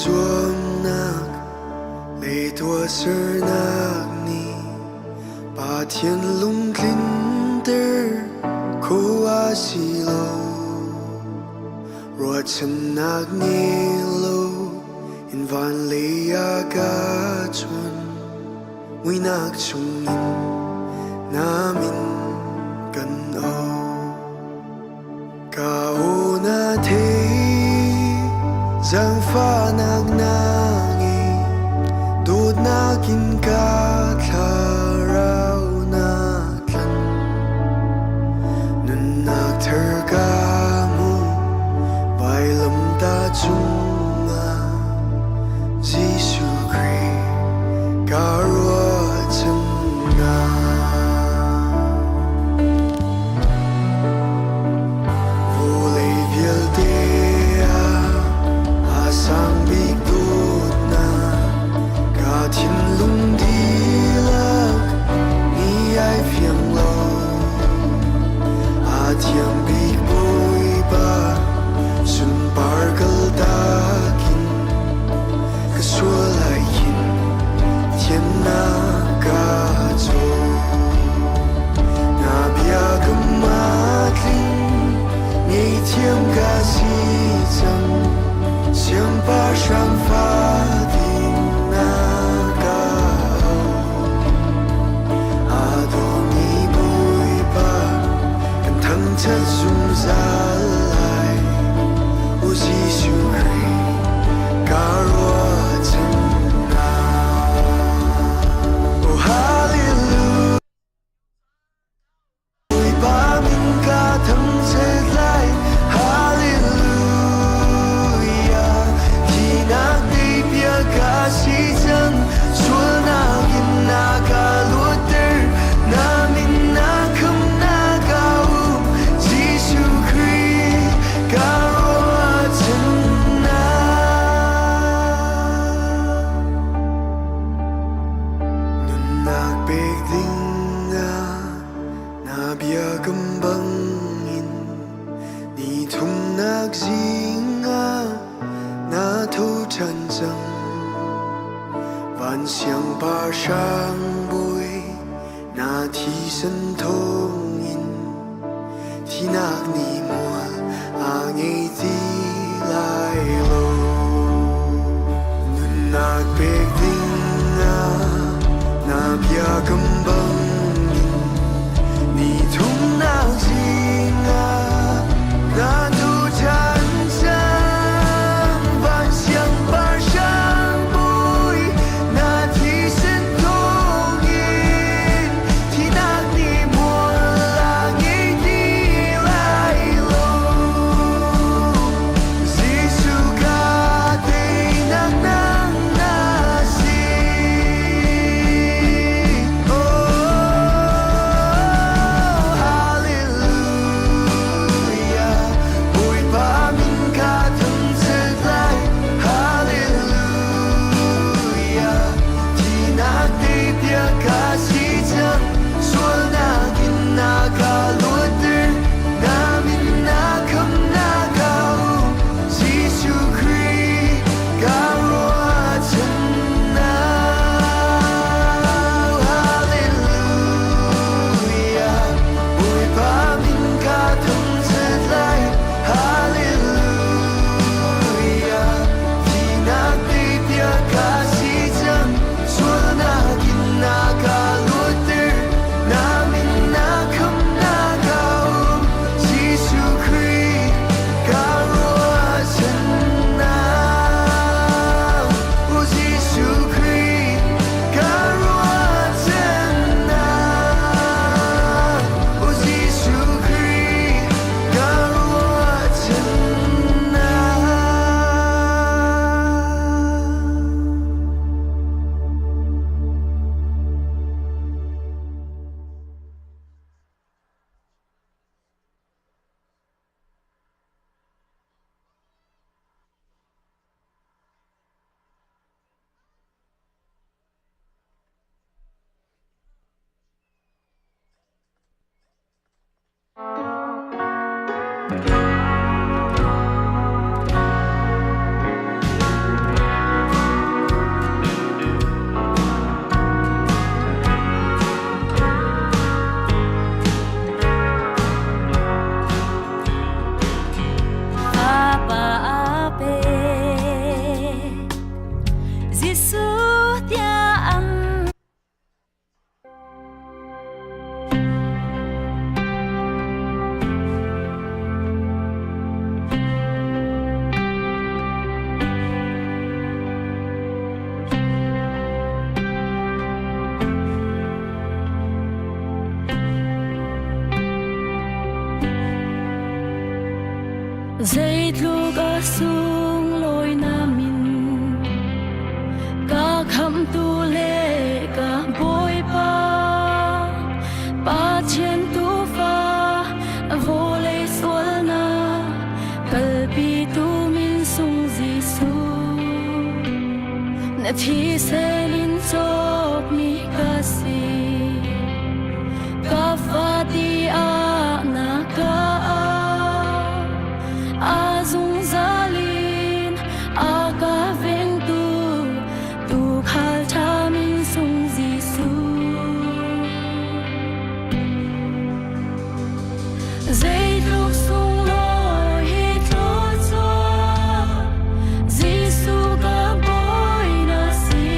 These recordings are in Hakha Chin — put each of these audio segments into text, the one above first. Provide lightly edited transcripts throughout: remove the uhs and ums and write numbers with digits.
Zuamnak le tuahsernak nih Pathian lungtlinter kho a si lo. Ruahchannak ngei lo in van lei ah ka chuan. Muihnak chungin na min kan auh. Ka aw na thei, zaangfahnak na ngei, dawtnak in ka thlarau na tlanh. Nunnak thar ka hmu, vailamtah cungah Jesuh Khrih ka ruahchannak. Vawlei vialte ah a sang bik dawtnak ka thinlung dihlak ni ai fiang lo. A thiang bik Bawipa sunpar kaltak in ka sual ai khin thiannak ka caw. Na bia ka matling ngeihthiam ka si cang siangpahrang fa ding na ka auh. Aa dawmi Bawipa kan thangṭhat zungzal lai. U Jesuh Khrih ka ruahchannak. Oh hallelujah. Bawipa min ka thangṭhat lai. Hallelujah. Thihnak teipiak ka si cang. Sualnak in na ka luatter. Na min na khamnak a um. Jesuh Khrih ka ruahchannak. Nunnak pek dingah na biakam bangin ni thumnak zingah na tho ṭhan cang. Van siangpahrang bawi na thisen thawngin Thinak nih mual a ngei ti lai lo. Nunnak pek ding ah na biakam bangin ni thumnak zing ah na tuchan cang van siangpahrang bawi na thisen thawngin Thinak nih mual a ngei ti lai lo. Jesuh ka teinak nang na si. Oh, hallelujah. Bawipa min ka thangṭhat lai. Hallelujah. Thinak teipiak ka si cang sualnak in na ka luatter na min na khamnak a um Jesuh Khrih ka ruahchannak Hallelujah Bawipa min ka thangṭhat lai Hallelujah Thinak teipiak ka si cang Sualnak in na ka luatter na min na khamnak a um Jesuh Khrih ka ruahchannak O Jesuh Khrih ka ruahchannak O Jesuh Khrih ka ruahchannak. Zeitluk a sunglawi na min, ka khamhtu le ka Bawipa, Pathian tuufa vawlei sualnak kalpitu min sung Jesuh. Na thisen in cawkmi ka si, ka fa tiah na ka auh. A zungzal in a ka vengtu tuukhal ṭha min sung Jesuh. Zeitluk sunglawi hi thluachuah Jesuh ka Bawi na si.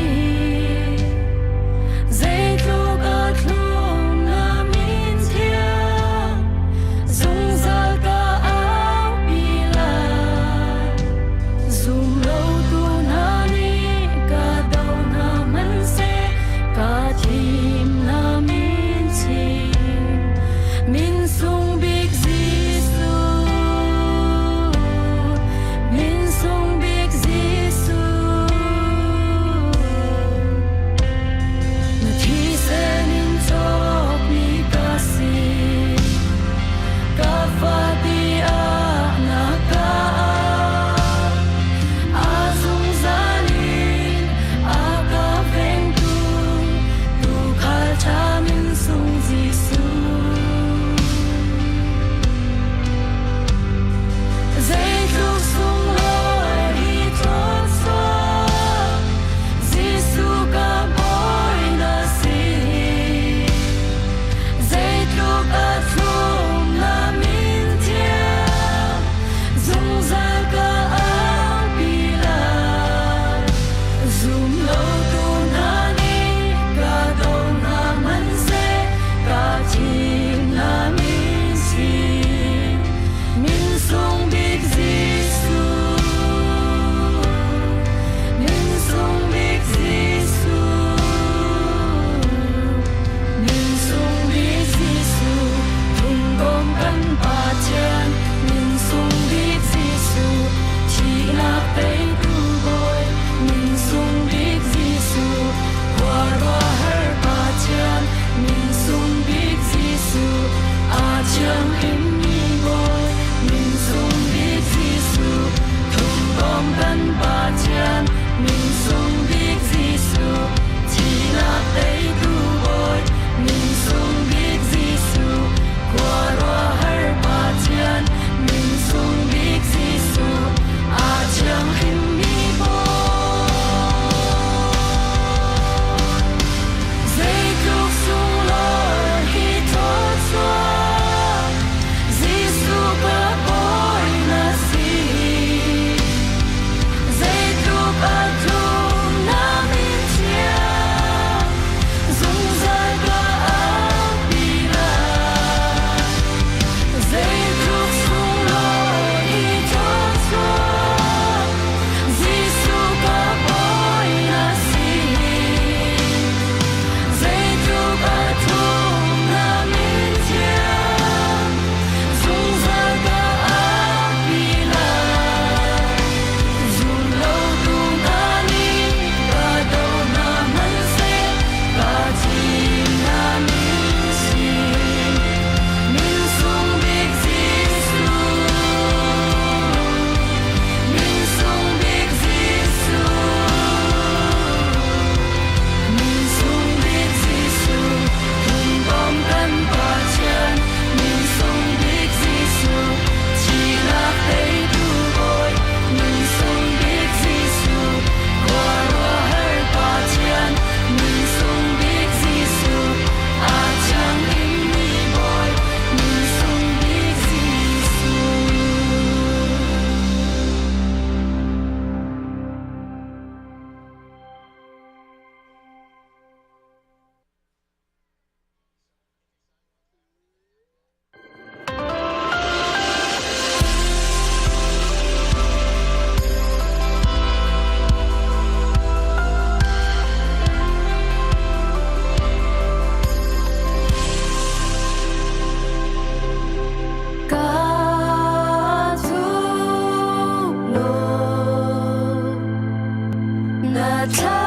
Na thladem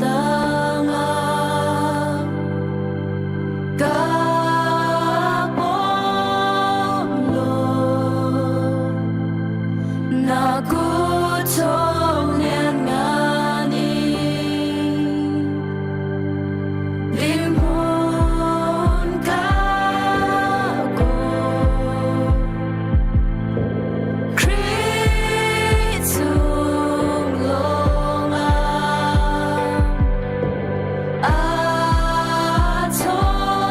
tangah ka pom law na kut chung lianngan in dinhmun ka kawl. Khrih chung lawngah aa chawnnak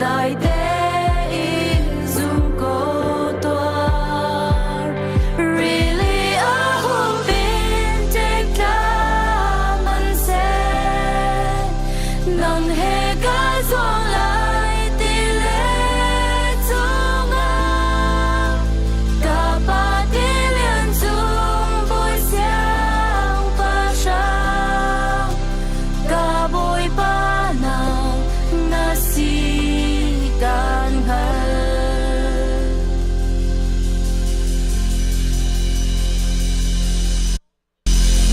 dai tein zum ko tuar. Rili a hung pin tik tla hmanhseh nang he ka zuang lai ti le cungah ka pa tilian cung bawi siangpahrang ka bawipa nang na si kan hngalh.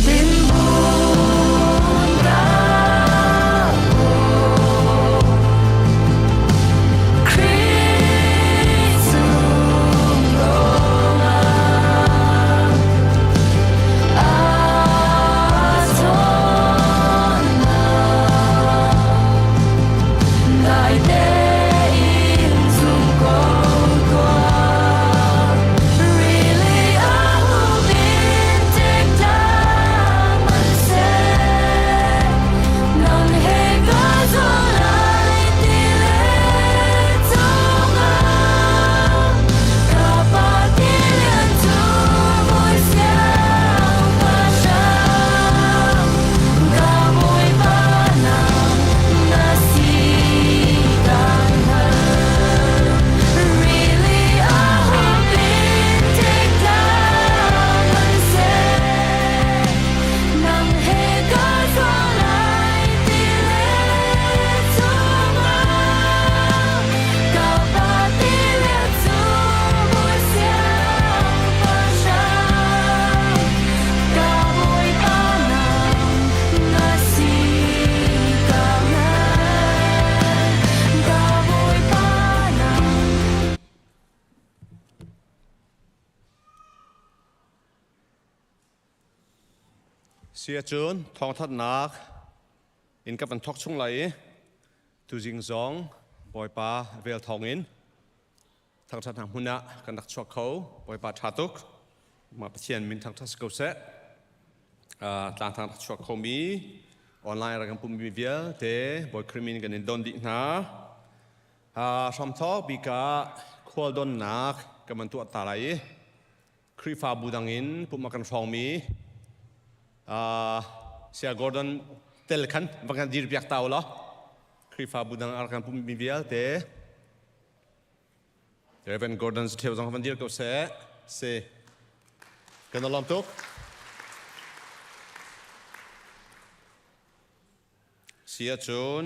Dinhmun ka Khrih cung lawngah aa chawnnak dai tein zum ko tuah. Rili a hung in tik hmanhseh nang he ka zuang lai ti le cungah ka pa tilian cu bawi siangpahrang ka bawipa nang na si kan hngalh. Rili a hung pin tik hmanhseh nang he ka zuang lai ti le cungah ka pa tilian cu bawi siangpahrang ka bawipa nang na si ka hngalh ka bawipa nang. Si ahcun thawngthanhnak in ka van thawk chung lai i tuzing zong Bawipa vel thawngin thangṭhatnak hmun ah kan rak chuak kho. Bawipa ṭha tuk. Mah Pathian min thangṭhat si ko seh. Tlangthang rak chuak khomi online rak kan pummi vialte Bawi Khrih min kan in don dih hna. Hramthawk bik ah khual donnak kan van tuah ta lai i Khrihfabu dang in pumh a kan hrawngmi Saya Gordon tel khan va kan dir piak ta u law Khrihfabu dang a rak kan pummi vialte Reverend Gordon Theu zong van dir ko seh. Si. Kan lawm tuk. Si ahcun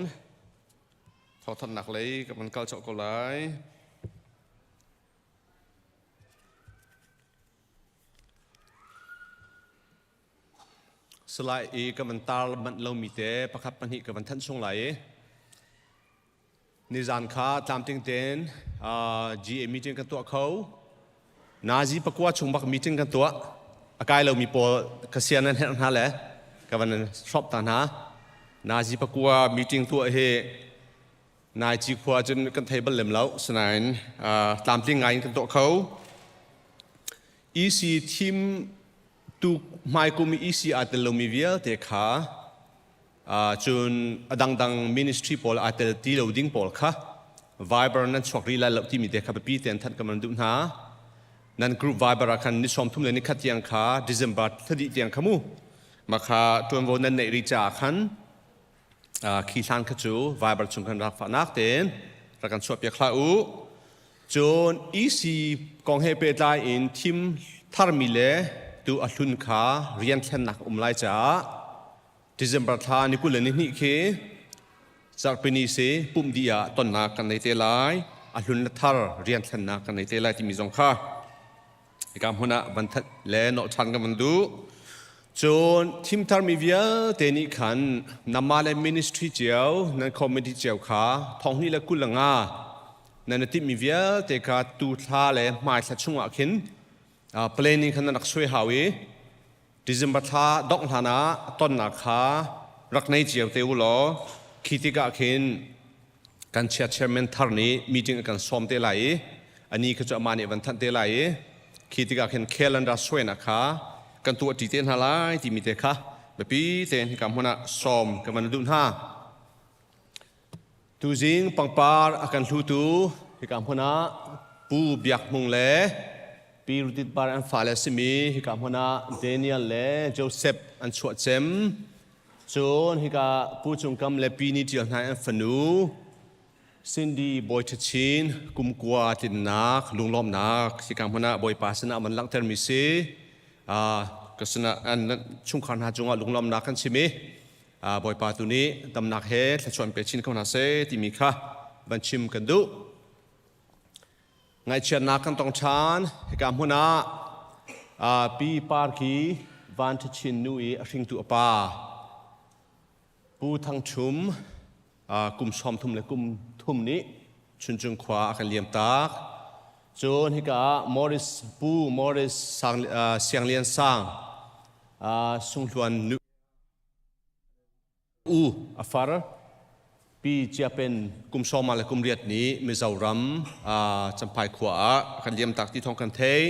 thawthannak lei ka van kal cawh ko lai. Salai i ka van tar manh lomi te pakhat pahnih ka van thanh chung lai i Nizan kha tlamtling tein GA meeting kan tuah kho. Nazi pakua chung bak meeting kan tuah. A kai lomi pawl ka sian nan herh hna le ka van shop ta hna. Nazi pakua meeting tuah hi nai ci khua cun kan thei bal lem lo. Sinain tlamtling ngai in kan tuah kho. EC thim tu hmaikum EC aa tel lomi vialte kha Cun a dangdang ministry pawl aa tel ti lo ding pawl kha Viber nan chuak rih lai lo timi te kha biapi tein thanh ka man duh hna. Nan group Viber ah khan ni 31 le ni khat tiang kha December thla tiang kha mu mah kha ṭuanvo nan neih rih caah khan khi hlan kha cu Viber chung khan rak fahnak tein rak kan chuahpiak hlah u. Cun EC kong he pehtlai in thim tharmi le tu a hlun kha rian thlennak um lai caah December thla ni 22 khi zarhpini si pumh dih ah tonnak kan nei te lai. A hlun le thar rian thlennak kan nei te lai timi zong kha. Hika hmun ah van that le nolh ṭhan kan van duh. Cun thimtharmi vialte nih khan namah le ministry cio, nan committee cio kha thonghnih le 25 nan i timhmi vialte kha tu thla le hmai thla chungah khin planning khan nan rak suai hau i December thla dongh hlan ah tonnak kha rak nei cio te u law khi tikah khin kan chia chairman thar nih meeting a kan sawm te lai i ani kha cu amah nih van thanh te lai i khi tikah khin calendar suainak kha kan tuah ṭi te hna lai timi te kha biapi tein hika hmun ah sawm kan van duh hna. Tuzing pangpar a kan hlutu hika hmun ah Pu Biak Hmung le Pi Rutit Par an fale a simi hika hmun ah Daniel le Joseph an chuah cem. Cun hika Pu Cung Kam le Pi Ni Ṭial hna an fanu Cindy Bawi Ṭha Chin kumkua tlinnak lunglawmhnak hika hmun ah Bawipa sinah man langhtermi si. Ka sinah an chungkhar hna cungah lunglawmhnak kan chim i Bawipa tu nih damnak he thluachuah in pe chin ko hna seh timi kha van chim kan duh. Ngaihchiatnak kan tong ṭhan. Hika hmun ah Pi Parki Van Ṭha Chin nu i a hringtu a pa Pu Thang Chum kum 33 le kum thum nih Chuncung khua a kan liam tak. Cun hika ah Morris Pu Morris Sang, Siang Lian Sang Sunghluan nu U a far Pi Chiapen kum sawma le kum riat nih Mizoram Champhai khua ah kan liam tak ti thawng kan theih.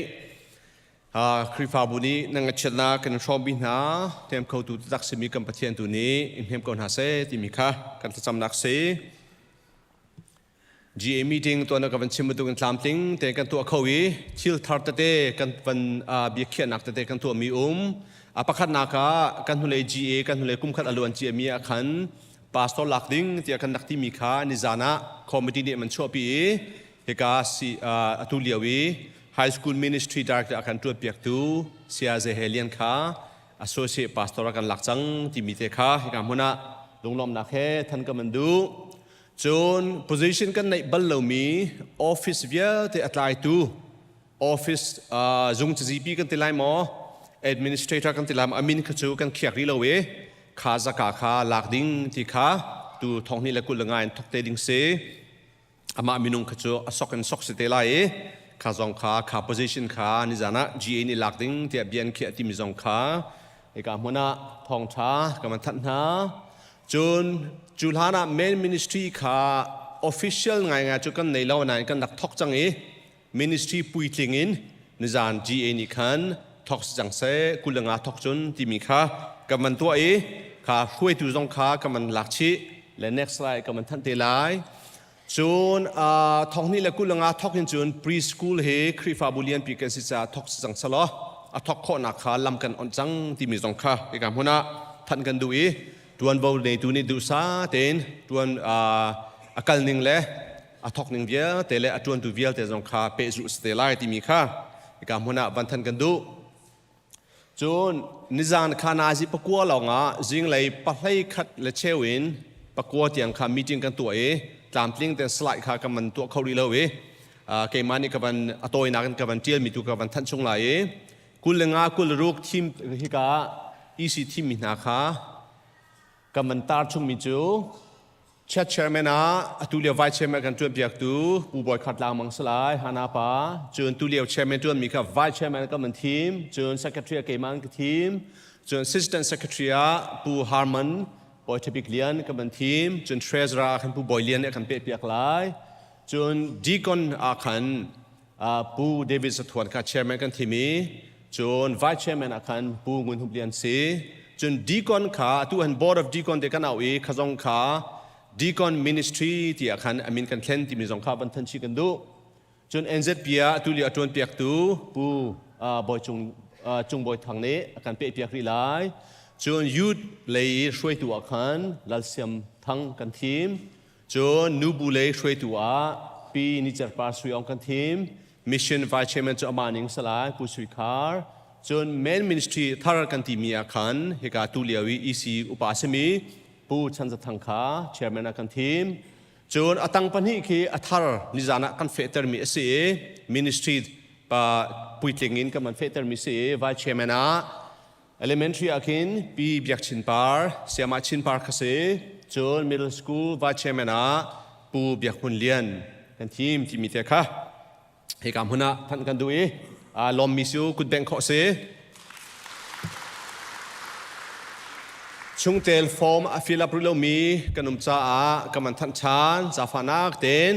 Khrihfabu nih nan ngaihchiatnak kan in hrawmpi hna. Hnem khotu taktak simi kan Pathian tu nih in hnem ko hna seh timi kha kan thlacamnak si. GA meeting tuan ka van chim bantuk in tlamtling te kan tuah kho i thil thar tete kan van biakhiahnak tete kan tuah mi um. A pakhatnak ah kan hnulei GA kan hnulei kum khat a luan cia mi ah khan pastor lak ding tiah kan rak timi kha nizan ah committee nih man chuahpi i hika si atu lio i high school ministry director a kan tuan piaktu Saya Zehe Lian kha associate pastor a kan lak cang timi te kha hika hmun ah lunglawmnak he than ka man duh. Cun position kan neih bal lomi office vialte a tlaitu office zung cazipi kan ti lai maw, administrator kan ti lai maw, a min kha cu kan khiak rih lo i kha zaka kha lak ding ti kha tu thonghnih le 25 in thok te ding si. Amah minung kha cu a sok in sok si te lai i kha zong kha kha position kha nizan ah GA nih lak ding tiah bia an khiah timi zong kha hika hmun ah thawngṭha kan van thanh hna. Cun cu hlan ah main ministry kha official ngaingai cu kan nei lo nain kan rak thok cang i ministry puitling in nizan GA nih khan thok si cang seh 25 thok cun timi kha kan van tuah i kha hruaitu zong kha kan van lak chih le next slide kan van thanh te lai. Cun thonghnih le 25 thok in cun preschool hi Khrihfabu lianpi kan si caah thok si cang selaw a thok khawhnak kha lam kan onh cang timi zong kha hika hmun ah thanh kan duh i tuanvo neitu nih duhsa tein tuan a kal ning le a thok ning vialte le a tuantu vialte zong kha pehzulh si te lai timi kha hika hmun ah van thanh kan duh. Cun nizan kha nazi 9 lawngah zinglei 11 le cheu in 9 tiang kha meeting kan tuah i tlamtling ten slide kha kan van tuah kho rih lo i keimah nih ka van a tawinak in ka van ṭialmi tu ka van thanh chung lai i 25 26 thim hika EC thimmi hna kha kan van tar chungmi cu Chat chairman ah atu lio vice chairman kan ṭuan piaktu Pu Bawi Khat Lang Mang Salai Hana pa, cun tu lio chairman ṭuanmi kha vice chairman kan van thim, cun secretary ah keimah an ka thim, cun assistant secretary ah Pu Harman Bawi Ṭhabik Lian kan van thim, cun treasurer ah khan Pu Bawi Lian nih a kan pehpiak lai, cun deacon ah khan Pu David Zathuan kha chairman kan thim i cun vice chairman ah khan Pu Ngun Hup Lian si. Cun deacon kha atu han board of deacon te kan au i kha zong kha deacon ministry tiah khan a min kan thlen timi zong kha van than chih kan duh. Cun NZP ah atu lio a tuan piaktu Pu Bawi Cung Cung Bawi Thang nih a kan peh piak rih lai. Cun youth lei i hruaitu ah khan Lal Siam Thang kan thim. Cun nubu lei hruaitu ah Pi Ni Cer Par Sui Aung kan thim. Mission Vice Chairman cu amah ning salai Pu Sui Khar. Cun Main Ministry thar kan timi ah khan hika tu lio i EC upa simi Pu Chan Za Thang kha chairman ah kan thim. Cun a tang pahnih khi a thar nizan ah kan fehtermi a si i ministry Pa puitling in kan van fehtermi si i vice chairman ah elementary ah khin Pi Biak Chin Par, Sayamah Chin Par kha si. Cun middle school vice chairman ah Pu Biak Hmun Lian kan thim timi te kha hika hmun ah thanh kan duh i lawmmi cu kutbengh khawh si. Chungtel form a fill up rih lomi kan um caah kan man thanh ṭhan zaangfahnak tein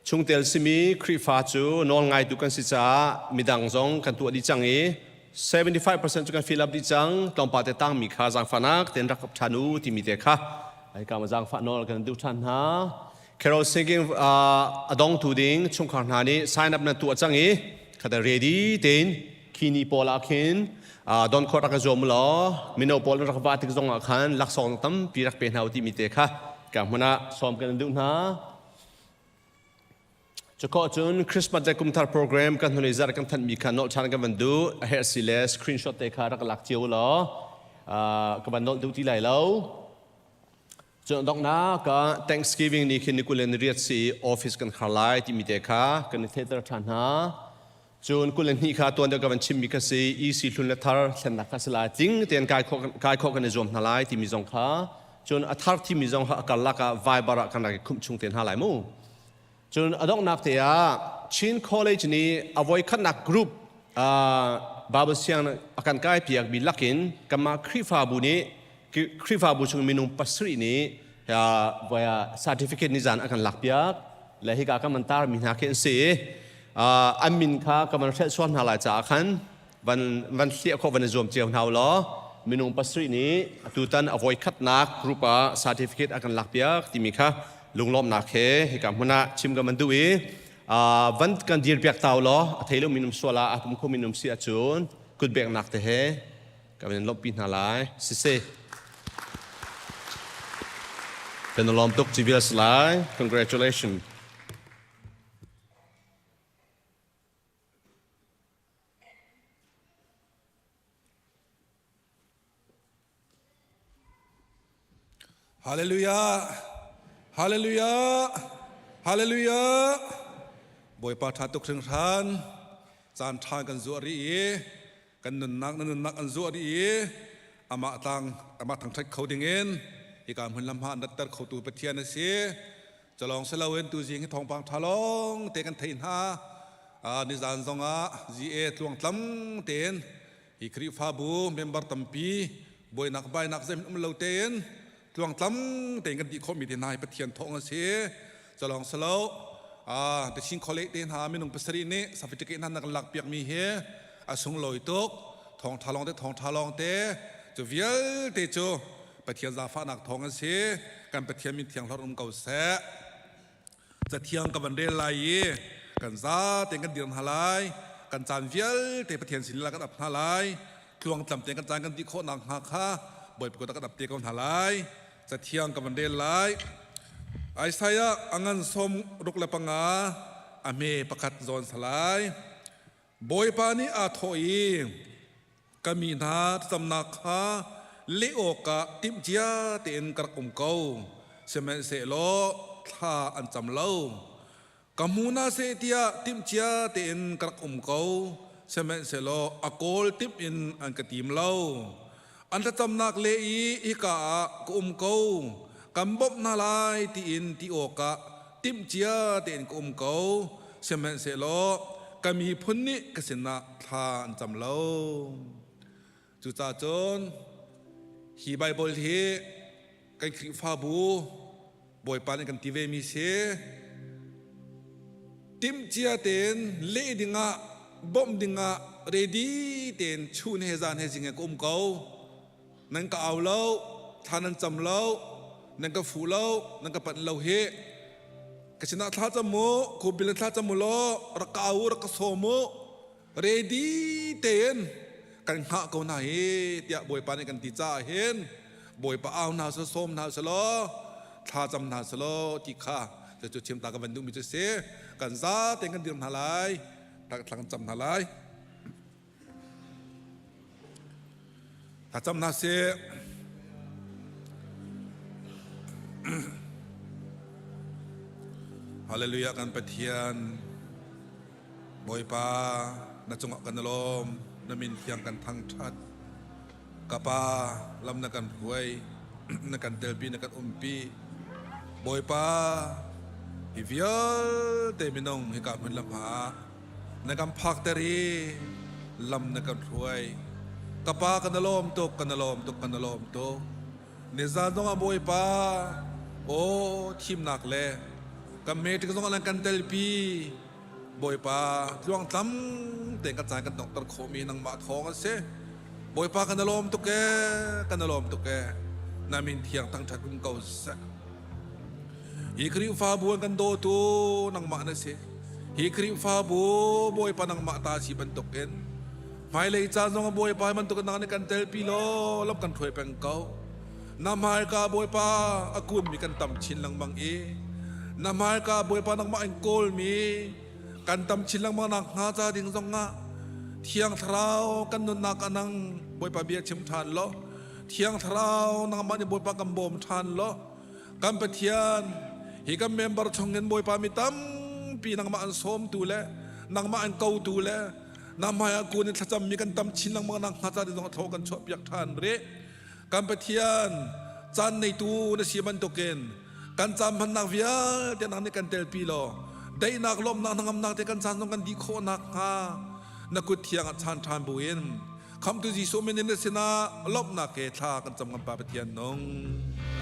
chungtel simi Khrihfa cu nawl ngaitu kan si caah midang zong kan tuah dih cang i 75% cu kan fill up dih cang tlawmpal te tangmi kha zaangfahnak tein rak ap ṭhan u timi te kha hika ma zaangfah nawl kan duh ṭhan hna. Carol singing a dongtu ding chungkhar hna nih sign up nan tuah cang i khata ready tein khi ni pawl ah khin don khawt rak i zuam law mino pawl rak va tik zong ah khan laksawng tampi rak pe hna u timi te kha ka hmun ah sawm kan duh hna. Cukhawh cun Christmas le kumthar program kan hnulei zarh kan thanhmi kha nolh ṭhan kan van duh. A herh si le screenshot te kha rak lak cio law ka van nolh duh ti lai lo. Cun donghnak ah Thanksgiving ni khin ni 28 si office kan khar lai timi te kha kan i theihter ṭhan hna. Cun 22 kha tuan deuh ka van chimmi kha si EC hlun le thar thlennak kha si lai. Tling tein kai khawh kai khawh kan i zuam hna lai timi zong kha cun a thar thimi zong kha a karlak ah Viber ah kan rak i khumh chung te hna lai mu. Cun a donghnak te ah Chin College nih a voikhatnak group Bible siang a kan kai piak mi lakin kanmah Khrihfabu nih Khrihfabu chung minung pasarih nih certificate ni zan a kan lak piak le hika kan man tar mi hna khi an si i an min kha ka van hrelh sual hna lai caah khan van van hliah khawh van i zuam cio hna u law minung pasarih nih atutan a voikhatnak group ah certificate a kan lak piak timi kha lunglawmhnak he hika hmun ah chim ka man duh i van kan dir piak ta u law a thei lo minum sual ah a pum kho minum si ahcun kutbeknak te he ka van lawmhpi hna lai siseh kan lawm tuk civil lai congratulations. Hallelujah! Hallelujah! Hallelujah! Bawipa ṭha tuk hringhran. Caan ṭha kan zuah rih i kan nunnak na nunnak an zuah rih i amah tlang amah thangṭhat kho dingin hika hmun lam ha an ratter khotu Pathian a si. Calawng si loin tuzing hi thawngpang ṭha lawng te kan theih hna. Nizan zongah GA tluangtlam tein hi Khrihfabu member tampi buainak bainak zeihmanh um lo tein tluangtlam tein kan dih khawhmi te hna hi Pathian thawng a si. Calawng si lo The Chin College te hna minung pasarih nih certificate hna na kan lak piakmi hi a sunglawi tuk. Thawngṭha lawng te thawngṭha lawng te cu vialte cu Pathian zaangfahnak thawng an si. Kan Pathian min thiang hlorh um ko seh. Cathiang ka van rel lai i kan za tein kan dir hna lai. Kan caan vialte Pathian sin lila kan ap hna lai. Tluangtlam tein kan caan kan dih khawh nakhnga kha Bawipa kut ah kan ap te ko hna lai. Cathiang ka van rel lai. Isaiah a ngan 65 a hme pakhat zawn salai. Bawipa nih aa thawh i ka mi hna thlacamnak kha leh awkah timhcia tein ka rak um ko, sihmanhsehlaw thla an cam lo. Ka hmu hna seh tiah timhcia tein ka rak um ko, sihmanhsehlaw a kawl timh in an ka tim lo. An thlacamnak le i hika ah ka um ko, kan bawmh hna lai tiin ti awkah timhcia tein ka um ko, sihmanhsehlaw ka miphun nih ka sinah thla an cam lo. Cucaah cun hi Baibal hi kan Khrihfabu Bawipa nih kan ti ve mi si. Timhcia tein leh dingah bawmh dingah ready tein chun he zan he zing he ka um ko. Nan ka au lo, thla nan cam lo, nan ka fuh lo, nan ka panh lo hi. Ka sinah thla cam mu, khubil in thla cam mu law, rak ka au, rak ka sawm u. Ready tein kan hngah ko hna hi tiah Bawipa nih kan ti caah hin Bawipa au hna seh sawm hna seh law thla cam hna seh law ti kha cu chim ta ka van duhmi cu si kan za tein kan dir hna lai thla kan cam hna lai thla cam hna sih Hallelujah kan Pathian. Bawipa na cungah kan i lawm na min thiang kan thangṭhat ka pa lam na kan hruai na kan telpi na kan umpi Bawipa hi vialte minung hika hmun le hma na kan phakter i lam na kan hruai ka pa kan i lawm tuk kan i lawm tuk kan i lawm tuk Nizan zong ah Bawipa aw thimnak le kan meeting zong ah kan telpi Bawipa tluangtlam tein kan caan kan donghter khawhmi nangmah thawng an si. Bawipa kan i lawm tuk ee, kan i lawm tuk ee. Na min thiang thangṭhat um ko seh. Hi Khrihfabu an kan dawtu nangmah na si. Hi Khrihfabu Bawipa nangmah ta si bantukin Hmailei caan zong ah Bawipa bantuk nang nih kan telpi law lam kan hruai peng ko. Na hmaika Bawipa a kunmi kan tam chin lengmang i na hmaika Bawipa nangmah in kawlmi kan tam chin lengmang nak hnga ca ding zong ah Thiang Thlarau kan nunnak ah nang Bawipa bia chim ṭhan law Thiang Thlarau nangmah nih Bawipa kan bawm ṭhan law kan Pathian hi kan member chungin Bawipa mi tampi nangmah an sawmtu le nangmah an kotu le na hmai ah kun in thlacammi kan tam chin lengmang nak hnga ca zong a thaw kan chuah piak ṭhan rih kan Pathian caan neitu na si bantukin kan caan hmannak vialte nang nih kan telpi law daihnak lawmnak hnangamnak te kan caan zong kan dih khawh nak hnga na kut thiang ah chan ṭhan buin khamtu Jesuh min in na sinah lawmhnak he thla kan cam kan Pa Pathian nung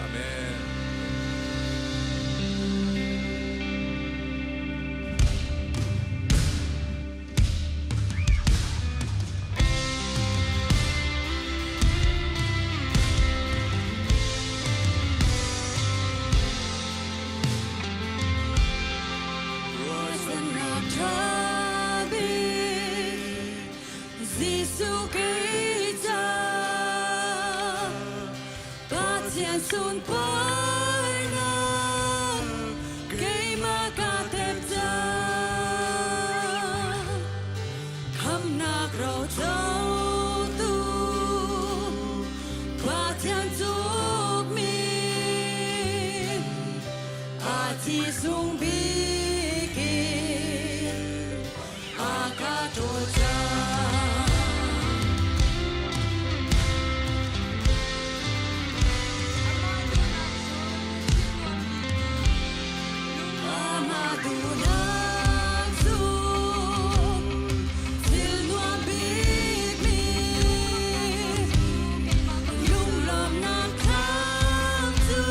amen. Ruahchannak ṭha bik Jesuh Khrih ca Pathian sunparnak keimah ka tep cang. Khamhnak rocotu Pathian cukmi a thi sung bik in a ka ṭawl cang. Amah duhnak cu thil nuam bikmi lunglawmhnak thlam cu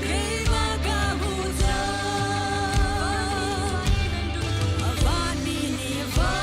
keimah ka hmu cang. Vanmi nih van.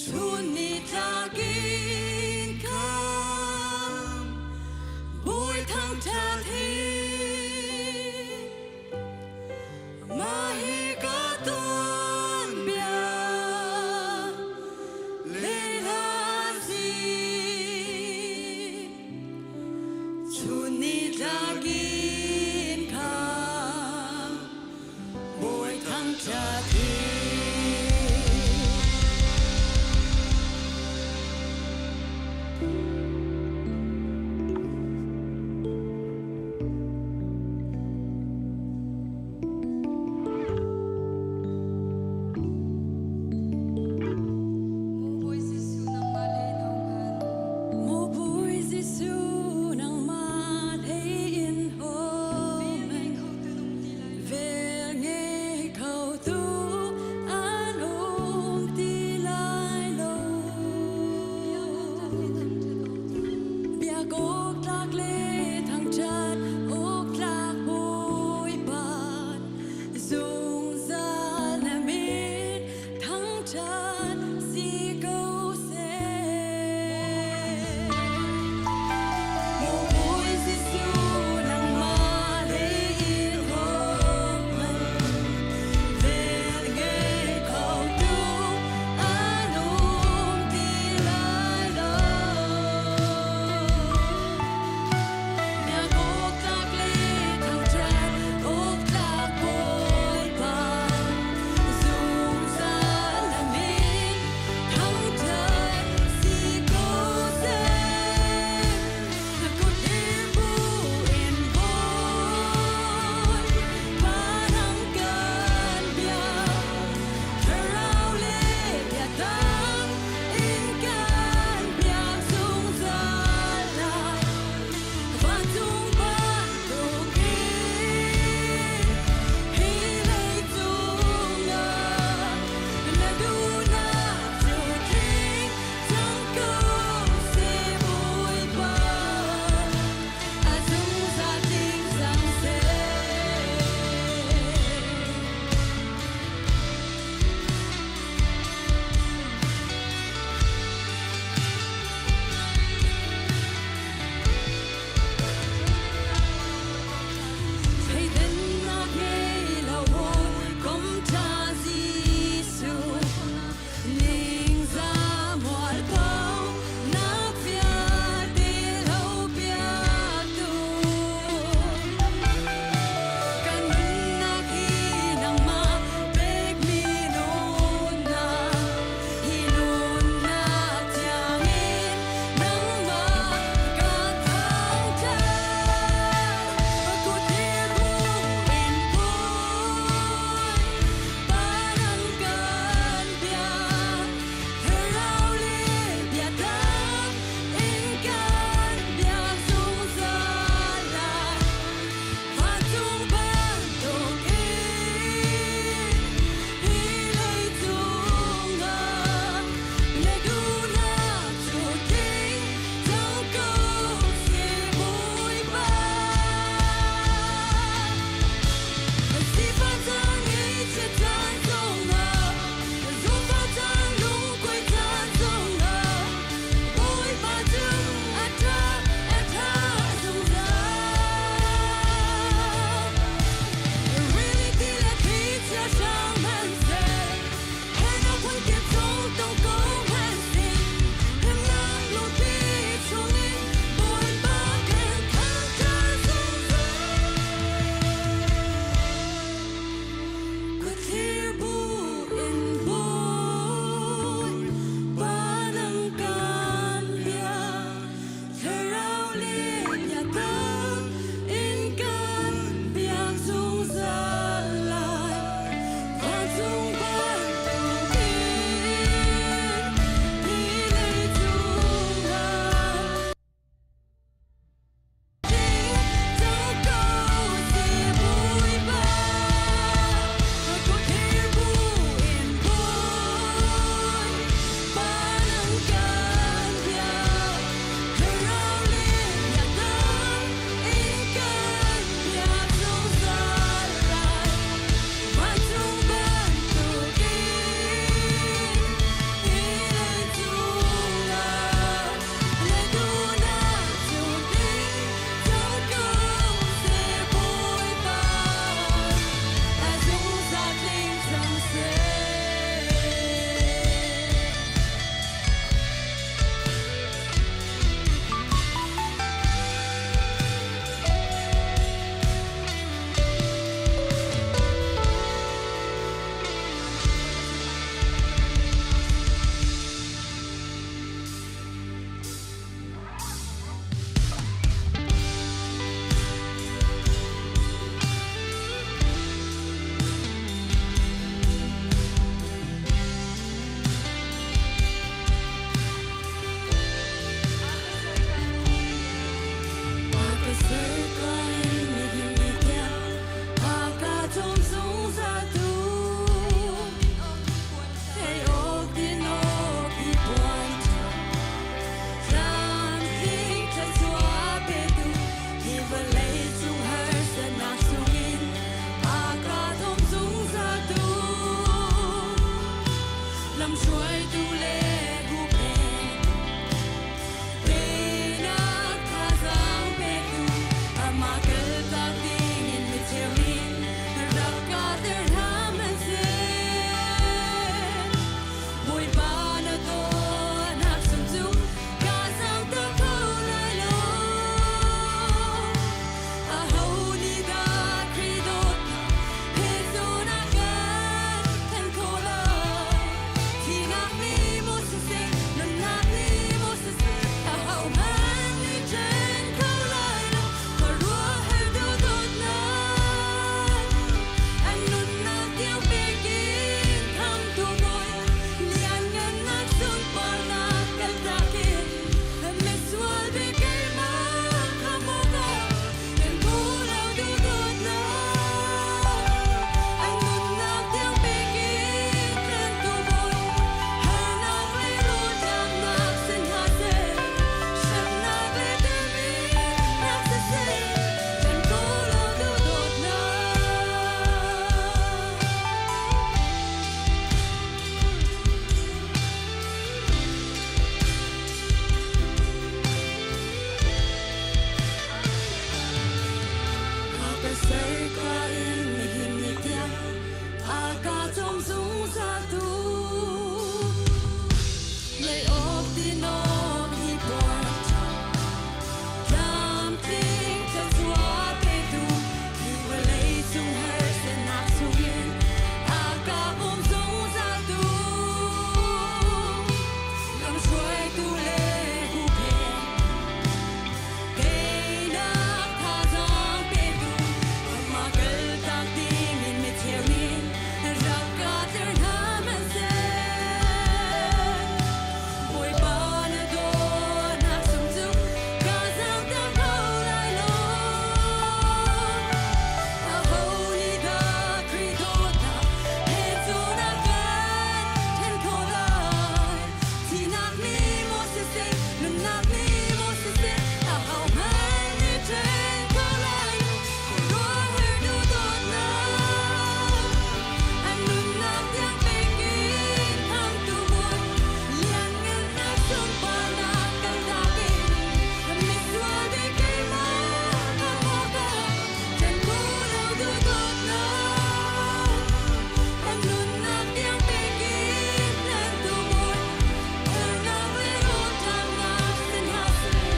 Chun ni tlak in kam Bawi thangṭhat hi Mah hi ka tuanbia le hla si. Chun ni tlak in kam Bawi thangṭhat hi. Lamhruaitu le huhphenhtu, teinak thazaang petu, amah kaltak dingin micheu nih rak kahter hna hmanhseh. Bawipa na dawtnak sung cu ka zaangter kho lai lo. Aho nih dah Khrih dawtnak he zawn a kan then khawh lai? Thihnak nih maw siseh, nunnak nih maw siseh, ahohmanh nih ṭhen kho lai lo. Khuaruahhar dawtnak, an nunnak tiang pek in khamtu Bawi, lianngannak sunparnak kaltak in misual bik keimah khamh awkah kan hmu lo duhdawtnak. An nunnak tiang pek in tlantu Bawi, harnak le rawlṭamnak sin hna seh, hremnak le temhinnak siseh, kan kawl lo duhdawtnak. A ka ser ka in nihin ni tiang a ka cawm zungzal tu. Lei awk tin awk hi tuar tlamtling thluachuah petu hi vawlei cung harsatnak chungin a ka bawm zungzal tu. Lamhruaitu le huhphenhtu, teinak thazaang petu, amah kaltak dingin micheu nih rak ka tler hna hmanhseh. Bawipa na dawtnak sung cu ka zaangter kho lai lo. Aho nih dah Khrih dawtnak he cun a kan ṭhen khawh lai? Thihnak nih maw siseh, nunnak nih maw siseh, ahohmanh nih ṭhen kho lai lo. Khuaruahhar duhdawtnak, an nunnak tiang pek in khamtu Bawi, lianngannak sunparnak kaltak in misual bik keimah khamh awkah ṭhen kho lo duhdawtnak. An nunnak tiang pek in tlantu Bawi, harnak le rawlṭamnak sin hna seh,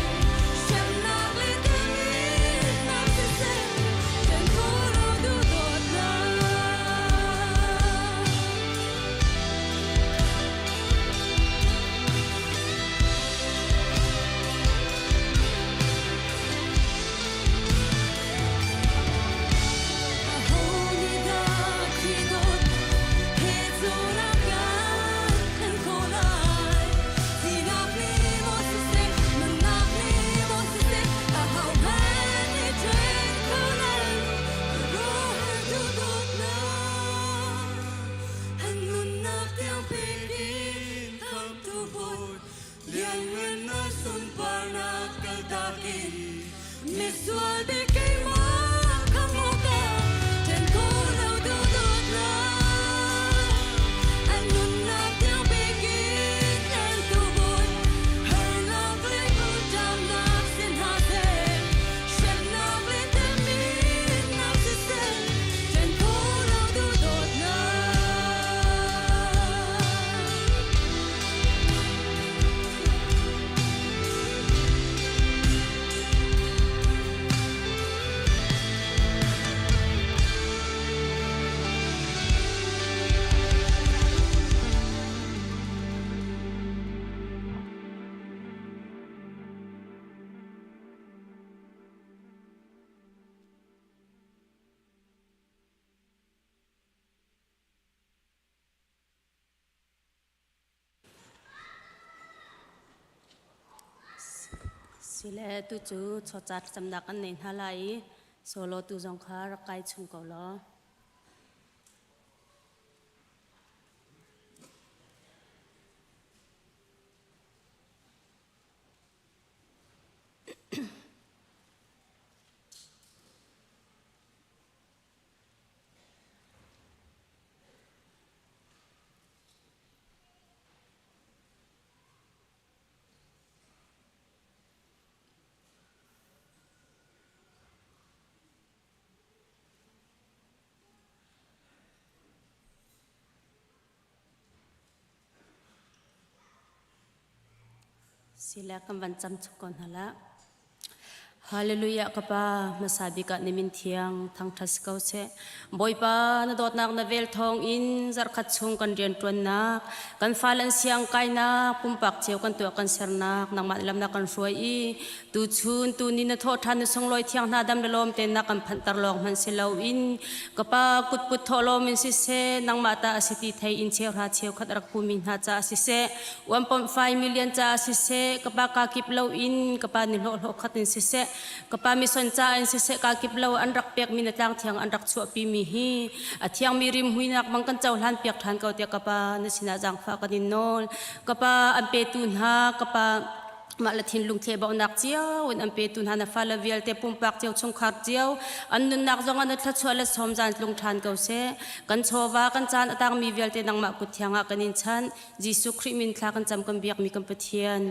hremnak le temhinnak siseh, ṭhen kho lo duhdawtnak. Aho nih dah Khrih dawtnak he cun a kan ṭhen khawh lai? Thihnak nih maw siseh, nunnak nih maw siseh, ahohmanh nih ṭhen kho lai lo. Khuaruahhar duhdawtnak, an nunnak tiang pek in khamhtu Bawi, lianngannak sunparnak kaltak in misual bik keimah khamh awkah ṭhen kho lo duhdawtnak. An nunnak tiang pek in tlantu Bawi, harnak le rawlṭamnak sin hna seh, hremnak le temhinnak siseh, ṭhen kho lo duhdawtnak. Sile tu cu chawcat camnak an nei hna lai i solo tu zong kha rak kai chung ko law. Sile kan van cam chuk ko hna la. Hallelujah ka pa hmasa bik ah nimin thiang thangṭhat si ko seh. Bawipa na dawtnak na vel thawng in zarhkhat chung kan rianṭuannak kan fale an siang kainak pumpak cio kan tuah kan sernak nangmah lam na kan hruai i tuchun tuni na thawh ṭhan na sunglawi thiang hna dam le lawm tein na kan phanhter lawng hmanh si loin ka pa kutput thawhlawm in siseh nangmah ta a si ti thei in cheuhra cheukhat a rak pumi hna caah siseh 1.5 million caah siseh ka pa ka kip lo in ka pa ni hlawh hlawh khat in siseh ka pa mison caah in siseh ka kip lo an rak pekmi na tlang thiang an rak chuahpi mi hi a thiangmi rimhuinak bang kan cohlan piak ṭhan ko tiah ka pa na sinah zaangfah kan in nawl ka pa an petu hna ka pa mah le thinlung thlehbaunak cio in an petu hna na fale vialte pumpak cio chungkhar cio an nunnak zong an thluachuah le sawm zan tlung ṭhan ko seh kan chawva kan caan a tangmi vialte nangmah kut thiang ah kan in chanh Jesuh Khrih min thla kan cam kan biakmi kan Pathian.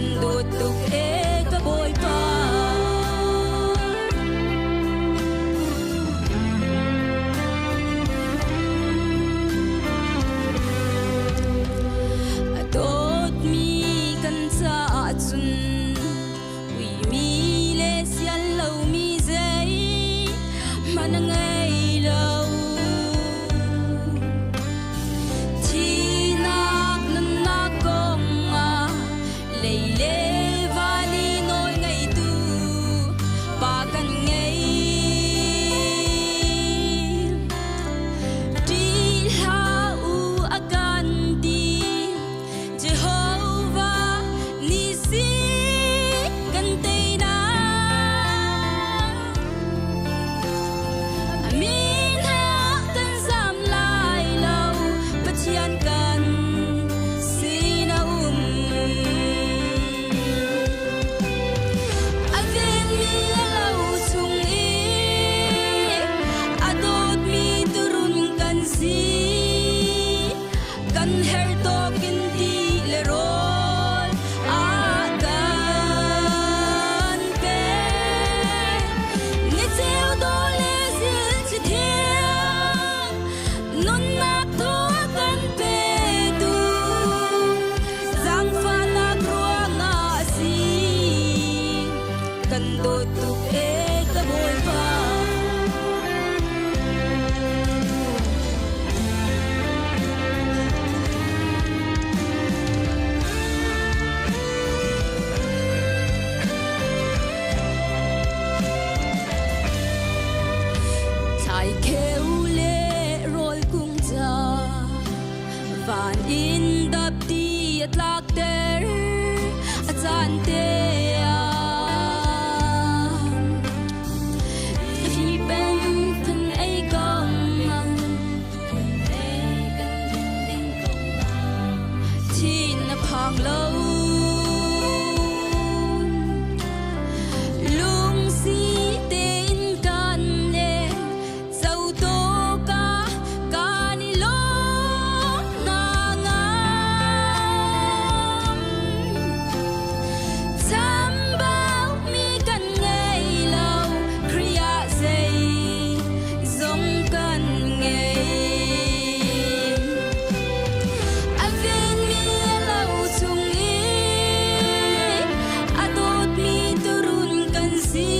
Kan dawt tuk ee ka Bawipa. A dawtmi kan caah cun uimi le sian lomi zei hmanh a ngei lo. Thihnak nunnak kongah lei le van i nawl ngeitu Pa kan ngei. Ṭih hlah u a kan ti, Jehovah Nissi kan teinak. A min he kan zam lai lo, Pathian kan sin a um. A venmi a lo chung i a dawtmi turun kan si. Kan herh tawk in ti le rawl a kan pek. Ni ceu dawh le zil ci thiang nunnak tu a kan petu zaangfahnak ruangah a si. Kan dawt tuk ee ka Bawipa. Thlaikheu le rawl kung ca van in dapti a tlakter a caan te ah hi peng kan ei kong thin na phang lo lungsi tein kan le zo ka kan i lawm na ngam Chambau mi kan ngei lo Khrih ah zei zong kan ngei. A venmi a lo chung i a dawtmi turun kan si.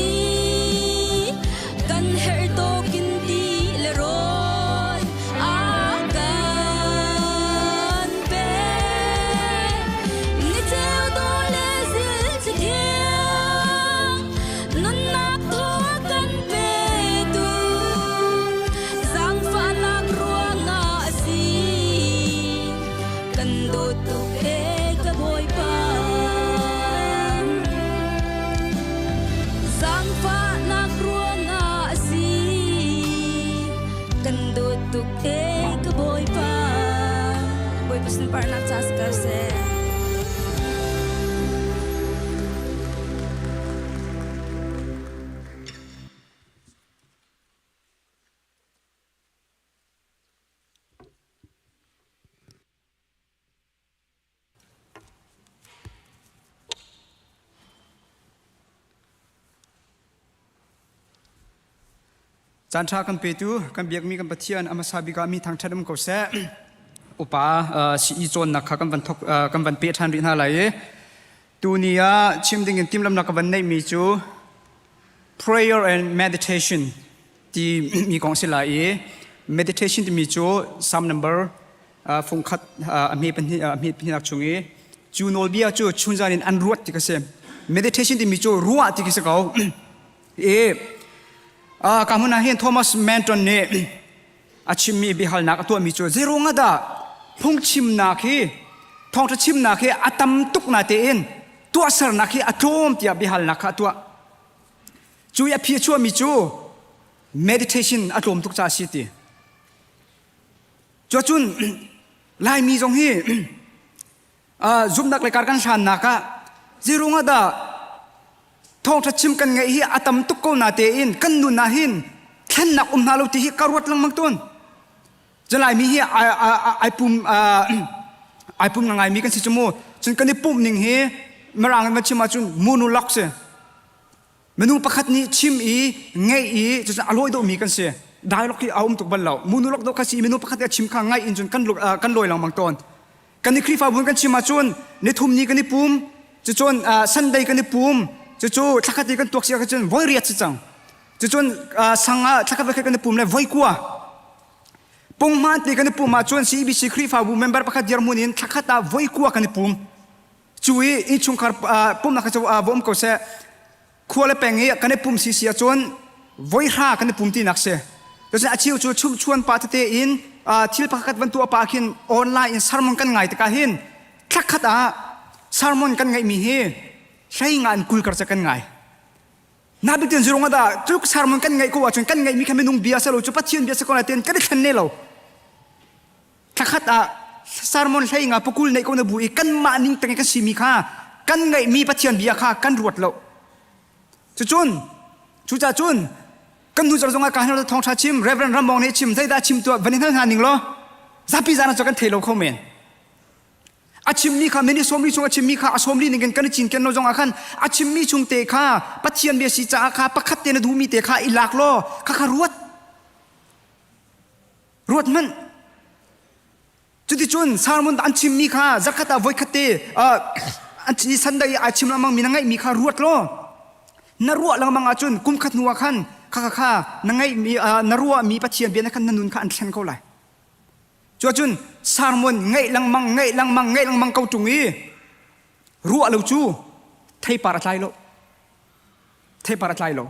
Kan herh tawkin ti le rawl a kan pek. Ni ceu dawh le zil ci thiang nunnak thaw a kan petu zaangfahnak ruangah a si. Kan dawt tuk ee ka Bawipa. Zaangfahnak ruangah a si. Kan dawt tuk ee ka Bawipa. Bawipa sunparnak ca si ko seh. Caan ṭha kan petu kan biakmi kan Pathian a hmasa bik ah mi thangṭhat um ko seh. Upa CE cawnnak kha kan van thok kan van peh ṭhan rih hna lai i tuni ah chim ding in timhlamnak ka van neihmi cu prayer and meditation ti mi kong si lai i meditation timi cu Psalm number fungkhat a hme pahnih a hme pahnihnak chung i cu nawlbia cu chunzan in an ruat ti ka si meditation timi cu ruah ti ka si ko i ka hmun ah hin Thomas Manton nih a chimmi biahalnak a tuahmi cu zeiruang ah dah phungchimnak hi thawngṭha chimnak hi a tam tuk na tein tuahsernak hi a tlawm tiah biahalnak kha a tuah cu i a phi a chuahmi cu meditation a tlawm tuk caah a si ti Cuacun Laimi zong hi zumhnak le kar kan hlannak ah zeiruang ah dah thawngṭha chim kan ngeih hi a tam tuk ko na tein kan nun ah hin thlennak um hna lo ti hi ka ruat lengmang tawn. Laimi hi ai pum ai pum ngaimi kan si cu mu. Cun kan i pumh ning hi Mirang in van chim ahcun monologue si. Minung pakhat nih chim i ngeih i cucu a lawi dawhmi kan si. Dialogue hi a um tuk bal lo. Monologue dawh kha si i minung pakhat nih a chim kha ngaih in cun kan kan lawi lengmang tawn. Kan i Khrihfabu kan chim ahcun nithum ni kan i pum, cucun Sunday kan i pum, cucu thlakhat i kan tuak si ahcun voi riat si cang. Cucun sang ah thlakhat voi khat kan i pum le voi kua. Punghman ti kan i pum ahcun CBC Khrihfabu member pakhat dirhmun in thlakhat ah voi kua kan i pum. Cu i innchungkhar pumnak cu va um ko seh. Khua le peng i kan i pum si si ahcun voi hra kan i pum tinak si. Cucun a cheu cu chumhchuan pa tete in thil pakhat van tuah pa khin online in sermon kan ngai tikah hin thlakhat ah sermon kan ngeihmi hi hlei nga in kul kar ca kan ngai. Na bitin zurung ada tluk sermon kan ngeih ko ahcun kan ngeihmi kha minung bia selo cu Pathian bia si ko lai ten kan i thlen ne lo. Thlakhat ah sermon hlei nga pukul neih ko na bu i kanmah ning teng kan simi kha kan ngeihmi Pathian bia kha kan ruat lo. Cucun cucah cun kan hnu zarh zongah ka hna thawngṭha chim Reverend Ramong nih chim zeidah chim tuah van i hngal hna ning law zapi zan cu kan thei lo kho men. A chimmi kha minute sawmli chung a chimmi kha a sawmli ning in kan i cinken lo zongah khan a chimmi chung te kha Pathian bia si caah kha pakhat te na duhmi te kha i lak law kha kha ruat. Ruat hmanh. Cuticun sermon an chimmi kha zakhat ah voikhat te an Sunday ai chim lengmang mi na ngaihmi kha ruat law na ruah lengmang ahcun kum khat hnu ah khan kha kha kha na ngaihmi na ruahmi Pathian bia na khan na nun kha an thlen ko lai. Cuacun sermon ngaih lengmang ngaih lengmang ngaih lengmang ko ṭung i ruah lo cu theipar a tlai lo. Theipar a tlai lo.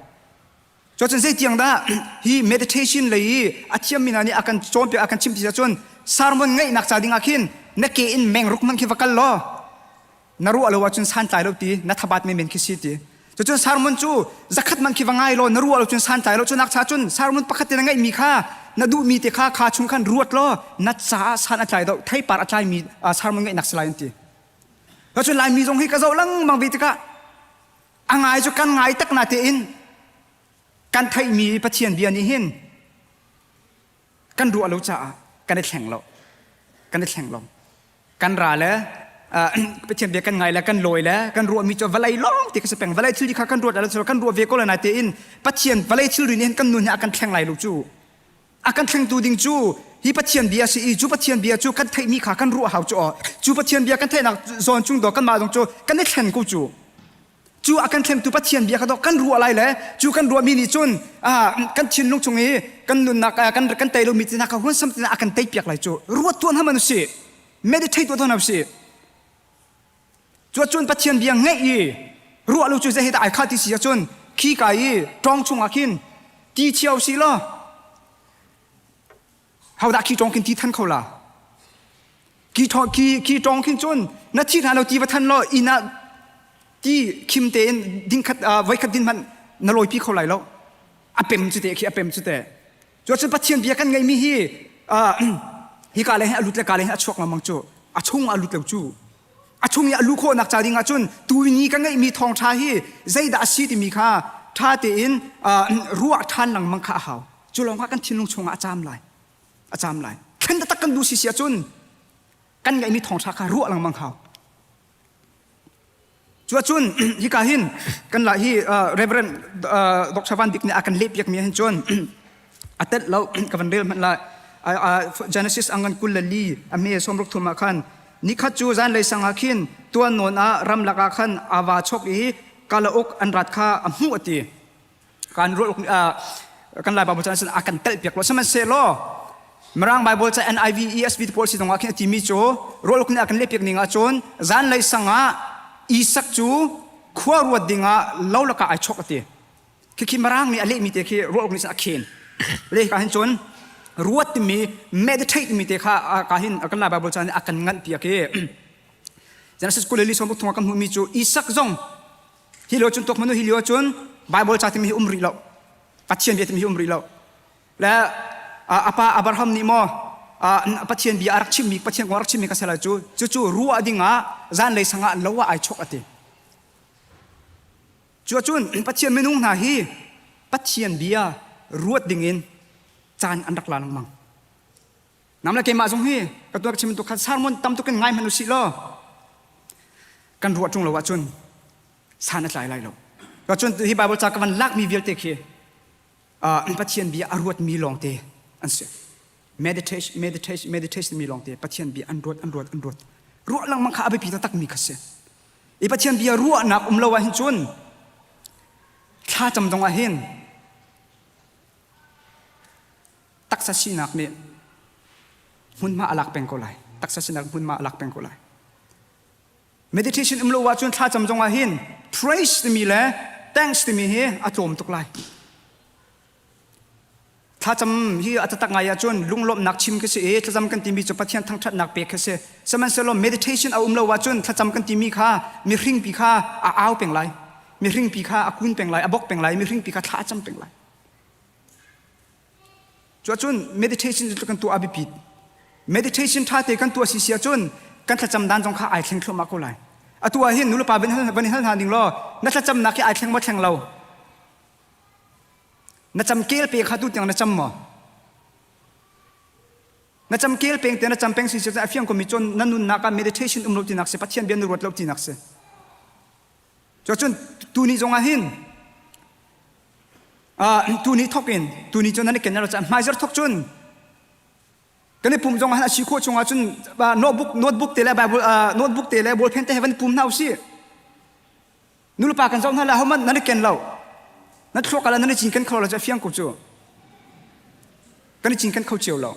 Cuacun zeitiang dah hi meditation lei i a thiammi hna nih a kan cawnpiak a kan chimh ti ahcun sermon ngaihnak ca ding ah khin na ke in meng ruk hmanh khi va kal law na ruah lo ahcun santlai lo ti na thabat menmen khi si ti. Cucun sermon cu zakhat hmanh khi va ngai law na ruah lo cun santlai lo cu nak cha cun sermon pakhat te na ngaihmi kha na duhmi te kha kha chung khan ruat law na caah san a tlai do theipar a tlaimi sermon ngaihnak si lai an ti. Cucun Laimi zong hi ka zoh lengmang ve tikah A ngai cu kan ngai tak na tein kan theihmi Pathian bia nih hin kan ruah lo caah kan i thleng lo. Kan i thleng lo. Kan ra le Pathian bia kan ngai le kan lawi le kan ruahmi cu vawlei lawng ti ka si peng. Vawlei thil kha kan ruat lo kan ruah ve ko lai na tein Pathian vawlei thilri nih hin kan nun hi a kan thleng lai lo cu. A kan thlengtu ding cu hi Pathian bia si i cu Pathian bia cu kan theihmi kha kan ruah hau cu aw. Cu Pathian bia kan theihnak zawn chung dawh kanmah zong cu kan i thlen ko cu. Cu a kan thlengtu Pathian bia kha dawh kan ruah lai le cu kan ruahmi nih cun kan thinlung chung i kan nunnak kan kan tei lomi te hna kha hunsam te a kan teipiak lai cu. Ruat tuah hna man usih. Meditate tuah hna usih. Cuacun Pathian bia ngeih i ruah lo cu zei he dah ai khah ti si ahcun khi ka i ṭawng chungah khin ti chia usih law hodah khi ṭawng khin ti than kho la khi khi khi ṭawng khin cun na thi hna lo ti va than law inn ah ti khim tein ding khat voi khat din hmanh na lawipi kho lai lo a pem cu te khi a pem cu te Cuacun Pathian bia kan ngeihmi hi hi ka le hin a lut le ka le hin a chuak lengmang cu a chung a lut lo cu a chung i a luh khawhnak ca ding ahcun tuni ka ngeihmi thawngṭha hi zeidah a si timi kha ṭha tein ruah ṭhan lengmang kha a hau cu lawng kha kan thinlung chungah a caam lai a caam lai thlen taktak kan duh si si ahcun kan ngeihmi thawngṭha kha ruah lengmang hau Cuacun hika hin kan la hi Reverend Dr. Van Bik nih a kan lehpiak mi hin cun a telh lo ka van rel hmanh lai Genesis angan 22 a me sawmruk thum ah khan nikhat cu zanlei sang ah khin tuan nawn ah ramlak ah khan ava chok i kalauk an rat kha a hmuh a ti kan ruah kan Lai Bible chan a kan telh piak lo sihmanhsehlaw Mirang Bible ca NIV ESV pawl si zongah khin a timi cu rualuk nih a kan lehpiak ning ahcun zanlei sang ah Isak cu khua ruat dingah lo lakah ai chok a ti khikhi Mirang nih a lehmi te khi rualuk nih cun a khen le ka hin cun ruat timi meditate timi te kha ka hin kan Lai Bible chan a kan nganh piak i Genesis 22 sawm thong kan hmuhmi cu Isak zong Hi lio cun tuak manu hi lio cun Bible ca timi hi um rih lo. Pathian bia timi hi um rih lo. Le a pa Abraham nih maw Pathian bia a rak chimmi Pathian kong a rak chimmi ka sel cu cucu ruah dingah zanlei sangah lo ah ai chok a ti. Cuacun Pathian minung hna hi Pathian bia ruat dingin caan an rak la lengmang. Nam le keimah zong hi ka tuar chim tu khan sermon tam tuk in ngai hmanh usih law. Kan ruah ṭung lo ahcun san a tlai lai lo. Cun hi Bible ca ka van lakmi vialte khi Pathian bia a ruatmi lawngte an si. Meditation, meditation, meditation mi lawngte Pathian bia an ruat, an ruat, an ruat. Ruah lengmang kha a biapi taktakmi kha si. I Pathian bia ruahnak um lo ahhin cun thlacam zong ah hin taksa sinak nih hmunhma a lak peng ko lai. Taksa sinak hmunhma a lak peng ko lai. Meditation um lo ahcun thlacam zong ah hin praise timi le thanks timi hi a tlawm tuk lai. Thlacam hi a taktak ngai ahcun lunglawmhnak chim khi si i thlacam kan timi cu Pathian thangṭhatnak pek khi si. Sihmanhsehlaw meditation a um lo ahcun thlacam kan timi kha mihringpi kha a au peng lai. Mihringpi kha a kun peng lai, a bok peng lai, mihringpi kha thla a cam peng lai. Cuahcun meditation cu kan tuah a biapit. Meditation ṭha te kan tuah si si ahcun kan thlacam dan zong kha ai thleng thluahmah ko lai. Atu ah hin nulepa van hal van hal hna ning law na thlacamnak hi ai thleng maw thleng lo? Na cam kel pe kha tu tiang na cam maw? Na cam kel peng te na cam peng si si a fiang komi cun na nunnak ah meditation um lo tinak si Pathian bia na ruat lo tinak si. Cuahcun tuni zong ah hin tuni thok in tuni cu nan i ken lo caah hmaizarh thok cun kan i pum zong ah a si khawh chungah cun notebook notebook te le bible notebook te le ballpen te he van pum hna usih nulepa kan zoh hna le hohmanh nan i ken lo nan thluak ah nan i cinken kho lo cu a fiang ko cu kan i cinken kho cio lo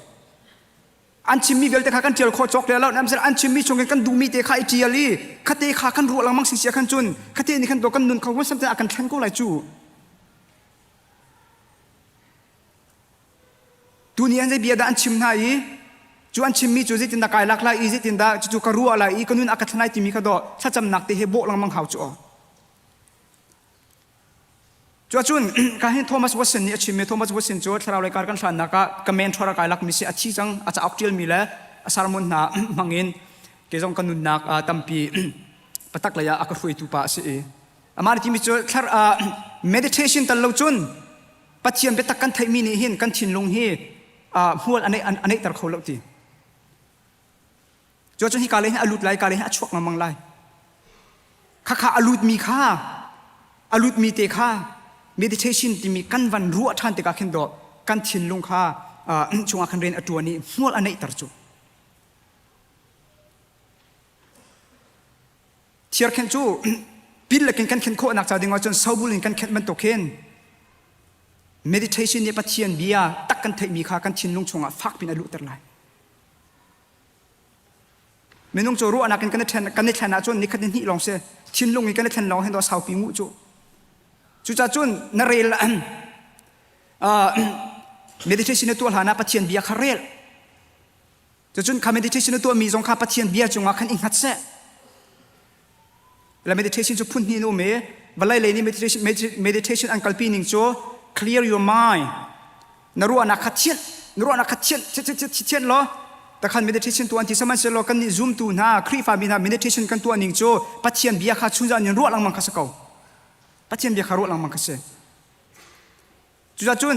an chimmi vialte kha kan ṭial khawh cawk le lo an chimmi chungin kan duhmi te kha i ṭial i khate kha kan ruah lengmang si sia khan cun khate nih khan kan nun kho huansam te a kan thlen ko lai cu tuni an zei bia dah an chim hna i cu an chimmi cu zeitindah kai lak lai i zeitindah cucu ka ruah lai i ka nun a ka thlen lai timi kha dawh thlacamnak te he bawh lengmang hau cu aw Cuacun ka hin Thomas Watson nih a chimmi Thomas Watson cu thlarau lei kar kan hlannak ah ka mentor a kai lakmi si a thi cang a cauk ṭialmi le a sermon hna hmangin kei zong ka nunnak tampi patak lei ah a ka hruaitu pa a si i amah nih timi cu thlar meditation tal lo cun Pathian biatak kan theihmi nih hin kan thinlung hi hmual a neihter kho lo ti. Cuacun hika lei hin a lut lai, ka lei hin a chuak lengmang lai. Khakha a lutmi kha, a lutmi te kha meditation timi kan van ruah ṭhan tikah khin dawh kan thinlung kha chungah khan rian a ṭuan i hmual a neihter cu. Thiarkhenh cu pil lakin kan khenh khawhnak ca ding ahcun sobul in kan khenh bantuk hin meditation nih Pathian bia tak kan theihmi kha kan thinlung chungah fakpin a luhter lai. Minung cu ruahnak in kan i ṭhen kan i thlen ahcun nikhat ni hnih lawng si thinlung in kan i thlen lawng hin dawh saupi nguh cu. Cucaah cun na rel uh, meditation na tuah hlan ah Pathian bia kha rel. Cucun kha meditation na tuahmi zong kha Pathian bia cungah khan i hngat seh. La meditation cu phun hnih in um i vawlei lei nih meditation, meditation an kalpi ning cu clear your mind na ruahnak kha thianh na ruahnak kha thianh thianh law takhan meditation tuah an ti sihmanhsehlaw kan nih zumtu hna Khrihfa mi hna meditation kan tuah ning cu Pathian bia kha chunzan in ruah lengmang kha si ko Pathian bia kha ruah lengmang kha si Cucacun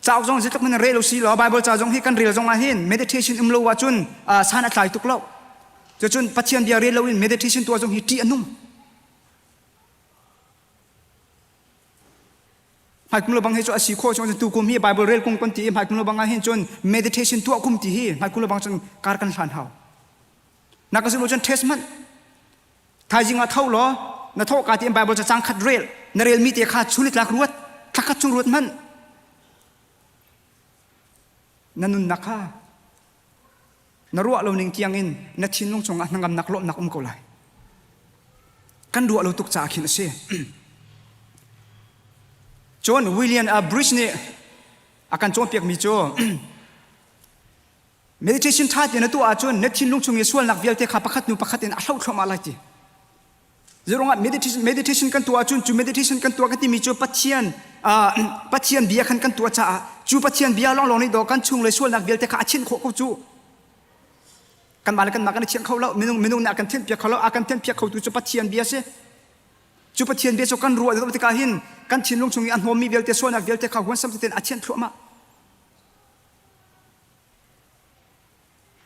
cauk zong zeitluk in rel usih law Bible ca zong hi kan rel zong ah hin meditation um lo ahcun san a tlai tuk lo. Cucun Pathian bia rel loin meditation tuah zong hi ṭih a nung. Hmaikum lo bang hi cu a si khawh cun tu kum hi Bible rel kum kan ti i hmaikum lo bang ah hin cun meditation tuah kum ti hi hmaikum lo bang cun kar kan hlan hau. Na ka zumh cun test hmanh Thaizing ah tho law na thawhka tiin Bible ca cang khat rel na relmi te kha chunitlak ruat thlakhat chung ruat hmanh na nunnak kha na ruah lo ning tiang in na thinlung chungah hnangamnak lawmhnak um ko lai kan ruah lo tuk caah khin a si John William A. Bridge nih a kan cawnpiakmi cu Meditation ṭha tein na tuah ahcun na thinlung chung i sualnak vialte kha pakhat hnu pakhat in a hloh thluahmah lai ti. Zeiruangah meditation, meditation kan tuah ahcun cu meditation kan tuah kan timi cu Pathian uh, Pathian bia khan kan tuah caah cu Pathian bia lawnglawng nih dawh kan chung le sualnak vialte kha a chinh khawh ko cu. Kanmah le kanmah kan i thianh kho lo minung minung nih a kan thianhpiak kho lo a kan thianhpiak khotu cu Pathian bia si. Cu Pathian bia cu kan ruah deuh tikah hin kan thinlung chung i a hnawmmi vialte sualnak vialte kha huansam tein a thianh thluahmah.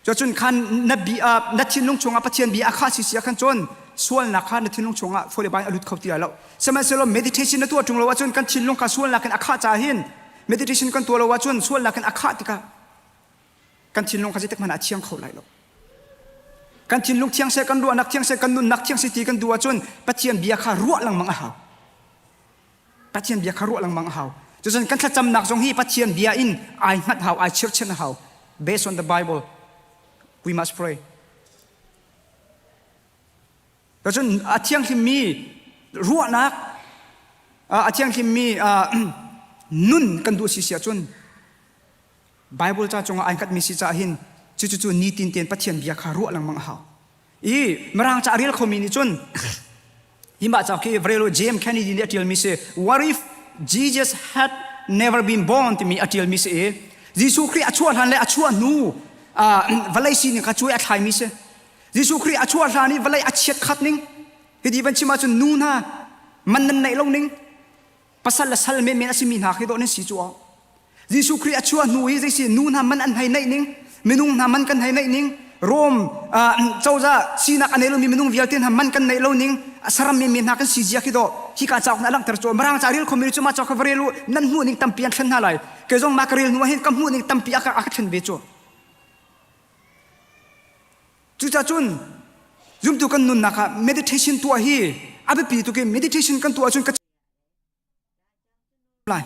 Cucun khan na bi na thinlung chungah Pathian bia a khah si si ah khan cun sualnak kha na thinlung chungah fole bai a lut kho ti lai lo. Sihmanhsehlaw meditation na tuah ṭung lo ahcun kan thinlung kha sualnak in a khah caah hin meditation kan tuah lo ahcun sualnak in a khah tikah kan thinlung kha zeitik hmanh ah a thiang kho lai lo. Kan thinlung thiang seh, kan ruahnak thiang seh, kan nunnak thiang seh ti kan duh ahcun Pathian bia kha ruah lengmang a hau. Pathian bia kha ruah lengmang a hau. Cucun kan thlacamnak zong hi Pathian bia in ai hngat hau, ai chirchin a hau. Based on the Bible, we must pray. Cucun a thianghlimmi ruahnak, a thianghlimmi nun kan duh si si ahcun Bible ca cungah ai hngatmi si caah hin cucu nitin tein Pathian bia kha ruah lengmang a hau. I Mirang ca a rel khomi nih cun hi mah cauk hi Vrelo James Kennedy nih a ṭialmi si What if Jesus had never been born timi a ṭialmi si i Jesuh Khrih a chuah hlan le a chuah hnu vawlei sining kha cuai a thlaimi si. Jesuh Khrih a chuah hlan i vawlei a chiat khat ning hiti van chim ahcun nu hna man nan neih lo ning pasal le sal menmen a simi hna khi dawh nan si cu aw Jesuh Khrih a chuah hnu i zeisi nu hna man an hei neih ning minung hna man kan hei neih ning Rom cozah sinak a nei lomi minung vialte hna man kan neih lo ning saram menmen hna kan si zia khi dawh hika cauk na langhter cu mirang ca rel khomi cu mah cauk kha va rel u nan hmuh ning tampi an thlen hna lai kei zong mah ka rel hnu ah hin ka hmuh ning tampi a ka thlen ve cu Cucaah cun zumtu kan nunnak ah meditation tuah hi a biapi tuk i meditation kan tuah ahcun ka lai.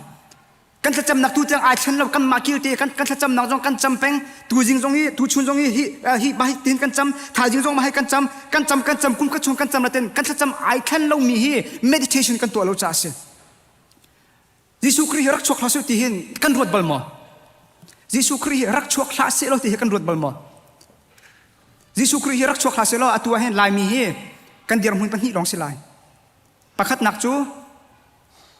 Kan thlacamnak tu tiang ai thlen lo kanmah kilte kan kan thlacamnak zong kan cam peng tuzing zong hi tuchun zong hi hi hi mah hi tin kan cam thaizing zong mah hi kan cam kan cam kan cam kum khat chung kan cam laten kan thlacam ai thlen lomi hi meditation kan tuah lo caah a si. Jesuh Khrih hi rak chuak hlah seh ti hin kan ruat bal maw? Jesuh Khrih hi rak chuak hlah seh law ti hi kan ruat bal maw? Jesuh Khrih hi rak chuak hlah seh law atu ah hin Laimi hi kan dirhmun pahnih lawng si lai. Pakhatnak cu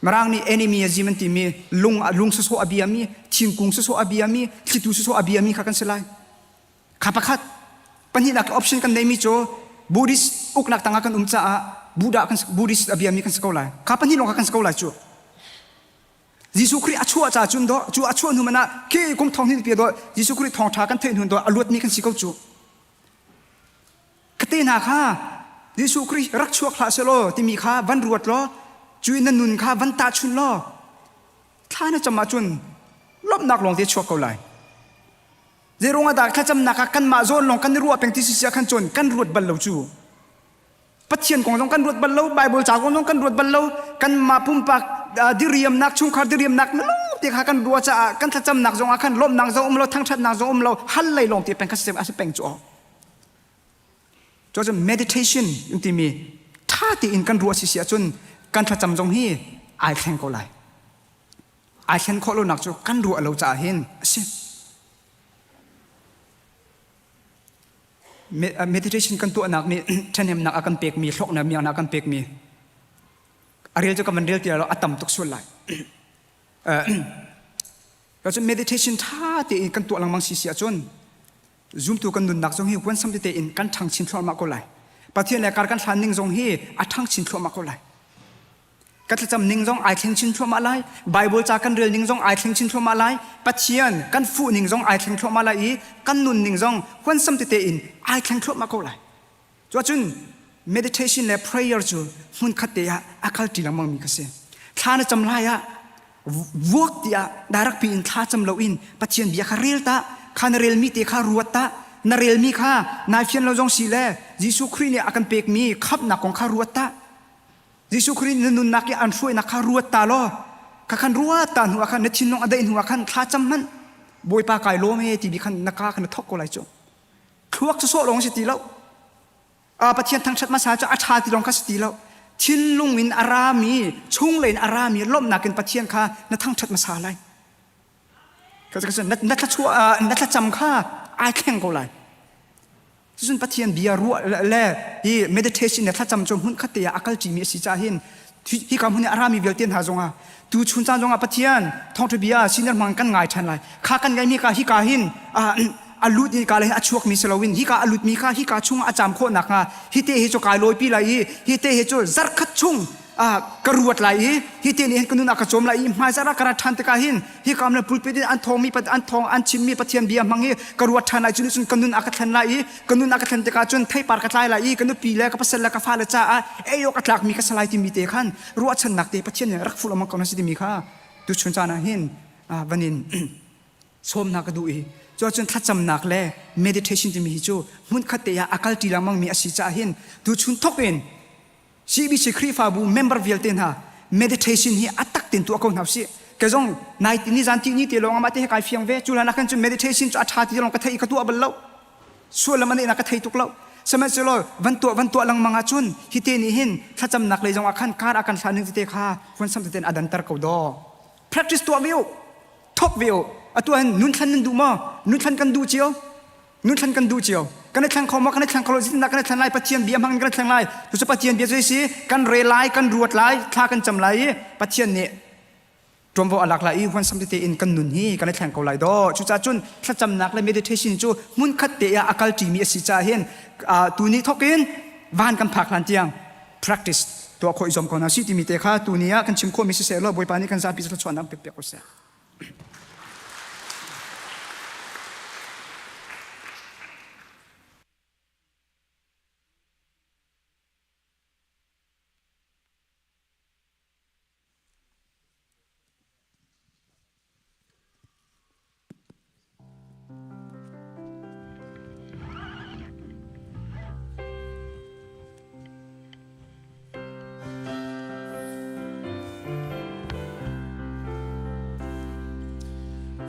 Mirang nih animism an timi lung lung sawsawh a biami, thingkung sawsawh a biami, thlitu sawsawh a biami kha kan si lai. Kha pakhat. Pahnihnak option kan neimi cu Buddhist uknak tangah kan um caah Buddha kan Buddhist a biami kan si ko lai. Kha pahnih lawng kha kan si ko lai cu. Jesuh Khrih a chuah ca cun do cu a chuah hnu man ah khi kum thong hin pi do Jesuh Khrih thawngtha kan theih hnu do a luatmi kan si ko cu. Kate hna kha Jesuh Khrih rak chuak hlah selaw timi kha van ruat law cu na nun kha van tahchun law thla na cam ahcun lawmhnak lawng te chuak ko lai. Zeiruang ah dah thlacamnak ah kanmah zawn lawng kan i ruah peng ti si khan cun kan ruat bal lo cu. Pathian kong zong kan ruat bal lo, Bible ca kong zong kan ruat bal lo, kanmah pumpak diriamnak, chungkhar diriamnak lawng te kha kan ruah caah kan thlacamnak zong ah khan lawmhnak zong um lo, thangṭhatnak zong um lo, hal lei lawng te peng kha a si peng cu. Cuacun meditation in timi ṭha tein kan ruah si si ahcun kan thlacam zong hi ai thleng ko lai. Ai thlen khawh lonak cu kan ruah lo caah hin a si. Meditation kan tuahnak nih ṭhahnemnak a kan pekmi, hlawknak miaknak a kan pekmi a rel cu ka van rel ti lo a tam tuk sual lai. Cun meditation ṭha tein kan tuah lengmang si si ahcun zumtu kan nunnak zong hi huansam tete in kan ṭhang chin thluahmah ko lai. Pathian le kar kan hlan ning zong hi a ṭhang chin thluahmah ko lai. Ka thlacam ning zong ai thleng chin thluahmah lai. Bible ca kan rel ning zong ai thleng chin thluahmah lai. Pathian kan fuh ning zong ai thleng thluahmah lai i kan nun ning zong huansam tete in ai thleng thluahmah ko lai. Cuahcun meditation le prayer cu hmunkhat te ah a kalṭi lengmang mi ka si. Thla na cam lai ah vuak tiah direct pi in thla cam loin Pathian bia kha rel ta, kha na relmi te kha ruat ta, na relmi kha nai fian lo zong si le Jesuh Khrih nih a kan pekmi khamhnak kong kha ruat ta. Jesuh Khrih na nunnak i an hruainak kha ruat ta law kha khan ruat ta hnu ah khan na thinlung a daih hnu ah khan thla cam hmanh Bawipa kai lawm he ti bi khan na ka kha na thok ko lai cu thluak cu sawh lawng si ti lo Pathian thangṭhat hmasa cu a ṭha ti lawng kha si ti lo thinlung in a rami chunglei in a rami lawmhnak in Pathian kha na thangṭhat hmasa lai na thlachuah na thlacam kha ai thleng ko lai Cucun Pathian bia ruah le hi meditation le thlacam cu hmun khat te ah a kal ṭimi a si caah hin hika hmun i a rami vialte hna zongah tu chun caan zongah Pathian thawngṭha bia senior hmang kan ngai ṭhan lai. Kha kan ngaimi ka hika hin a lut in ka le a chuakmi si loin hika a lutmi kha hika chungah a caam khawh nakhnga hi te hi cu kai lawipi lai i hi te hi cu zarkhat chung. ka ruat lai i hi te nih hin ka nun a ka cawm lai i hmaizarh ah ka rat ṭhan tikah hin hi kam le pulpit in an thawngmi an thawng an chimmi Pathian bia hmang hi ka ruat ṭhan lai cu nih cun ka nun a ka thlen lai i ka nun a ka thlen tikah cun theipar ka tlai lai i ka nupi le ka pasal le ka fale caah ei awk a tlakmi ka si lai timi te khan ruahchannak te Pathian nih rak fuh lengmang ko na si timi kha tuchun caan ah hin van in sawmnak ka duh i cuahcun thlacamnak le meditation timi hi cu hmunkhat te ah a kalṭi lengmang mi a si caah hin tuchun thok in CBC Khrihfabu member vialte hna meditation hi a tak tin tuah ko hna usih. Ke zong nai ni zan ti ni te lawng amah te he kai fiang ve. Cu hlan ah khan cun meditation cu a ṭha ti lawng ka thei i ka tuah bal lo. Sual lam na ka thei tuk lo. Sihmanhsehlaw van tuah van tuah lengmang ahcun hi te nih hin thlacamnak lei zong ah khan kar a kan hlan ning tete kha huansam tete in a danter ko daw. Practice tuah ve u. Thok ve u. Atu hin nun thlen nan duh maw? Nun thlen kan duh cio. Nun thlen kan duh cio. Kan i thleng kho maw? Kan i thleng kho lo. Zeitindah kan i thleng lai? Pathian bia hmang in kan i thleng lai. Cucu Pathian bia cu si kan rel lai, kan ruat lai, thla kan cam lai i Pathian nih ṭuanvo a lak lai i huansam tete in kan nun hi kan i thleng ko lai daw. Cucaah cun thlacamnak le meditation cu hmunkhat te ah a kalṭimi a si caah hin tuni thawk in van kan phak hlan tiang practice tuah khawh i zuam ko hna sih timi te kha tuni ah kan chim khawhmi siseh law Bawipa nih kan zapi thluachuahnak pek piak ko seh.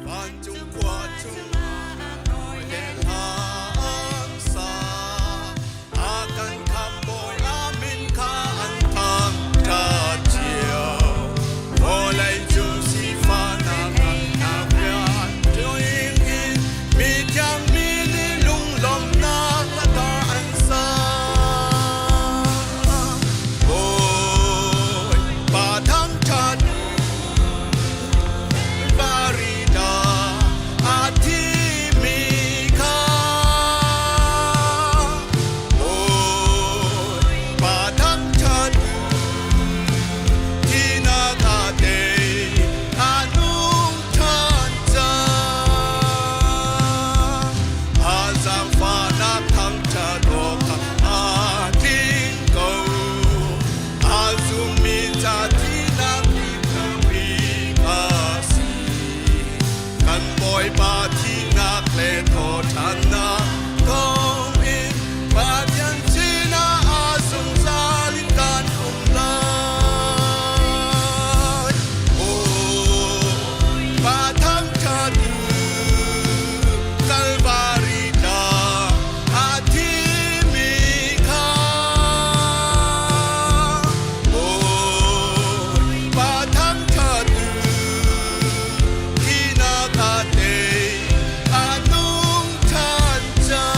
Vancung khua cungah nawi le hlang sa a kan khamh-bawi a min kha an thangṭhat cio. Vawlei cung sifahnak nak rian ṭuing in mithiang mi nih lunglawmhnak hla thar an sa. Bawipa thangṭhat Farida a thimi kha Bawipa thangṭhat Thihnak a tei a nung ṭhan cang. A zaangfahnak thangṭhat awkah aa tling ko. A zummi ca thihnak bik a si. Kan Bawipa thihnak le thawhṭhannak thawngin Pathian sinah a zungzal in kan um lai. Bawipa thangṭhat u, Kalvari tlang a thimi kha. Bawipa thangṭhat u, thihnak a tei, a nung ṭhan cang.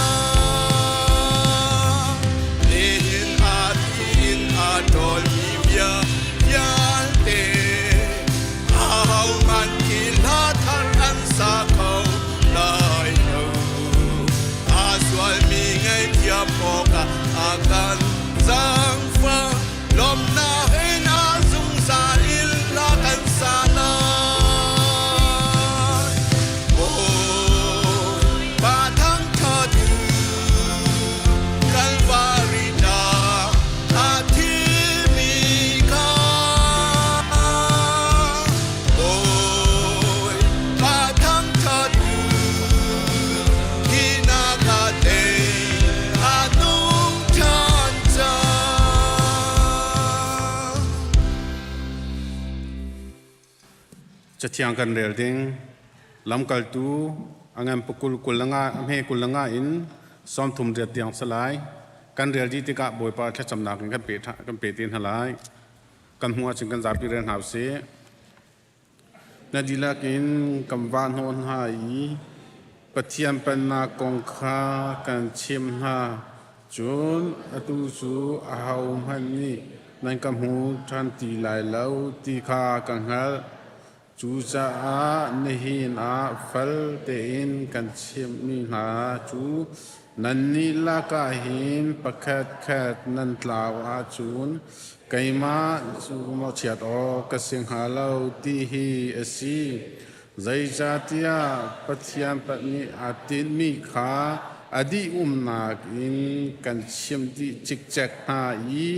Nihin a thi in a ṭawlmi bia vialte, ahohmanh khi hla thar an sa kho lai lo. A sualmi ngaihthiam awkah a kan zaangfah. Lawmhnak in a zungzal in la kan sa lai. Bawipa thangṭhat u, Kalvari tlang a thimi kha. Bawipa thangṭhat u, thihnak a tei, a nung ṭhan cang. Cathiang kan rel ding lamkaltu a ngan pakul kul nga hme kul nga in sawmthum riat tiang salai kan rel dih tikah Bawipa thlacamnak in kan pe kan pe te hna lai kan hmuh ahcun kan zapi rel hna usih Na dihlak in kan vah hnawh hna i Pathian Pennak kong kha kan chimh hna. Cun atu cu ahohmanh nih nan ka hmu ṭhan ti lai lo ti kha ka hngalh. Cucaah nihin ah fal tein kan chimhmi hna cu. Nannih lakah hin pakhatkhat nan tlau ahcun keimah cu mawhchiat awk ka si hnga lo ti hi a si. Zeicahtiah Pathian nih aa tinhmi kha a dih-umnak in kan chimh dih cikcek hna i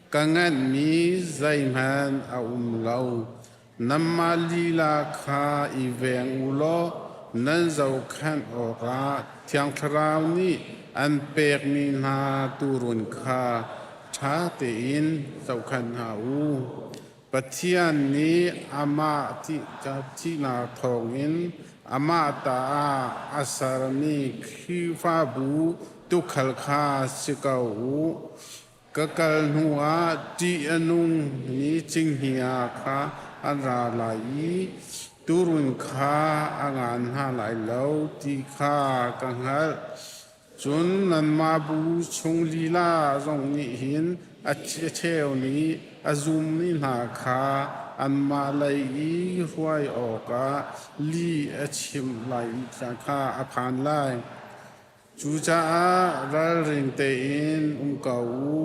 ka nganhmi zeihmanh a um lo. Nanmah lila kha i veng u law nan zohkhenh awkah Thiang Thlarau nih an pekmi hna tuurun kha ṭha tein zohkhenh hna u. Pathian nih amah thihnak thawngin amah ta ah a sermi Khrihfabu tuukhal kha si ko u. Ka kal hnuah ṭih a nungmi cinghngia kha an ra lai i tuurun kha a ngan hna lai lo ti kha ka hngalh. Cun nanmah bu chung lila zong nih hin a cheu nih a zummi hna kha anmah lei i hruai awkah lih a chimh lai kha a phan lai. Cucaah ralring tein um ko u.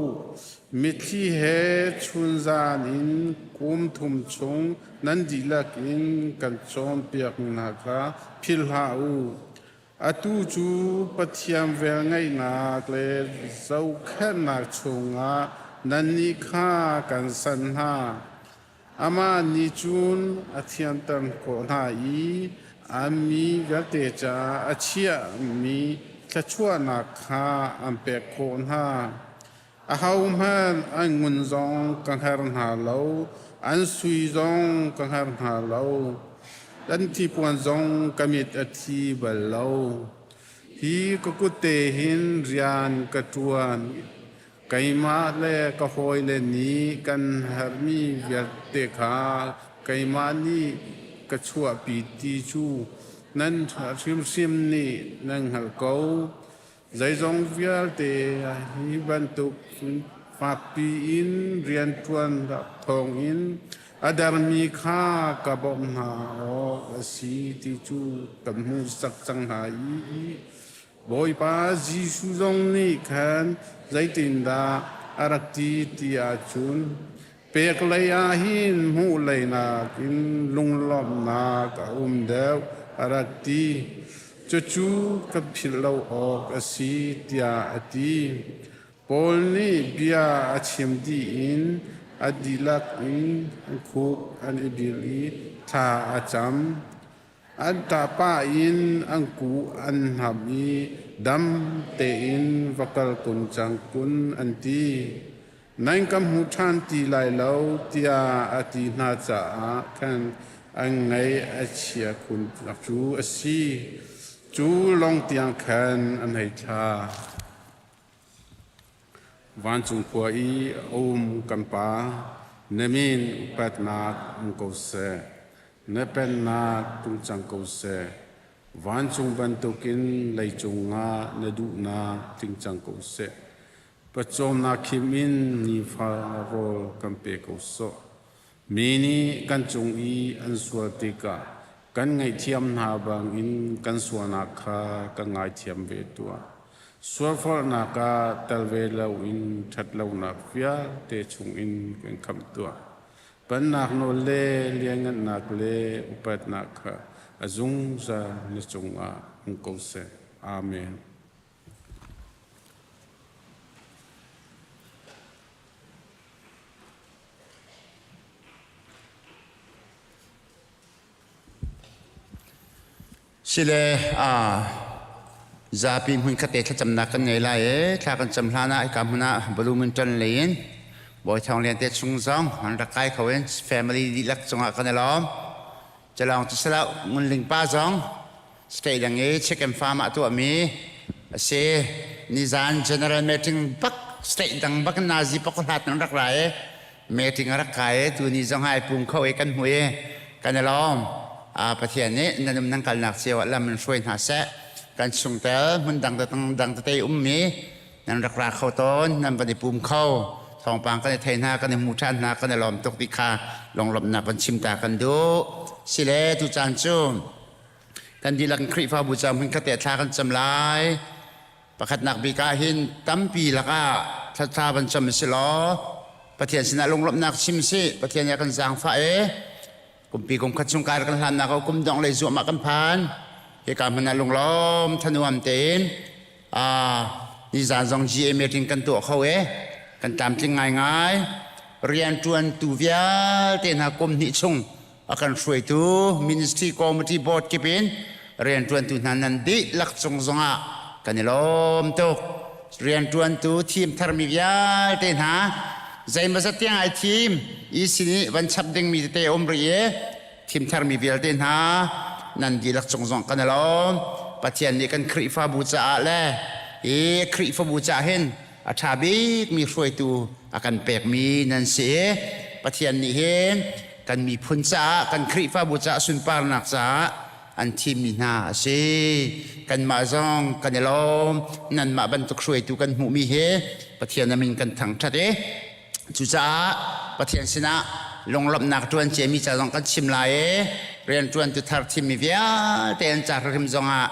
Mitthli he chunzan in kum thum chung nan dihlak in kan cawnpiak hna kha philh hlah u. Atu cu Pathian velngeihnak le zohkhenhnak chungah nannih kha kan sanh hna. Amah nih cun a thianter khawh hna i an mi vialte caah a chiahmi thluachuahnak kha an pek khawh hna. Ahohmanh an ngun zong ka hngar hna lo, an sui zong ka hngar hna lo, an thilpuan zong ka mit a thi bal lo. Hi ka kutte hin rian ka ṭuan. Keimah le ka hawile nih kan herhmi vialte kha keimah nih ka chuahpi ti cu nan hrimhrim nih nan hngalh ko. Zeizong vialte hi bantuk fakpi in rianṭuan thawngin a dermi kha ka bawmh hna awk a si ti cu kan hmuhsak cang hna i Bawipa Jesuh zong nih khan zeitindah a rak ti ti ahcun pek lei ah hin hmuh lei nakin lunglawmhnak a um deuh a rak ti. Cucu kan philh lo awk a si tiah a ti. Paul nih bia a chim dih in a dihlak in an khuk an i bil i thla a cam. An ṭahpah in an kuh an hnamh i dam tein va kal kun cang kun an ti. Nan ka hmu ṭhan ti lai lo tiah a ti hna caah khan an ngaih a chia khun cu a si. Cu lawng tiang khan an hei thla. Vancung khua i a um kan Pa, na min upatnak um ko seh. Na pennak tlung cang ko seh. Vancung bantukin leicung ah na duhnak tling cang ko seh. Pawcawmnak khim in nifa rawl kan pe ko sawh. Mi nih kan cung i an sual tikah kan ngaihthiam hna bangin kan sualnak kha kan ngaithiam ve tuah. Sualforhnak ah tel ve loin ṭhatlonak vialte chungin kan khamh tuah. Pennak nawl le lianngannak le upatnak kha a zungzal na cungah um ko seh. Amen. Sile zapi hmun khat te thlacamnak kan ngei lai i thla kan cam hlan ah hika hmun ah Bloomington lei in Bawi Thawng Lian te chung zong an rak kai kho in family dihlak cungah kan i lawm. Calawng cu salah Ngun Ling pa zong State dang i chicken farm ah tuahmi a si. Nizan general meeting bak state dang bak in nazi pak hlat nan rak ra i meeting a rak kai i tuni zong ai pum kho i kan hmu i kan i lawm. Pathian nih nan um nan kalnak cio ah lam in hruai hna seh. Kan chungtel hmun dang dang tete ummi nan rak ra kho tawn nan van i pum kho thawngpang kan i thei hna kan i hmu ṭhan hna kan i lawm tuk ti kha lunglawmhnak van chim ta kan duh sile tu caan cu kan dihlak in Khrihfabu ca hmun khat te thla kan cam lai. Pakhatnak bik ah hin tampi lakah thla van cam si law Pathian sinah lunglawmhnak chim si Pathian nih a kan zaangfah i kumpi kum khat chung kar kan hlannak ah kum dongh lei zuahmah kan phan. Hika hmun ah lunglawm thanuam tein nizan zong GA meeting kan tuah kho i kan tlamtling ngaingai. Rianṭuantu vialte hna kum hnih chung a kan hruaitu ministry committee board kip in rianṭuantu hna nan dihlak cung zongah kan i lawm tuk. Rianṭuantu thim tharmi vialte hna zeimawzat tiang ai thim i sin i van chap dingmi tete a um rih i thim tharmi vialte hna nan dihlak cung zong kan i lawm. Pathian nih kan Khrihfabu caah le hi Khrihfabu caah hin a ṭha bikmi hruaitu a kan pekmi nan si i Pathian nih hin kan miphun caah kan Khrihfabu caah sunparnak caah an thimmi hna a si. Kanmah zong kan i lawm. Nanmah bantuk hruaitu kan hmuhmi hi Pathian a min kan thangṭhat i cucaah Pathian sinah lunglawmhnak ṭuan ciami ca zong kan chim lai i rianṭuantu thar thimmi vialte an ca hrim zongah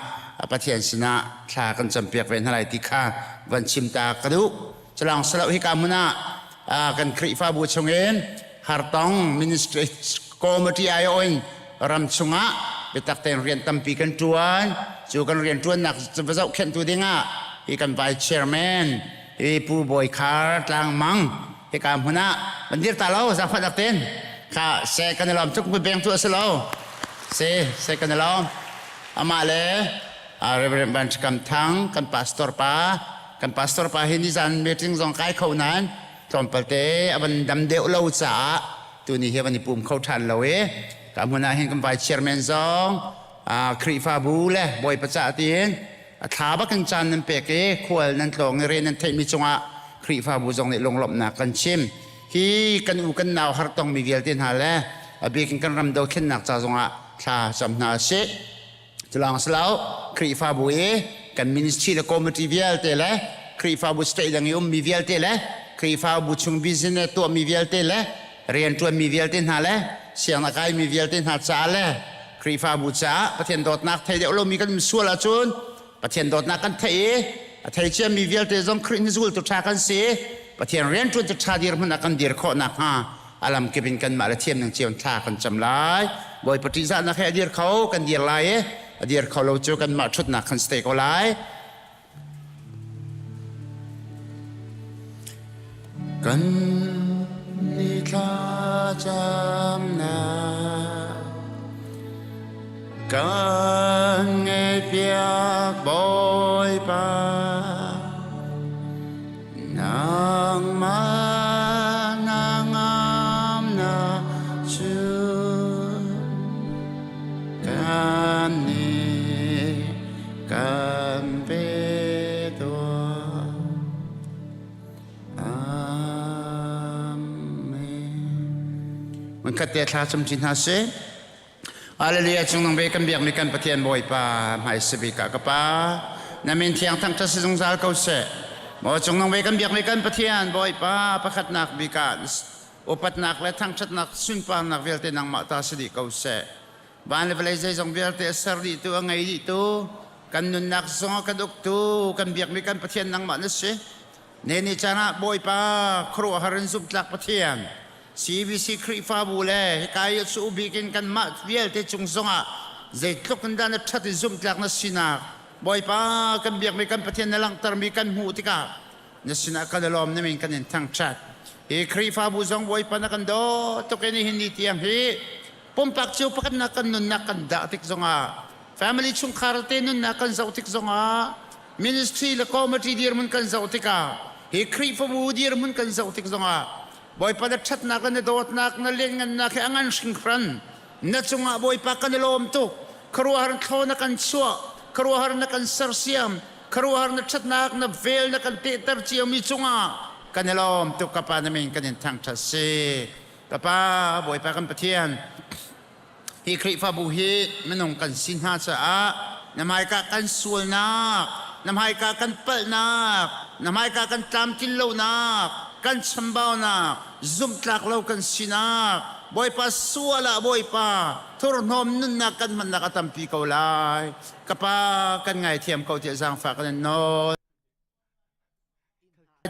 Pathian sinah thla kan campiak ve hna lai ti kha van chim ta ka duh. Culawng silo hika hmun ah kan Khrihfabu chungin hartong ministry committee aiawh in ram chungah biatak tein rian tampi kan ṭuan. Cu kan rian ṭuannak va zohkhenhtu dingah hi kan vice chairman hi Pu Bawi Khar Tlangmang hika hmun ah van dir ta lo zaangfah dak ten kha se kan i lawm tuk beng tu a si lo se se kan i lawm amah le Reverend Van Kam Thang kan pastor pa kan pastor pa hi nizan meeting zong kai kho nain tlawmpal te a van dam deuh lo caah tuni hi van i pum kho ṭhan lo i ka hmun ah hin kan vice chairman zong Khrihfabu le Bawipa cah tiin a thla bak in caan nan pek i khual nan tlawng i re nan theihmi cungah Khrihfabu zong nih lunglawmhnak kan chim. Hi kan u kan nau hartongmi vialte hna le a bik in kan ram dothlennak ca zongah thla cam hna sih. Culawng si lo Khrihfabu i kan ministry le committee vialte le Khrihfabu state dang i ummi vialte le Khrihfabu chung business tuahmi vialte le rianṭuanmi vialte hna le sianginn a kaimi vialte hna caah le Khrihfabu caah Pathian dawtnak thei deuh lomi kan um sual ahcun Pathian dawtnak kan theih i a thei ciami vialte zong Khrih hnuzultu ṭha kan si i Pathian rianṭuantu ṭha dirhmun ah kan dir khawh nakhnga a lamkip in kanmah le thiam ning cio in thla kan cam lai. Bawipa ṭihzahnak he a dir kho kan dir lai i a dir kho lo cu kanmah ṭhutnak kan si te ko lai. Kan ni thlacamnak kan ngaihpiak Bawipa nangmah na ngamnak cu kan nih kan pe tuah. Amen. Mun khat te thla cam chin hna sih. Hallelujah cung nang ve kan biak mi kan Pathian Bawipa hmai sabi ka ka pa na min thiang thang ṭha si zungzal ko seh. Maw cung nang ve kan biak mi kan Pathian Bawipa pakhatnak bik ah upatnak le thangṭhatnak sunparnak vialte nangmah ta si dih ko seh. Van le vawlei zeizong vialte a ser dihtu, a ngei dihtu, kan nunnak zong a kan uktu, kan biakmi kan Pathian nangmah na si. Ne ni caan ah Bawipa khuaruahhar in zumhtlak Pathian, CBC Khrihfabu le hika i a cu bik in kanmah vialte cung zongah zeitluk in dah na ṭhat i zumhtlak na sinak Bawipa kan biakmi kan Pathian na langhtermi kan hmuh tikah na sinah kan i lawm na min kan in thangṭhat. Hi Khrihfabu zong Bawipa na kan dawt tuk i nihin ni tiang hi pumpak cio pakhat nak kan nunnak kan dah tik zongah family chungkhar te nunnak kan zoh tik zongah ministry le committee dirhmun kan zoh tikah hi Khrihfabu dirhmun kan zoh tik zongah Bawipa na ṭhatnak le na dawtnak na lianngannak hi a ngan hringhran na cungah Bawipa kan i lawm tuk khuaruahhar thlaw na kan chuah khuaruahhar na kan sersiam khuaruahhar na ṭhatnak na vel na kan tehter ciomi cungah kan i lawm tuk ka pa na min kan in thangṭhat si Ka Pa, Bawipa kan Pathian, hi Khrihfabu hi minung kan si hna caah na hmaika kan sualnak, na hmaika kan palhnak, na hmaika kan tlamtlin lonak, kan chambaunak, zumhtlak lo kan sinak, Bawipa sual ah Bawipa thurhnawm nunnak kan hmannak a tampi ko lai. Ka Pa, kan ngaithiam ko tiah zaangfah kan in nawl.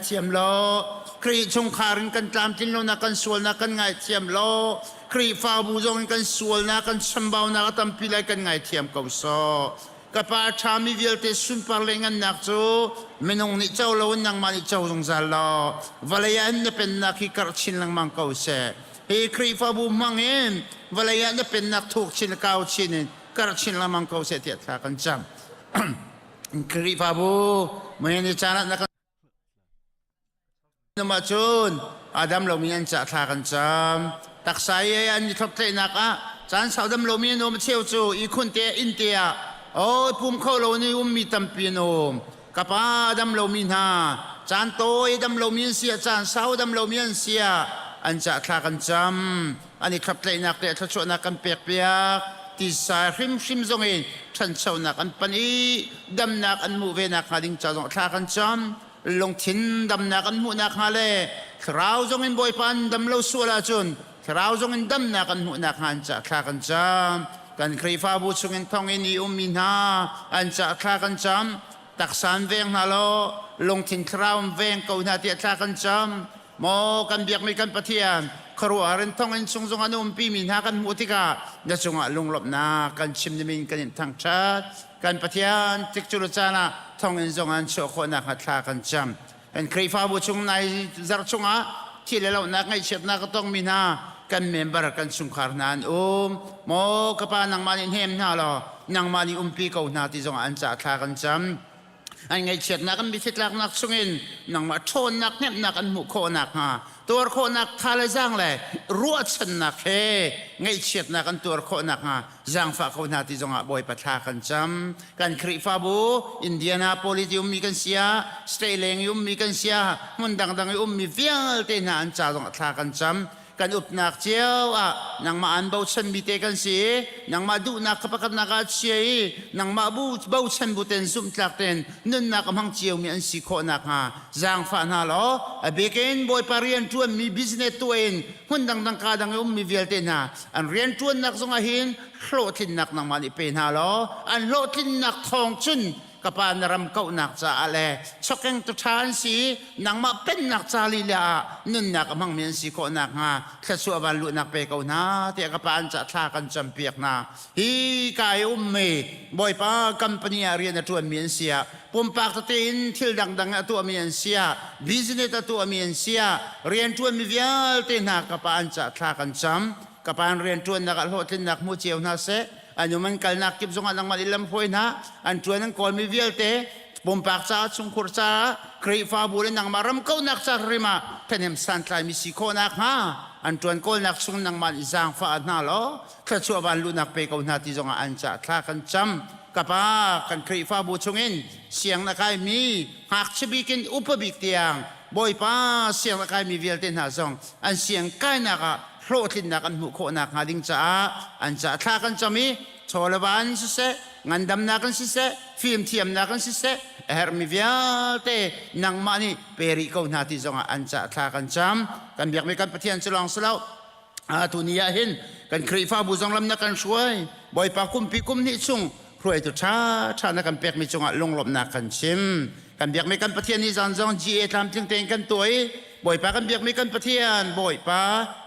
ngaithiam law Khrih chungkhar in kan tlamtlin lonak kan sualnak kan ngaithiam law Khrihfabu zong in kan sualnak kan chambaunak a tampi lai kan ngaithiam ko sawh. Ka pa ṭhami vialte sunpar le ngannak cu minung nih co loin nangmah nih co zungzal law vawlei ah hin na pennak hi karh chin lengmang ko seh. Hi Khrihfabu hmang in vawlei ah na pennak thuk chin le kau chin in karh chin lengmang ko seh tiah thla kan cam. Khrihfabu mei ni caan ah na kan Namah cun Adam lomi an cah thla kan cam. Taksa i an i thloptlaihnak ah caan sau dam lomi an um cheu cu ihkhun te inn te ah oh pum kho lo in ummi tampi an um. Ka pa dam lomi hna caan tawi dam lomi an si ah caan sau dam lomi an si ah an cah thla kan cam. An i thloptlaihnak le thluachuahnak kan pek piak. Tisa hrimhrim zong in ṭhanchonak an pan i damnak an hmuh ve nakhnga ding ca zong thla kan cam. Lungthin damnak an hmuh nakhnga le thlarau zong in Bawipa an dam lo sual ahcun thlarau zong in damnak an hmuh nakhnga an cah thla kan cam. Kan Khrihfabu chungin thonginn i ummi hna an cah thla kan cam. Taksa an veng hna law lungthin thlarau an veng ko hna tiah thla kan cam. Maw kan biakmi kan Pathian khuaruahhar in thonginn chung zong an umpimi hna kan hmuh tikah na cungah lunglawmhnak kan chim nimin kan in thangṭhat. Kan Pathian tikcu caan ah thonginn zong an chuah khawh nakhnga thla kan cam. Kan Khrihfabu chung nai zarh chungah thi le lohnak ngaihchiatnak a tongmi hna kan member kan chungkhar hna an um. Maw ka pa nangmah nih hnem hna law nangmah nih umpi ko hna ti zongah an caah thla kan cam. An ngaihchiatnak an biathitlaknak chungin nangmah ṭhawnnak hnemhnak an hmuh khawh nakhnga tuar khawhnak tha le zaang le ruahchannak he ngaihchiatnak an tuar khawh nakhnga zaangfah ko hna ti zongah Bawipa thla kan cam. Kan Khrihfabu Indianapolis i ummi kan si ah, state leng i ummi kan si ah, hmun dangdang i ummi vialte hna an ca zongah thla kan cam. Kan upnak cio ah nangmah an bochanmi te kan si i nangmah duhnak kha pakhatnak ah chia i nangmah bu bochan bu ten zumhtlak ten nunnak a hmang ciomi an si khawh nakhnga zaangfah hna law a bikin Bawipa rian ṭuanmi business tuah in hmun dangdang ka dang i ummi vialte hna an rianṭuannak zongah hin hlawhtlinnak nangmah nih pe hna law an hlawhtlinnak thawng cun ka pa na ram kauhnak caah le chokeng tu ṭha an si i nangmah pennak ca lila ah nunnak a hmangmi an si khawh nakhnga thluachuah van luhnak pe ko hna tiah ka pa an cah thla kan campiak hna. Hi ka i ummi Bawipa company ah rian a ṭuanmi an si ah pumpak tete in thil dangdang a tuahmi an si ah business a tuahmi an si ah rianṭuanmi vialte hna ka pa an cah thla kan cam. Ka pa an rianṭuannak ah hlawhtlinnak hmu cio hna seh. An um an kalnak kip zongah nangmah nih lamhruai hna. An ṭuan an kawlmi vialte pumpak caah chungkhur caah Khrihfabu le nangmah ram kauhnak ca hrim ah ṭhahnem santlaimi si khawh nakhnga an ṭuan kawlnak chung nangmah nih zaangfah hna law thluachuah van luhnak pe ko hna ti zongah an cah thla kan cam. Ka pa kan Khrihfabu chungin siang na kaimi ngakchia bik in upa bik tiang Bawipa siang na kaimi vialte hna zong an siang kainak ah hlawhtlinnak an hmuh khawh nakhnga ding caah an caah thla kan cam i chaw le va in siseh, ngandamnak in siseh, fimthiamnak in siseh, a herhmi vialte nangmah nih pe rih ko hna ti zongah an caah thla kan cam. Kan biakmi kan Pathian cu lawng si lo. Atu ni ah hin kan Khrihfabu zong lam na kan hruai. Bawipa kumpi kum hnih chung hruaitu ṭha ṭha na kan pekmi cungah lunglawmhnak kan chim. Kan biakmi kan Pathian ni zan zong GA tlamtling tein kan tuah i Bawipa kan biakmi kan Pathian Bawipa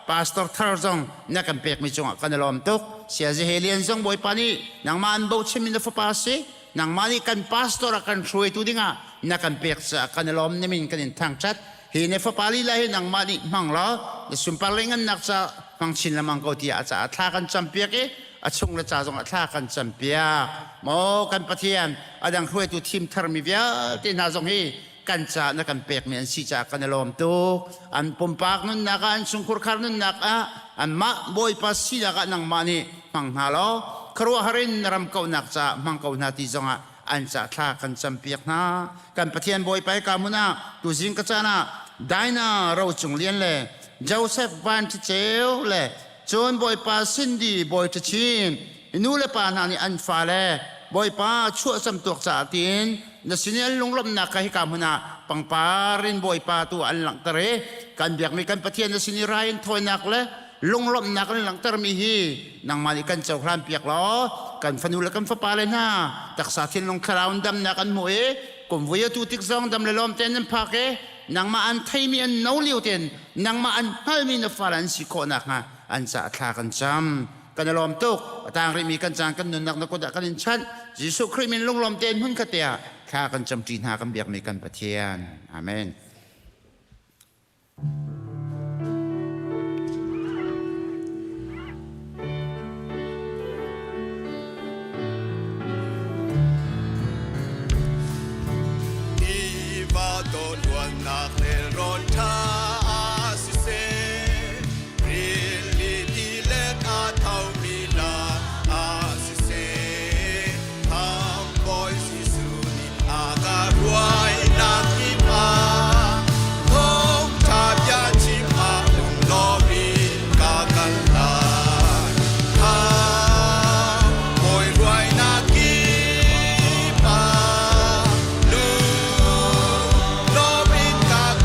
pastor thar zong na kan pekmi cungah kan i lawm tuk. Siazi Helian zong Bawipa nih nangmah an bochanmi na fapa si. Nangmah nih kan pastor a kan hruaitu dingah na kan pek caah kan i lawm nimin kan in thangṭhat. Hi na fapa lila hi nangmah nih hmang law na sunpar le ngannak ca hmang chin lengmang ko tiah a caah thla kan campiak i a chung le ca zongah thla kan campiak. Maw kan Pathian a dang hruaitu thim tharmi vialte hna zong hi kan caah na kan pekmi an si caah kan i lawm tuk. An pumpak nunnak ah an chungkhurkhar nunnak ah anmah Bawipa sinak ah nangmah nih hmang hna law khuaruahhar in na ram kauhnak caah hmang ko hna ti zongah an caah thla kan campiak hna. Kan Pathian Bawipa hika hmun ah tuzing ka caan ah Dinah Rocung Lian le Joseph Van Ṭhaceu le cun Bawipa Cindy Bawi Ṭhachin nu le pa hna nih an fale Bawipa chuahcam tuak caah tiin na sin i an lunglawmhnak kha hika hmun ah pangpar in Bawipa tu an langhter i kan biakmi kan Pathian na sin i rai in thawinak le lunglawmhnak an langhtermi hi nangmah nih kan cohlan piak law kan fanu le kan fapa le hna taksa thinlung thlarau in damnak an hmuh i kum vui atu tik zong dam le lawm tein nan phak i. Nangmah an theimi an no lio tein nangmah an hngalmi na fale an si khawh nakhnga an caah thla kan cam. Kan i lawm tuk. A tang rihmi kan caan kan nunnak na kut ah kan in chanh. Jesuh Khrih min lunglawm tein hmun khat te ah thla kan camṭi hna kan biakmi kan Pathian. Amen. Tiva luannak nelrawn ṭha siseh, rili tilet a thomi la siseh, Khamhbawi Jesuh nih a ka hruainak kip ah thawngṭha bia chim ah lunglawm in ka kal lai. Khamhbawi hruainak kip ah lunglawm in ka kal.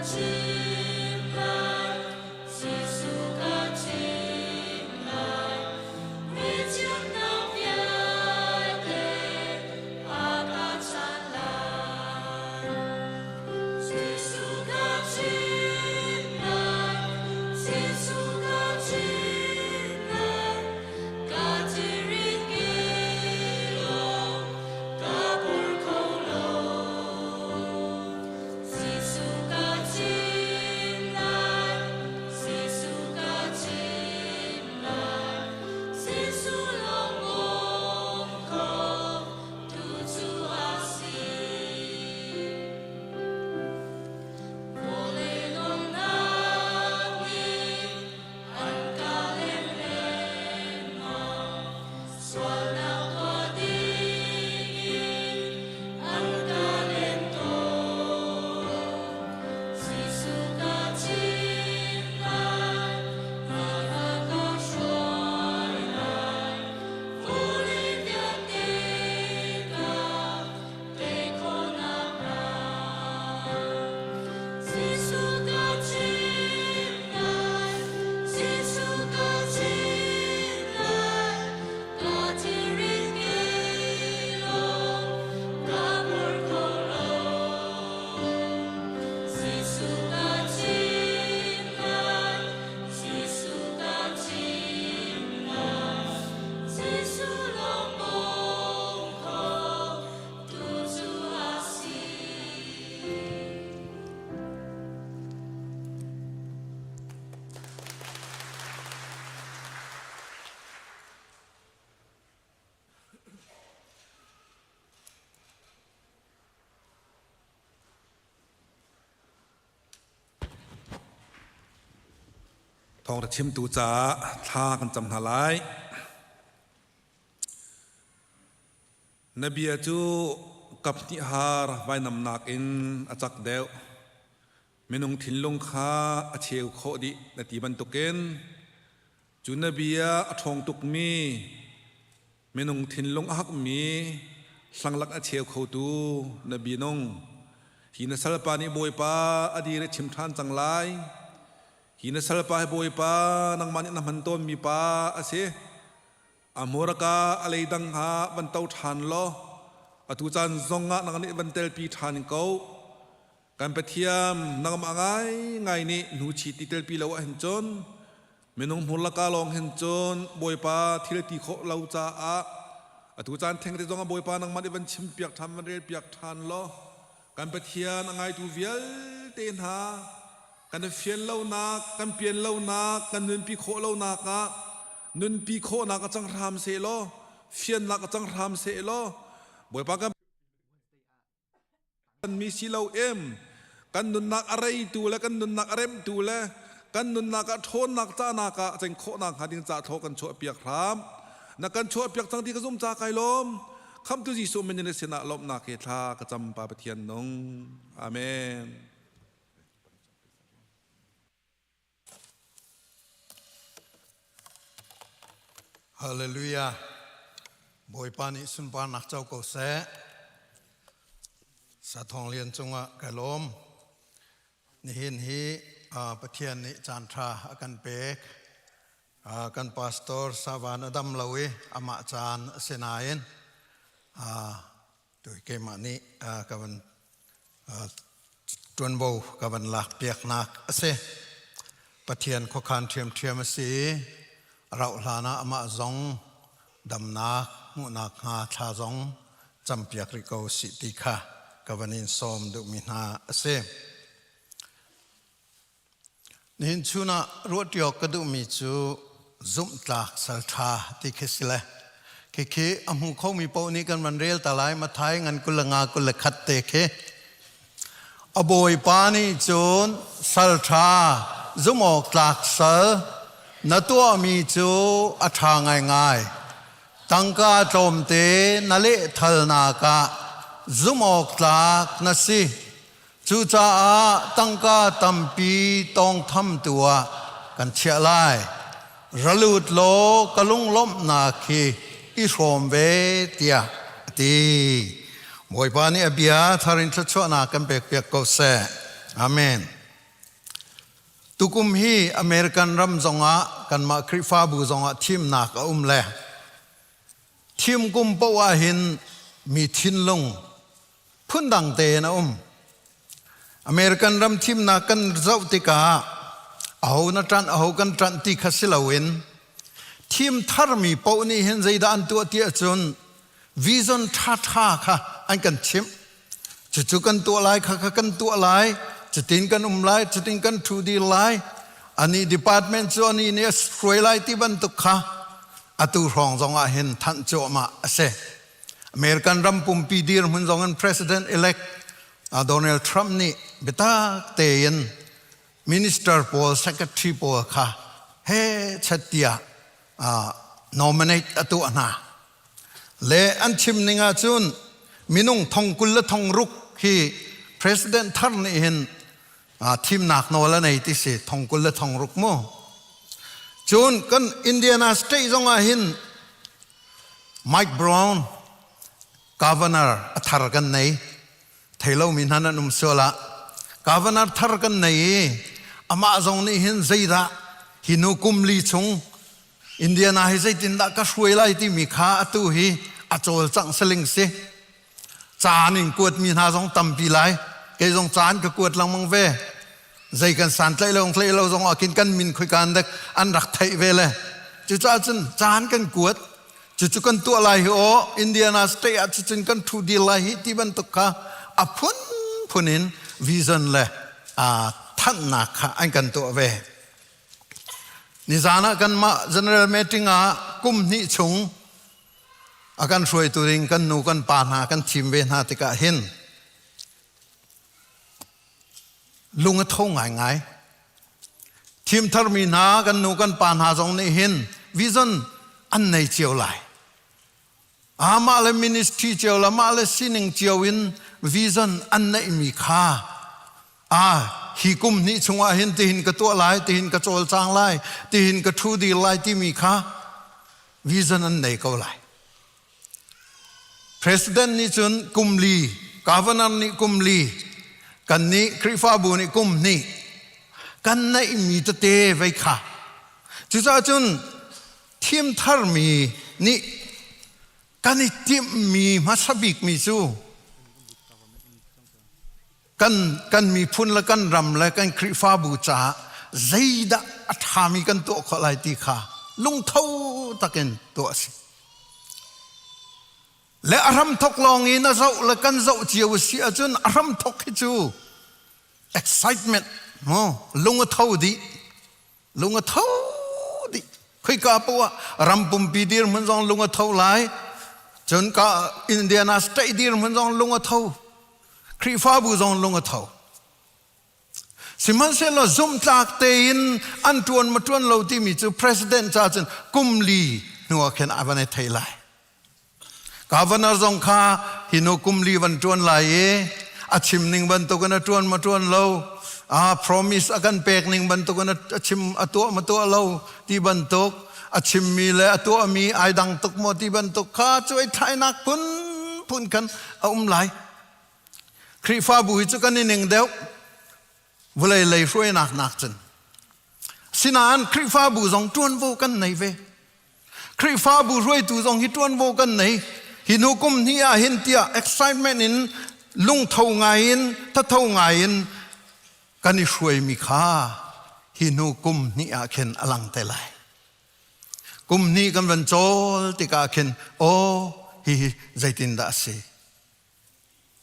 chim lai, Jesuh ka chim lai. Ngaihchiatnak vialte a ka chan lai. Jesuh ka chim lai, Jesuh ka chim lai. Ka cirit ki law ka pur kho lo. Jesuh ka chim lai, Jesuh ka chim lai. Jesuh lawng bawm kho tu cu a si. Vawlei nuamhnak nih an ka lem lengmang. Sualnak tuah dingin an ka lem tawn. Jesuh ka chim lai, na ka hruai lai. Vawlei vialte ka tei khawhnak lai. Jesuh ka chim lai, Jesuh ka chim lai. Ka thilrit ngei law ka pur kho lo. Jesuh ka chim lai, Jesuh ka chim lai. Jesuh lawng bawm kho tu cu a si. Thawngṭha chimtu caah thla kan cam hna lai. Na bia cu kaphnih har vainamnak in a cak deuh. Minung thinlung kha a cheu khawh dih na ti bantukin cu na bia a ṭhawng tukmi minung thinlung a hakmi hlanglak a cheu khotu na binung hi na salpa nih Bawipa a dir i chim ṭhan cang lai. Hi na salpa hi Bawipa nangmah nih na hman tawnmi pa a si. A hmurka a leidang ha van to ṭhan law atu caan zong ah nang nih van telpi ṭhan ko. Kan Pathian nangmah ngaingai nih hnuchit ti telpi lo ahhin cun minung hmurlaka lawng hin cun Bawipa thil ti khawh lo caah atu caan theng te zong ah Bawipa nangmah nih van chimpiak ṭhan van relpiak ṭhan law kan Pathian a ngaitu vialte hna kan i fian lonak kan pian lonak kan nunpi khawh lonak ah nunpi khawhnak a cang hram seh law fiannak a cang hram seh law Bawipa kan mi si lo em kan nunnak a reitu le kan nunnak a remtu le kan nunnak ah ṭhawnnak cahnak ah ceng khawhnak hnga ding ca thaw kan chuah piak hram na kan chuah piak cang ti ka zum ca kai lawm khamtu Jesuh min in sinah lawmhnak he thla ka cam pa Pathian nung amen. Hallelujah. Bawipa nih sunparnak co ko seh. Sathawng lian cungah ka lawm. Nihin hi Pathian nih caan ṭha a kan pek. Kan pastor Savan a dam lo i amah caan a si nain Tui keimah nih ka van ṭuanvo ka van lak piaknak a si. Pathian khuakhan ṭhiamṭhiam a si i a rauh hlan ah amah zong damnak hmuhnak hnga thla zong campiak rih ko sih ti kha ka van in sawm duhmi hna a si. Nihin chun ah ruahṭi awk ka duhmi cu zumhtlak salṭha ti khi si le khikhi a hmu khomi paoh nih kan van rel ta lai Mathai ngan 25 21 te khi. A bawipa nih cun salṭha zumh awk tlak sal na tuahmi cu a ṭha ngaingai. Tangka tlawmte na lehthalnak ah zumh awk tlak na si. Cucaah tangka tampi tawngthamtu ah kan chiah lai. Ra lut law ka lunglawmhnak hi i hrawm ve tiah a ti. Bawipa nih a bia thar in thluachuahnak kan pekpiak ko seh. Amen. Tukum hi American ram zongah kanmah Khrihfabu zongah thimnak a um le thim kum paoh ah hin mi thinlung phundang tein a um. American ram thimnak kan zoh tikah aho na ṭanh aho kan ṭanh ti kha si loin thim tharmi paoh nih hin zeidah an tuah ti ahcun vision ṭhaṭha kha an kan chimh. Cucu kan tuah lai kha kha kan tuah lai cutin kan um lai cutin kan ṭhu dir lai ani department cu ani nih a hruai lai ti bantuk kha atu hrawng zongah hin thanh cuahmah a si. American ram pumpi dirhmun zong in President elect Donald Trump nih biatak tein minister pawl secretary pawl kha he chat tiah nominate a tuah hna. Le an chim ning ahcun minung thong 20 le thong ruk hi president thar nih hin thimnak nawl a nei ti si thong 20 le thong ruk mu. Cun kan Indiana state zong ah hin Mike Brown governor a thar kan nei thei lomi hna nan um sual ah governor thar kan nei i amah zong nih hin zeidah hi nu kum li chung Indiana hi zeitindah ka hruai lai timi kha atu hi a cawlcangh saling si caan in kuatmi hna zong tampi lai kei zong caan ka kuat lengmang ve zei kan santlaih lo tlaih lo zong ah khin kan min khoikan dek an rak theih ve le cucaah cun caan kan kuat cucu kan tuah lai hi aw Indiana state ah cucun kan thu dil lai hi ti bantuk kha a phunphun in vision le thanhnak kha an kan tuah ve nizan ah kanmah general meeting ah kum hnih chung a kan hruaitu ding kan nu kan pa hna kan thim ve hna tikah hin lung a tho ngaingai. Thim tharmi hna kan nu kan pa hna zong nih hin vision an nei cio lai. Amah le ministry cio le mah le sining cio in vision an neihmi kha a hi kum hnih chungah hin tihin ka tuah lai tihin ka cawlcang lai tihin ka thu dir lai timi kha vision an nei ko lai. President nih cun kum li, governor nih kum li, kan nih Khrihfabu nih kum hnih, kan neihmi tete vei kha. Cucaah cun thim tharmi nih kan i timhmi hmasa bikmi cu kan, kan miphun le kan ram le kan Khrihfabu caah zeidah a ṭhami kan tuah khawh lai ti kha lungtho takin tuah a si. Le a hramthok lawng in a zoh le kan zoh cio a si ahcun a hramthok hi cu excitement mu lung a tho dih lung a tho dih khoika poah ram pumpi dirhmun zong lung a tho lai cun ka Indiana state dirhmun zong lung a tho Khrihfabu zong lung a tho Sihmanhsehlaw zumhtlak tein an ṭuan ma ṭuan lo timi cu president ca cun kum li hnu ah khin a van i thei lai. Governor zong kha hi nu kum li van ṭuan lai i a chim ning bantukin a ṭuan ma ṭuan lo, a promise a kan pek ning bantukin a chim a tuah ma tuah lo ti bantuk a chimmi le a tuahmi ai dang tuk maw ti bantuk kha cuai thlainak phunphun khan a um lai. Khrihfabu hi cu kan i ning deuh vawlei lei hruainak nak cun. Sinain Khrihfabu zong ṭuanvo kan nei ve. Khrihfabu hruaitu zong hi ṭuanvo kan nei. Hi hnu kum hnih ah hin tiah excitement in lungtho ngai in thatho ngai in kan i hruaimi kha hi hnu kum hnih ah khin a lang te lai. Kum hnih kan van cawl tikah khin aw hihi zeitindah a si?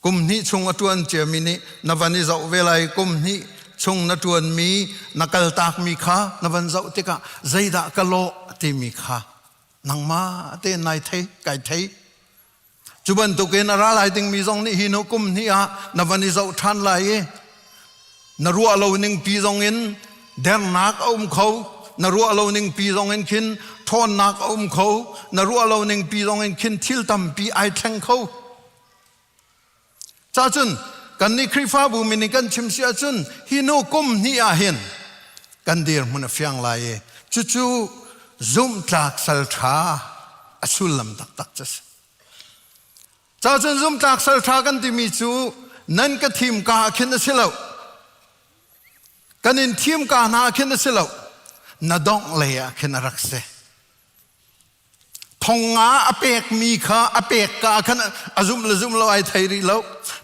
Kum hnih chung a ṭuan ciami nih na van i zoh ve lai. Kum hnih chung na ṭuanmi, na kaltakmi kha na van zoh tikah zeidah ka lawh timi kha nangmah tein nai thei, kai thei. Cu bantukin a ra lai dingmi zong nih hi hnu kum hnih ah na van i zoh ṭhan lai i na ruah lo ning pi zong in dernak a um kho na ruah lo ning pi zong in khin ṭhawnnak a um kho na ruah lo ning pi zong in khin thil tampi ai thleng kho cacun kan nih Khrihfabu min in kan chim si ahcun hi nu kum hnih ah hin kan dirhmun a fiang lai i cucu zumhtlak sal ṭha a sullam taktak cu a si Cacun zumtlak salṭha kan timi cu nan ka thim ka ah khin a si lo. Kan in thim ka hna khin a si lo. Na dongh lei ah khin a rak si. Thong nga a pekmi kha a pek ka khan a zum le zum lo ai thei rih lo.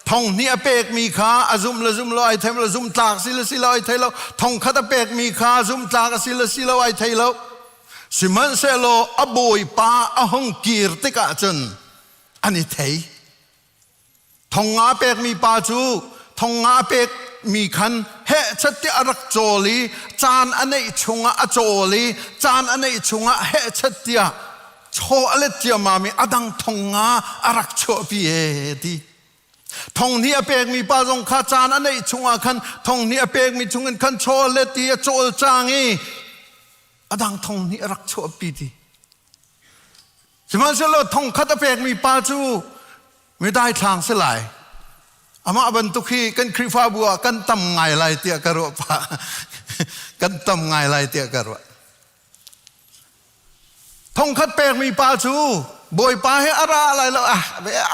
Thong hnih a pekmi kha a zum le zum lo ai thei lo. Zum tlak si le si lo ai thei lo. Thong khat a pekmi kha zum tlak a si le si lo ai thei lo. Sihmanhsehlaw a bawipa a hung kir tikah cun an i thei. Thong nga pekmi pa cu thong nga pekmi khan hehchat tiah a rak cawl i caan a neih chungah a cawl i caan a neih chungah hehchat tiah chaw a let ciammam i a dang thong nga a rak chuahpi e ti. Thong hnih a pekmi pa zong kha caan a neih chungah khan thong hnih a pekmi chungin khan chaw a let i a cawl cang i a dang thong hnih a rak chuahpi ti. Sihmanhsehlaw thongkhat a pekmi pa cu mi daithlang si lai. Amah bantuk hi kan Khrihfabu ah kan tam ngai lai tiah ka ruah pah. kan tam ngai lai tiah ka ruah. Thongkhat pekmi pa cu Bawipa he a ra lai lo ah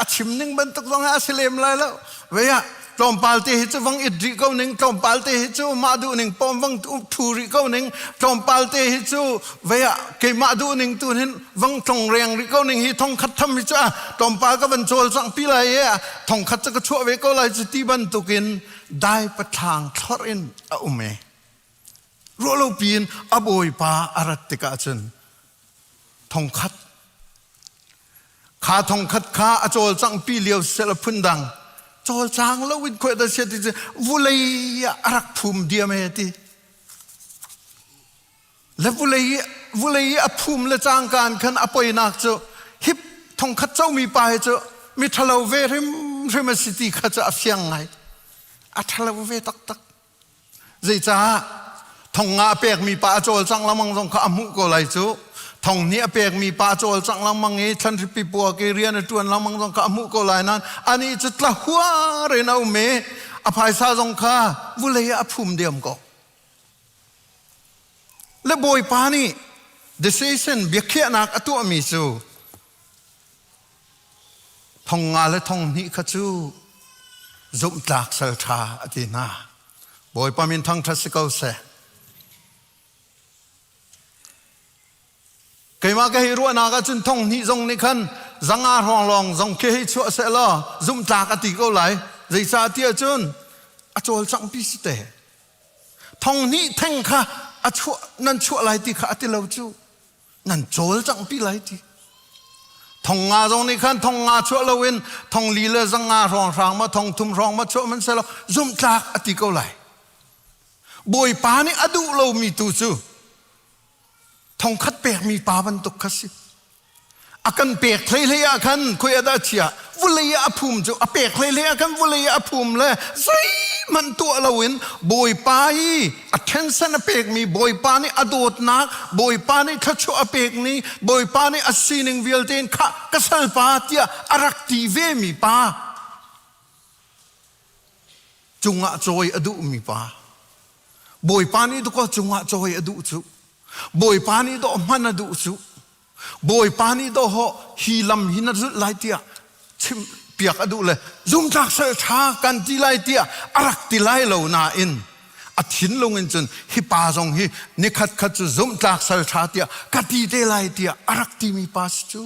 a chim ning bantuk zong a si lem lai lo. Ve ah tlawmpal te hi cu vang it rih ko ning tlawmpal te hi cu mah duh ning pom vang thu rih ko ning tlawmpal te hi cu vei ah keimah duh ning tu hin vang tlong reng rih ko ning hi thong khat tham hi cu a tlawmpal ka van cawl cang pi lai e thong khat cu ka chuah ve ko lai cu ti bantukin dai pathlaang thlorh in a um e ruahlo piin a bawipa a rat tikah cun thong khat Kha thongkhat kha a cawlcangh pi lio siseh phundang cawlcang lo in khuai dah sia ti cu vulei ah a rak phum diam e ti. Le vulei vulei a phum le cangkaan khan a poinak cu hip thongkhat comi pa hi cu mi ṭhalo ve hrimhrim a si ti kha cu a fiang ngai. A ṭhalo ve taktak. Zeicah thong nga a pekmi pa a cawlcangh lengmang zong kha a hmuh ko lai cu. Thong hnih a pekmi pa a cawlcangh lengmang i thlanhripi puak i rian a ṭuan lengmang zong kha a hmuh ko lai nain anih cu tlahuar in a um i a phaisa zong kha vulei ah a phum diam ko. Le Bawipa nih decision biakhiahnak a tuahmi cu Thong nga le thong hnih kha cu zumhtlak sal ṭha a ti hna. Bawipa min thangṭhat si ko seh. Keimah ka hei ruahnak ahcun thong hnih zong nih khan zanga hrawng lawng zong khi hei chuah seh law zumhtlak a ti ko lai. Zeicah ti ahcun a cawlcanghpi si te. Thong hnih theng kha a chuah nan chuah lai ti kha a ti lo cu. Nan cawlcangh pi lai ti. Thong nga zong nih khan thong nga chuah loin thong li le zanga hrawng hrang ma thong thum hrawng ma chuah man selaw zumhtlak a ti ko lai. Bawipa nih a duh lomi tu cu thongkhat pekmi pa bantuk kha si. A kan pek hleihlei ah khan khoi ah dah chia vulei ah a phum cu a pek hleihlei ah khan vulei ah a phum le zeihmanh tuah loin Bawipa i a ṭhensan a pekmi Bawipa nih a dawtnak Bawipa nih thluachuah a pekmi Bawipa nih a sining vialte in khah ka salpa tiah a rak ti vemi pa cungah cawi a duhmi pa Bawipa nih dakaw cungah cawi a duh cu Bawipa nih dawh hman a duh cu Bawipa nih dawh hi lam hi na zulh lai tiah chim piak a duh le zumtlak sal ṭha kan ti lai tiah a rak ti lai lo nain a thinlung in cun hi pa zong hi nikhat khat cu zumhtlak sal ṭha tiah ka ti te lai tiah a rak timi pa si cu.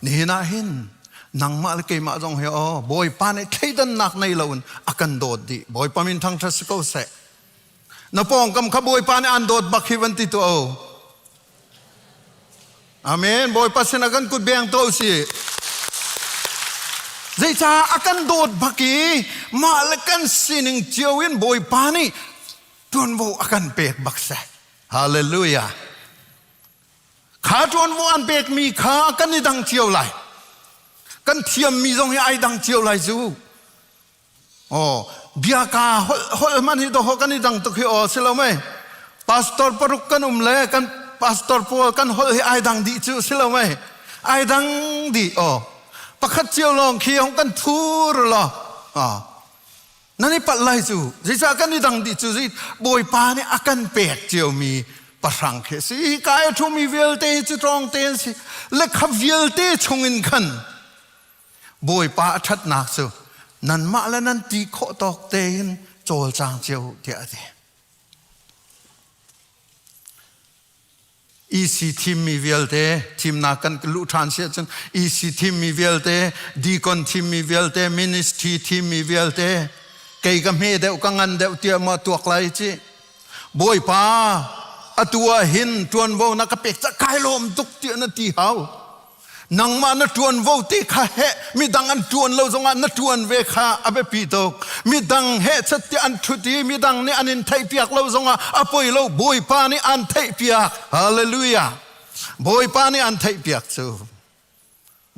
Nihin ah hin nangmah le keimah zong hi aw Bawipa nih thleidannak nei loin a kan dawt dih. Bawipa min thangṭhat si ko seh. Na pawngkam kha Bawipa nih aan dawt bak hi van ti tuah u. Amen. Bawipa sinah kan kut beng to si. Zeicah a kan dawt bak i mah le kan sining cio in Bawipa nih ṭuanvo a kan pek bak seh. Hallelujah. Kha ṭuanvo an pekmi kha kan i dang cio lai. Kan thiammi zong hi ai dang cio lai cu. Oh, biaka holh holh hman hi doho kan i dang tuk hi aw si lo mei. Pastor paruk kan um le kan pastor pawl kan holh hi ai dang dih cu si lo mei. Ai dang dih aw. Pakhat cio lawng khi hong kan thur lo. Oh. Nan i palh lai cu. Zeicah kan i dang dih cu zei Bawipa nih a kan pek ciomi pahrang khi a si. Hi ka i ṭhumi vialte hi cu ṭawng te an si. Lekha vialte chungin khan Bawipa a ṭhatnak cu. Nanmah le nan ti khawh tawk tein cawlcang cio tiah a ti. EC thimmi vialte thimnak kan luh ṭhan si ahcun EC thimmi vialte deacon thimmi vialte ministry thimmi vialte kei ka hme deuh ka ngan deuh tiah maw tuak lai ci Bawipa atu ah hin ṭuanvo na ka pek ca kai lawm tuk tiah na ti hau Nangmah na ṭuanvo te kha heh midang an ṭuan lo zongah na ṭuan ve kha a biapi tuk. Midang heh chat tiah an ṭhut i midang nih an in theihpiak lo zongah a poi lo Bawipa nih an theihpiak. Hallelujah. Bawipa nih an theihpiak cu.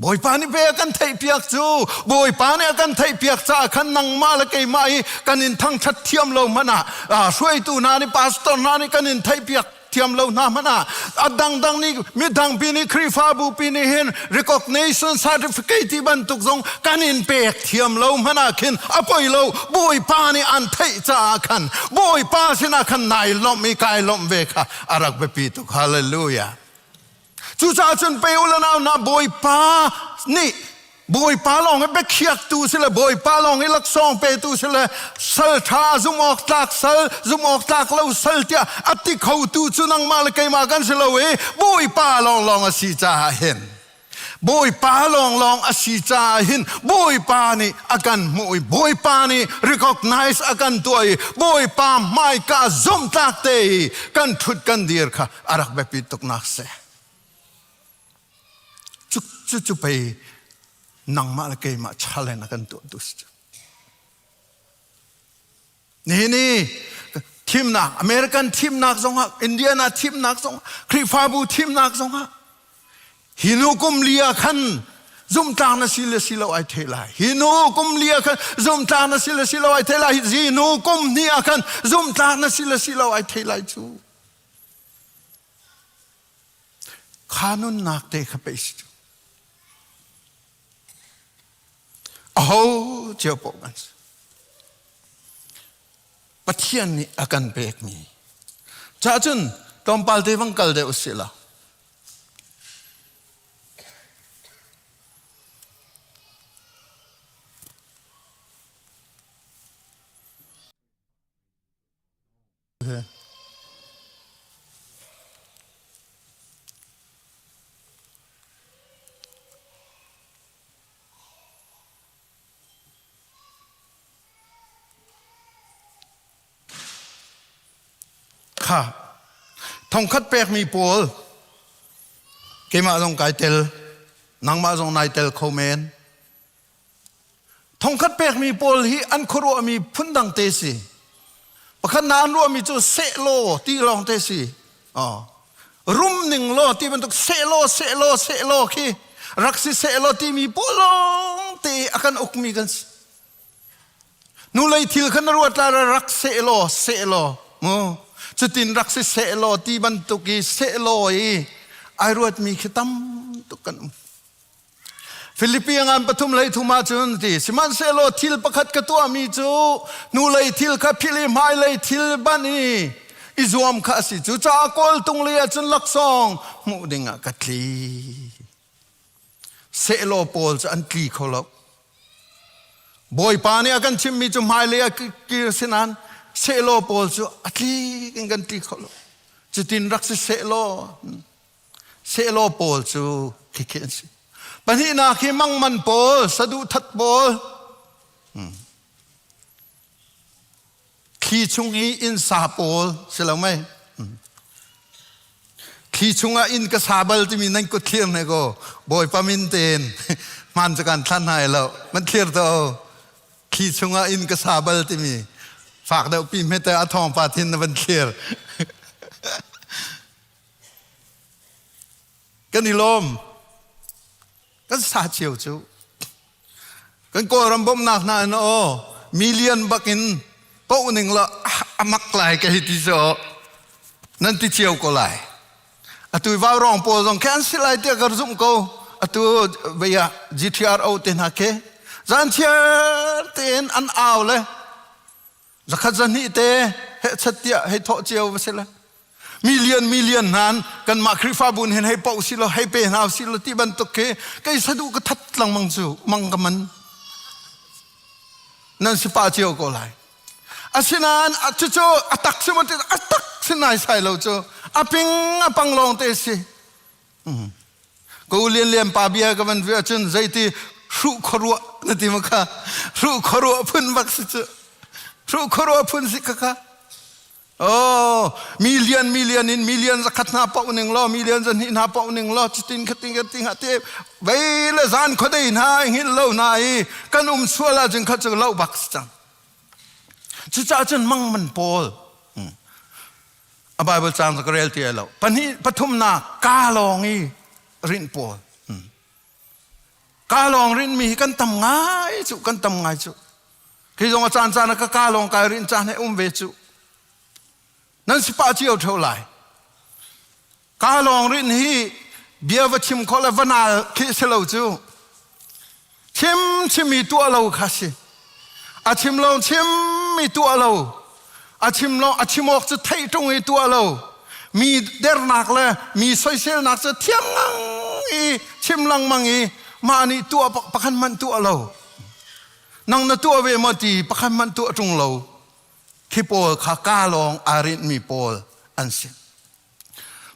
Bawipa nih pe a kan theihpiak cu. Bawipa nih a kan theihpiak caah khan nangmah le keimah hi kan in thangṭhat thiam lo hmanh ah hruaitu hna nih pastor hna nih kan in theihpiak thiam lo hna hmanh ah a dangdang nih midang pi nih Khrihfabu pi nih hin recognition certificate ti bantuk zong kan in pek thiam lo hmanh ah khin a poi lo Bawipa nih an theih caah khan Bawipa sinah khan nai lawmh i kai lawmh ve kha a rak biapi tuk hallelujah Cucaah cun pe u le nau hna Bawipa nih Bawipa lawng hi biakhiaktu si le Bawipa lawng hi laksawng petu si le sal ṭha zumh awk tlak sal zumh awk tlak lo sal tiah a ti khotu cu nangmah le keimah kan si lo i Bawipa lawnglawng a si caah hin Bawipa lawnglawng a si caah hin Bawipa nih a kan hmuh i Bawipa nih recognize a kan tuah i Bawipa hmaika zumhtlak te i kan ṭhut kan dir kha a rak biapi tuknak si. Cu cu cu pei nangmah le keimah challenge a kan tuah tu si cu. Nihin i thimnak American thimnak zongah Indiana thimnak zongah Khrihfabu thimnak zongah hi nu kum li ah khan zumtlang na si le si lo ai thei lai hi nu kum li ah khan zumtlang na si le si lo ai thei lai hi nu kum hnih ah khan zumtlang na si le si lo ai thei lai cu Kha nunnak te kha pei si cu. Aho cio paoh kan si. Pathian nih a kan pekmi. Cah cun tlawmpal te vang kal deuh usih law. Kha thongkhat pekmi pawl keimah zong kai tel nangmah zong nai tel kho men Thongkhat pekmi pawl hi an khuaruahmi phundang te si. Pakhat na an ruahmi cu sehlaw ti lawng te si. Oh. Rum ning law ti bantuk sehlaw sehlaw sehlaw khi rak si sehlaw timi pawl lawng te a kan ukmi kan si. Nulei thil kha na ruat la rak sehlaw sehlaw mu cutin rak si sehlaw ti bantuk i sehlaw i ai ruatmi khi tam tuk kan um. Filipi ngan pathum lei thum ahcun ti sihmanhsehlaw thil pakhat ka tuahmi cu hnulei thil kha philh i hmailei thil ban i i zuam kha a si cucaah kawltung lei ahcun laksawng hmuh dingah ka tli sehlaw pawl cu an tli kho lo Bawipa nih a kan chimmi cu hmailei ah kir sinan sehlaw pawl cu a tli in kan tli kho lo cutin rak si sehlaw Sehlaw pawl cu khikhi an si. Pahnihnak hi mangman pawl, saduhthat pawl, thli chung i inn sa pawl si lo mei. Thli chungah inn ka sa bal timi nan kut thlir ne ko. Bawipa min tein hmaan cu kan thlan hai lo. Man thlir to. Thli chungah inn ka sa bal timi fak deuh pi hmete a thawng pa thin na van thlir. Kan i lawm. Kan sa cio cu. Kan Kawlram bawmhnak hna in aw million bak in poh ning la a mak lai ka hi ti cu nan ti cio ko lai. Atu vaurawng pawl zong khi an si lai tiah ka zumh ko. Atu vei ah GTRO te hna khi zan chiar tein an au le zakhat zahnih te heh tiah hei thawh cio va si le million million hnan kanmah Khrihfabu hin hei poh si law hei pe hna si law ti bantuk khi kei sadu ka that lengmang cu mang ka man. Nan si pah cio ko lai. Asinain cucu a tak si maw a tak si naisai lo cu a ping a pang lawng te si. Ka u Lian Lian pa bia ka van vi ahcun zeiti hruh khuaruah na ti ma kha hruh khuaruah phun bak si cu hruh khuaruah phun si kha kha Oh, million million in million zakhat hna paoh ning law million zahnih hna paoh ning law cutin khatin khatin ha te vei le zan khuadei hna hngilh lo hna i kan um sual ahcun kha cu lo bak si cang. Cucaah cun mang man pawl a Bible cang ka rel ti lo. Pahnih pathumnak ka lawng i rinh pawl. Ka lawng rinmi hi kan tam ngai cu kan tam ngai cu. Khi zong a caan caan ah ka ka lawng kai rin caan he um ve cu. Nan si pah cio theo lai. Ka lawng rin hi bia va chim kho le va nal khi si lo cu. Chim chimi tuah lo kha si. A chim lo chim mi tuah lo. A chim lo a chim awk cu theih ṭung i tuah lo. Mi dernak le mi soiselnak cu thiang ngang i chim lengmang i mah nih tuah pakhat hmanh tuah lo. Nang na tuah ve maw ti pakhat hmanh tuah ṭung lo. Khi pawl kha ka lawng aa rinhmi pawl an si.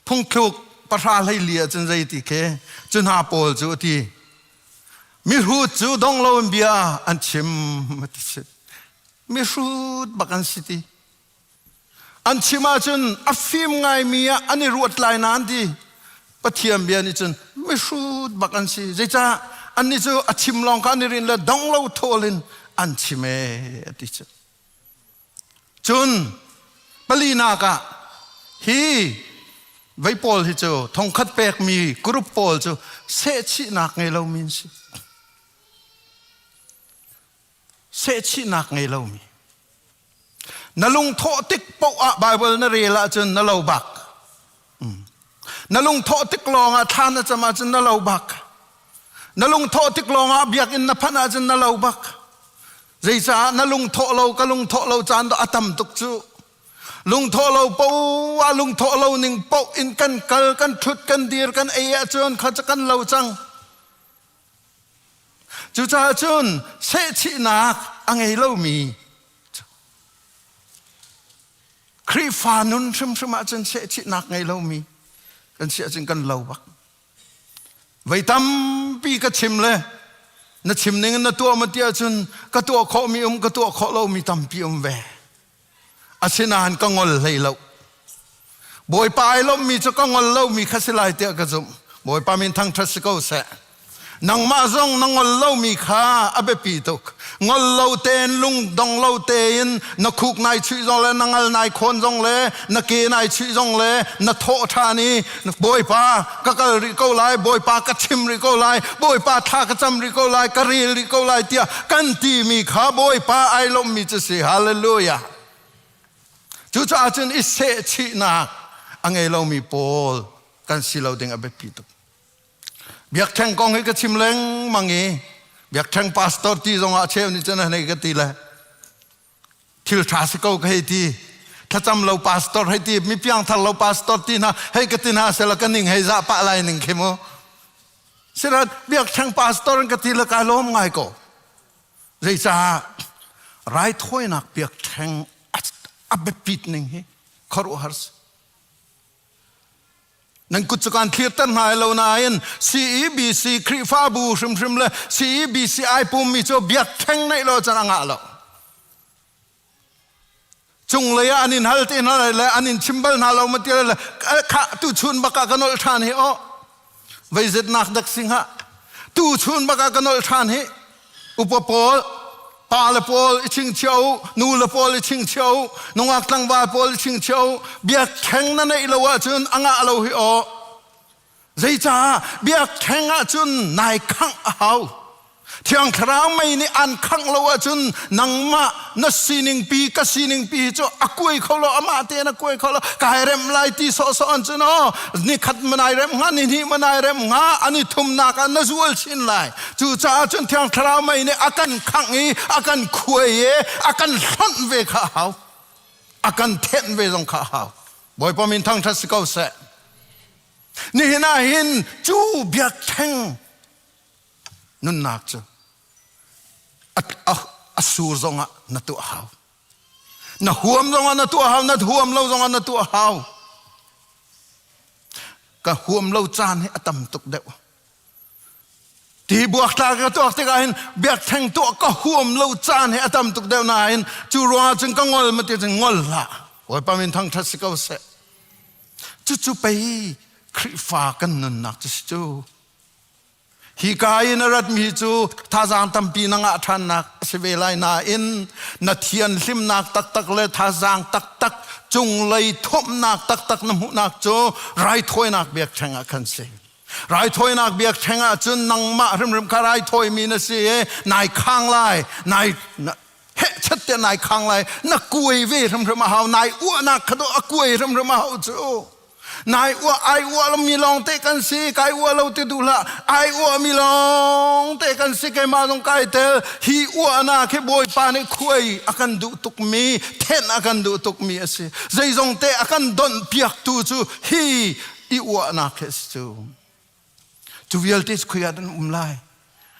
Phungthluk pahra hleili ah cun zei ti khi cu hna pawl cu a ti. Mihrut cu dong lo in bia an chim a ti si. Mihrut bak an si ti. An chim ahcun a fim ngaimi ah an i ruat lai nain ti. Pathian bia nih cun mihrut bak an si. Zeicah annih cu a chim lawng kha an i rin le dong lo thawl in an chim ee a ti cu. Cun palinak ah hi vei pawl hi cu thongkhat pekmi group pawl cu sehchihnak ngei lomi an si. Sehchihnak ngei lomi. Na lungthawh tik paoh ah Bible na rel ahcun na lo bak. Na lungthawh tik lawng ah thla na cam ahcun na lo bak. Na lungthawh tik lawng ah biakinn na phanh ahcun na lo bak. Zeicah na lungthawh lo ka lungthawh lo caan a tam tuk cu. Lungthawh lo poah lungthawh lo ning paoh in kan kal kan ṭhut kan dir kan ei ahcun kha cu kan lo cang. Cucaah cun sehchihnak a ngei lomi Khrihfa nun hrimhrim ahcun sehchihnak ngei lomi kan si ahcun kan lo bak. Voi tampi ka chim le na chim ning in na tuah ma ti ahcun ka tuah khawhmi um ka tuah khawh lomi tampi um ve. Asinain ka ngol hlei lo. Bawipa ai lawmmi cu ka ngol lomi kha si lai tiah ka zumh. Bawipa min thangṭhat si ko seh. Nangmah zong na ngol lomi kha a biapi tuk. Ngol lo tein lungdong lo tein na khuk nai chuih zong le na ngal nai khawn zong le na ke nai chuih zong le na thawh ṭhan i Bawipa ka kal rih ko lai, Bawipa ka chim rih ko lai, Bawipa thla ka cam rih ko lai, ka rel rih ko lai tiah kan timi kha Bawipa ai lawmmi cu si. Hallelujah. Cucaah cun i sehchihnak a ngei lomi pawl kan si lo ding a biapi tuk. Biakṭheng kong hi ka chim lengmang i biakṭheng pastor ti zongah a cheu nih cun a hei ka ti le thil ṭha si ko ka hei ti thlacam lo pastor hei ti mi piangthar lo pastor ti hna hei ka ti hna sela ka ning hei zah pah lai ning khi mu sirat biakṭheng pastor in ka ti le kai lawm ngai ko zeicah raithawinak biakṭheng a biapit ning hi khuaruahhar si Nan kut cu kaan thlirter hna lo nain CEBC Khrihfabu hrimhrim le CEBC ai pummi cu biakṭheng neih lo can a ngah lo. Cunglei ah an in hal te hna le an in chim bal hna lo ma ti le khah tu chun bak ah ka nolh ṭhan hi aw veizet nak dak sing ha tu chun bak ah ka nolh ṭhan hi Upa pawl, pa le pawl i chingchiah u, nu le pawl i chingchiah u, nungak tlangval pawl i chingchiah u, biakṭheng na neih lo ahcun a ngah lo hi aw. Zeicah biakṭheng ahcun nai khangh a hau. Thiang Thlarau mei nih an khangh lo ahcun nangmah na sining pi ka sining pi cu a kuai kho lo amah tein a kuai kho lo kai rem lai ti sawhsawh an cun aw ni khat manai rem hnga ni hnih manai rem hnga ani thumnak ah na zual chin lai Cucaah cun Thiang Thlarau mei nih a kan khangh i a kan khuai i a kan hlonh ve kha a hau. A kan thenh ve zong kha a hau. Bawipa min thangṭhat si ko seh. Nihin ah hin cu biakṭheng nunnak cu a, a, A sur zongah na tuah hau. Na huam zongah na tuah hau, na huam lo zongah na tuah hau. Ka huam lo caan hi a tam tuk deuh. Ti buaktlak ka tuak tikah hin biakṭheng tuah ka huam lo caan hi a tam tuk deuh nain cu ruangah cun ka ngol ma ti cun ngol hlah. Bawipa min thangṭhat si ko seh. Cucu pei Khrihfa kan nunnak cu si cu. Hi ka in a ratmi cu thazaang tampi na ngah ṭhannak a si ve lai nain na thianhlimnak taktak le thazaang taktak cunglei thawmhnak taktak na hmuhnak cu raithawinak biakṭheng ah khan si. Raithawinak biakṭheng ah cun nangmah hrimhrim kha raithawimi na si i nai khang lai, nai hehchat te nai khang lai, na kuai ve hrimhrim a hau, nai uahnak kha a kuai hrimhrim a hau cu. Nai uah ai uah mi lawng te kan si, kai uah lo ti duh hlah. Ai uah mi lawng te kan si, keimah zong kai tel. Hi uahnak hi Bawipa nih khuai a kan duh tukmi, thenh a kan duh tukmi a si. Zeizong te a kan donh piaktu cu hi i uahnak hi a si cu. Cu vialte cu khoi ah dah na um lai?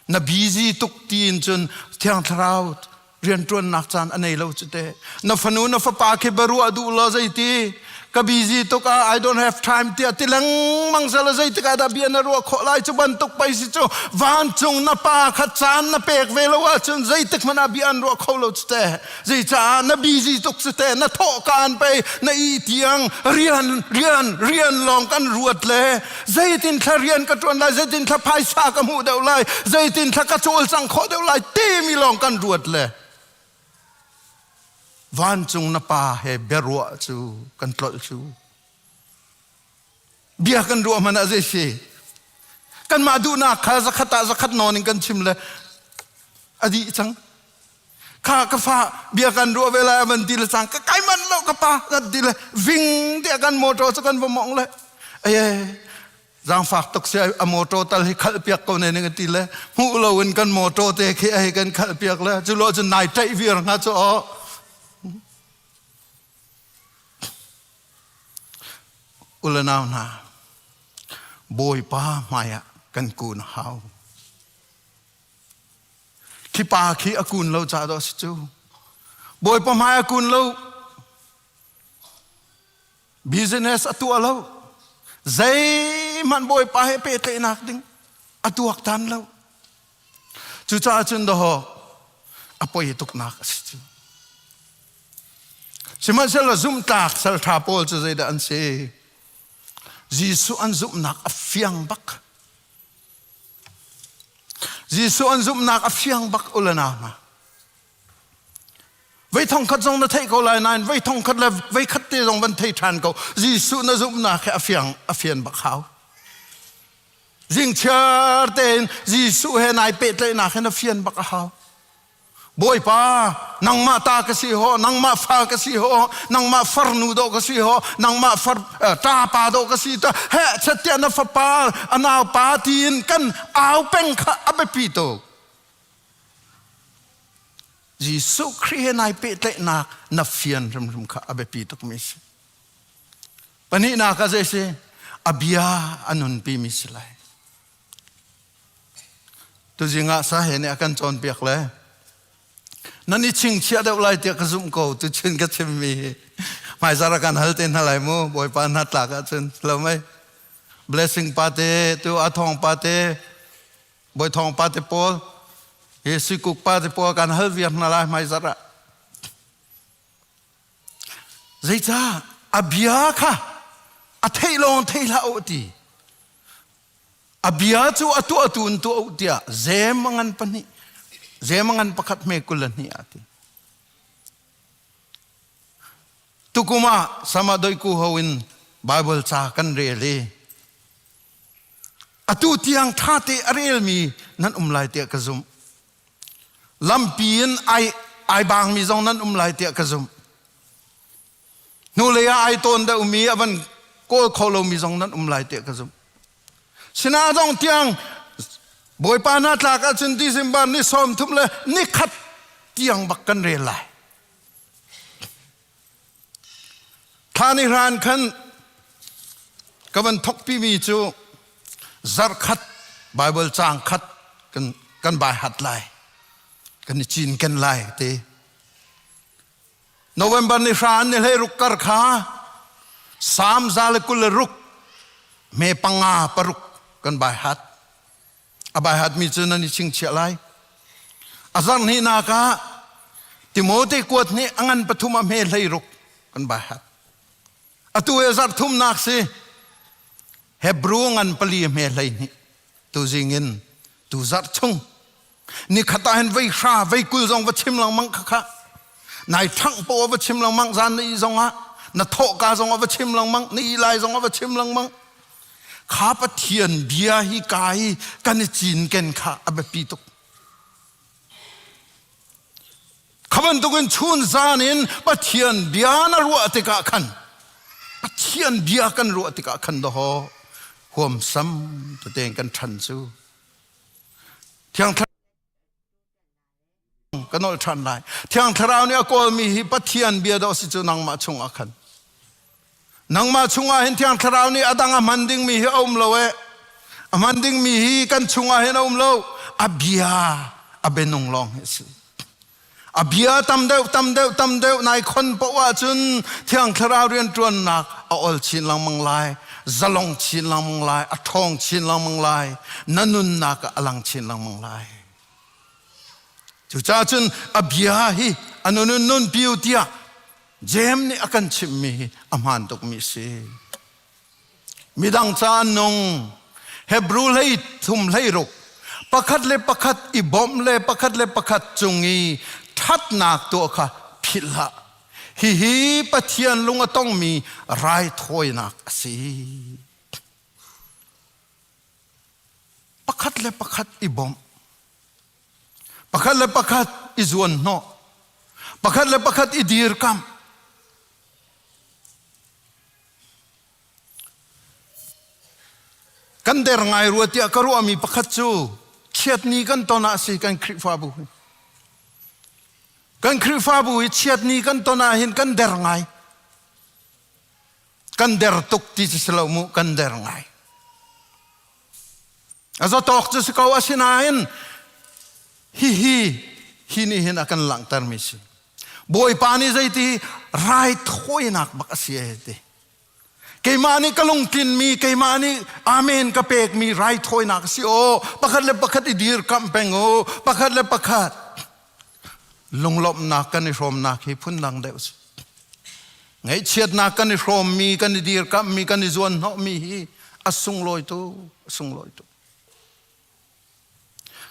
Na busy tuk tiin cun Thiang Thlarau rianṭuannak caan a nei lo cu teh. Na fanu na fapa khi biaruah duh law zeiti? Ka busy tuk ah I don't have time tiah ti lengmang sela zeitik ah dah bia na ruah khawh lai cu bantuk pei si cu vancung na pa kha caan na pek ve lo ahcun zeitik hmanh ah bia an ruah kho lo cu teh. Zeicah na busy tuk cu teh na thawh kaan pei na ih tiang rian rian rian lawng kan ruat le zeitin thla rian ka ṭuan lai zeitin thla phaisa ka hmuh deuh lai zeitin thla ka cawlcang khawh deuh lai timi lawng kan ruat le vancung na pa he biaruah cu kan tlolh cu bia kan ruah hmanh ah zei si kanmah duhnak kha zakhat ah zakhat nawn in kan chim le a dih cang kha ka fa bia kan ruah ve lai avan ti le cang ka kai man lo ka pa kan ti le ving tiah kan motor cu kan va mong le aye zaangfak tuk si a motor tal hi khalh piak ko ne ning ti le hmuh lo in kan motor te khi ai kan khalh piak le cu lo cun nai ṭaih vir hnga cu aw ulanau hna bawipa hmaiah kan kun hau Khi pa khi a kun lo ca dawh a si cu. Bawipa hmai a kun lo. Business a tuah lo. Zeihmanh Bawipa he pehtlaihnak ding a tuaktan lo. Cucaah cun dawh a poi tuknak a si cu. Sihmanhsehlaw zumhtlak salṭha pawl cu zeidah an si? Jesuh an zumhnak a fiang bak. Jesuh an zumhnak a fiang bak u le nau hna. Vei thong khat zong na theih ko lai nain vei thong khat le vei khat te zong van thei ṭhan ko. Jesuh na zumhnak hi a fiang a fian bak hau. Zingchiar tein Jesuh he nai pehtlaihnak hi na fian bak a hau. Bawipa, nangmah ta ka si ho, nangmah fa ka si ho, nangmah farnu dawh ka si ho, nangmah far ṭapa dawh ka si ta he chattiah na fapa a naupa tiin kan au peng kha a biapi tuk. Jesuh Khrih he nai pehtlaihnak na fian hrimhrim kha a biapi tukmi si. Pahnihnak ah zei si? A bia a nunpimi si lai. Tuzing ah sahe nih a kan cawnpiak le nan i chingchiah deuh lai tiah ka zumh ko tuchun ka chimmi hi hmaizar a kan hal te hna lai mu Bawipa hna tlak ahcun lo mei blessing pa te tu a thong pa te bawi thong pa te pawl hi sikuk pa te pawl kan hal viar hna lai hmaizar ah zeicah a bia kha a theih lawng thei hlah u ti A bia cu a tuahtu in tuah u tiah zem a ngan pahnih zem a ngan pakhat hme 22 ah ti. Tukum ah sama doiku ho in Bible ca kan rel i atu tiang ṭha te a relmi nan um lai tiah ka zumh. Lampi in ai ai bangmi zong nan um lai tiah ka zumh. Hnulei ah ai tawn deuhmi a van kawl kho lomi zong nan um lai tiah ka zumh. Sinah zong tiang Bawipa hna tlak ahcun December ni 30 le ni khat tiang bak kan rel lai. Thla ni hran khan ka van thokpimi cu zarh khat Bible caang khat kan, kan bai hat lai. Kan i cinken lai ti. November ni hra ni hlei ruk kar kha Salm 126 me panga paruk kan bai hat. A bai hat mi cu nan i chingchiah lai. A zarh hnihnak ah Timote kuat nih a ngan pathum a hme hlei ruk kan bai hat. Atu he zarh thumnak si Hebrew ngan pali hme hlei hnih tuzing in tu zarh chung nikhat ah hin vei hra vei kul zong va chim lengmang kha kha nai ṭhangh poah va chim lengmang zan na ih zong ah na thawhka zong ah va chim lengmang na ih lai zong ah va chim lengmang kha Pathian bia hi ka hi kan i cinken kha a biapi tuk Kha bantukin chun zan in Pathian bia na ruah tikah khan Pathian bia kan ruah tikah khan dawhaw huamsam tete kan ṭhan cu Thiang Thlarau ka nolh ṭhan lai. Thiang Thlarau nih a kawlmi hi Pathian bia dawh si cu nangmah chungah khan. Nangmah chungah hin Thiang Thlarau nih a dang a hman dingmi hi a um lo e. A hman dingmi hi kan chungah hin a um lo. A bia a bianung lawng hi a si. A bia tam deuh tam deuh tam deuh nai khon poh ahcun Thiang Thlarau rianṭuannak a ol chin lengmang lai, zalong chin lengmang lai, a ṭhawng chin lengmang lai, na nunnak ah a lang chin lengmang lai. Cucaah cun a bia hi a nun in nun piu tiah Jeim nih a kan chimhmi hi a hmaan tukmi a si. Midang ca an nung. Hebrew hlei thum hlei ruk pakhat le pakhat i bawmh le pakhat le pakhat cung i ṭhatnak tuah kha philh hlah. Hihi Pathian lung a tongmi raithawinak a si. Pakhat le pakhat i bawmh. Pakhat le pakhat i zuanhnawh. Pakhat le pakhat i dirkamh. Kan der ngai rua tiah ka ruahmi pakhat cu chiatni kan ton ah si kan Khrihfabu hi. Kan Khrihfabu hi chiatni kan ton ah hin kan der ngai. Kan der tuk ti cu si lo mu, kan der ngai. A zatawk cu si ko asinain hihi hi nih hin a kan langhtermi si. Bawipa nih zeiti raithawinak bak a si e ti. Keimah nih ka lungtlinmi, keimah nih amen ka pekmi raithawinak a si aw. Pakhat le pakhat i dirkamh peng u. Pakhat le pakhat lunglawmhnak kan i hrawmnak hi phundang deuh si. Ngaihchiatnak kan i hrawmmi, kan i dirkamhmi, kan i zuanhnawhmi hi a sunglawi tuk, a sunglawi tuk.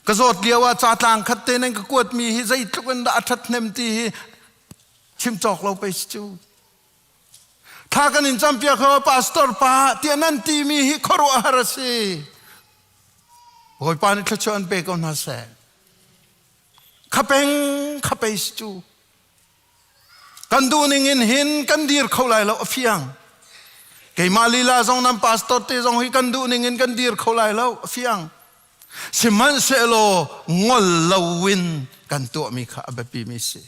Ka zawt lio ah ca tlang khat te nan ka kuatmi hi zeitluk in dah a ṭhathnem ti hi chim cawk lo pei si cu. Thla kan in campiak ho pastor pa tiah nan timi hi khuaruahhar a si. Bawipa nih thluachuah an pe ko hna seh. Khapeng khapei si cu. Kan duhning in hin kan dir kho lai lo a fiang. Keimah lila zong nan pastor te zong hi kan duhning in kan dir kho lai lo a fiang. Sihmanhsehlaw ngol loin kan tuahmi kha a biapimi si.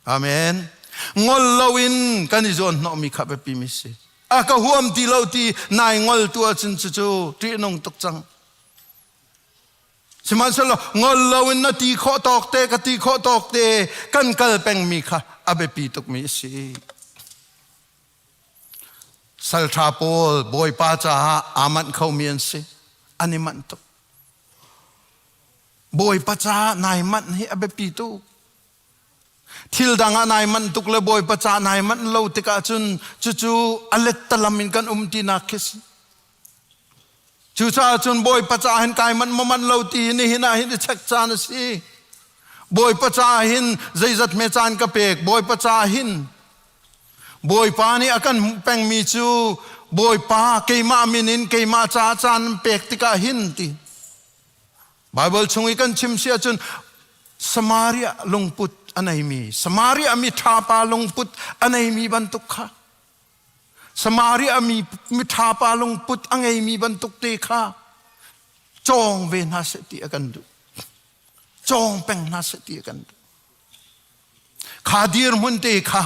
Amen. Ngol loin kan i zawn hnawhmi kha a biapimi si. A ka huam ti lo ti nai ngol tu ahcun cucu ṭihnung tuk cang. Sihmanhsehlaw ngol loin na ti khawh tawk te ka ti khawh tawk te kan kal pengmi kha a biapi tukmi a si. Salṭha pawl Bawipa caah aa manh khomi an si. An i manh tuk. Bawipa caah nai manh hi a biapi tuk. Thil dang ah nai manh tuk le Bawipa caah nai manh lo tikah cun cucu a lettalam in kan um tinak khi si. Cucaah cun Bawipa caah hin kai manh maw manh lo ti hi nihin ah hin i check caan a si. Bawipa caah hin zeizat hme caan ka pek Bawipa caah hin Bawipa nih a kan hmuh pengmi cu Bawipa keimah min in keimah caah caan pek tikah hin ti. Bible chung i kan chim si ahcun Samaria lungput a neimi Samaria mi ṭha pa lungput a neimi bantuk kha Samaria mi miṭha pa lungput a ngeimi bantuk te kha cawng ve hna seh ti a kan duh. Cawng peng hna seh ti a kan duh. Kha dirhmun te kha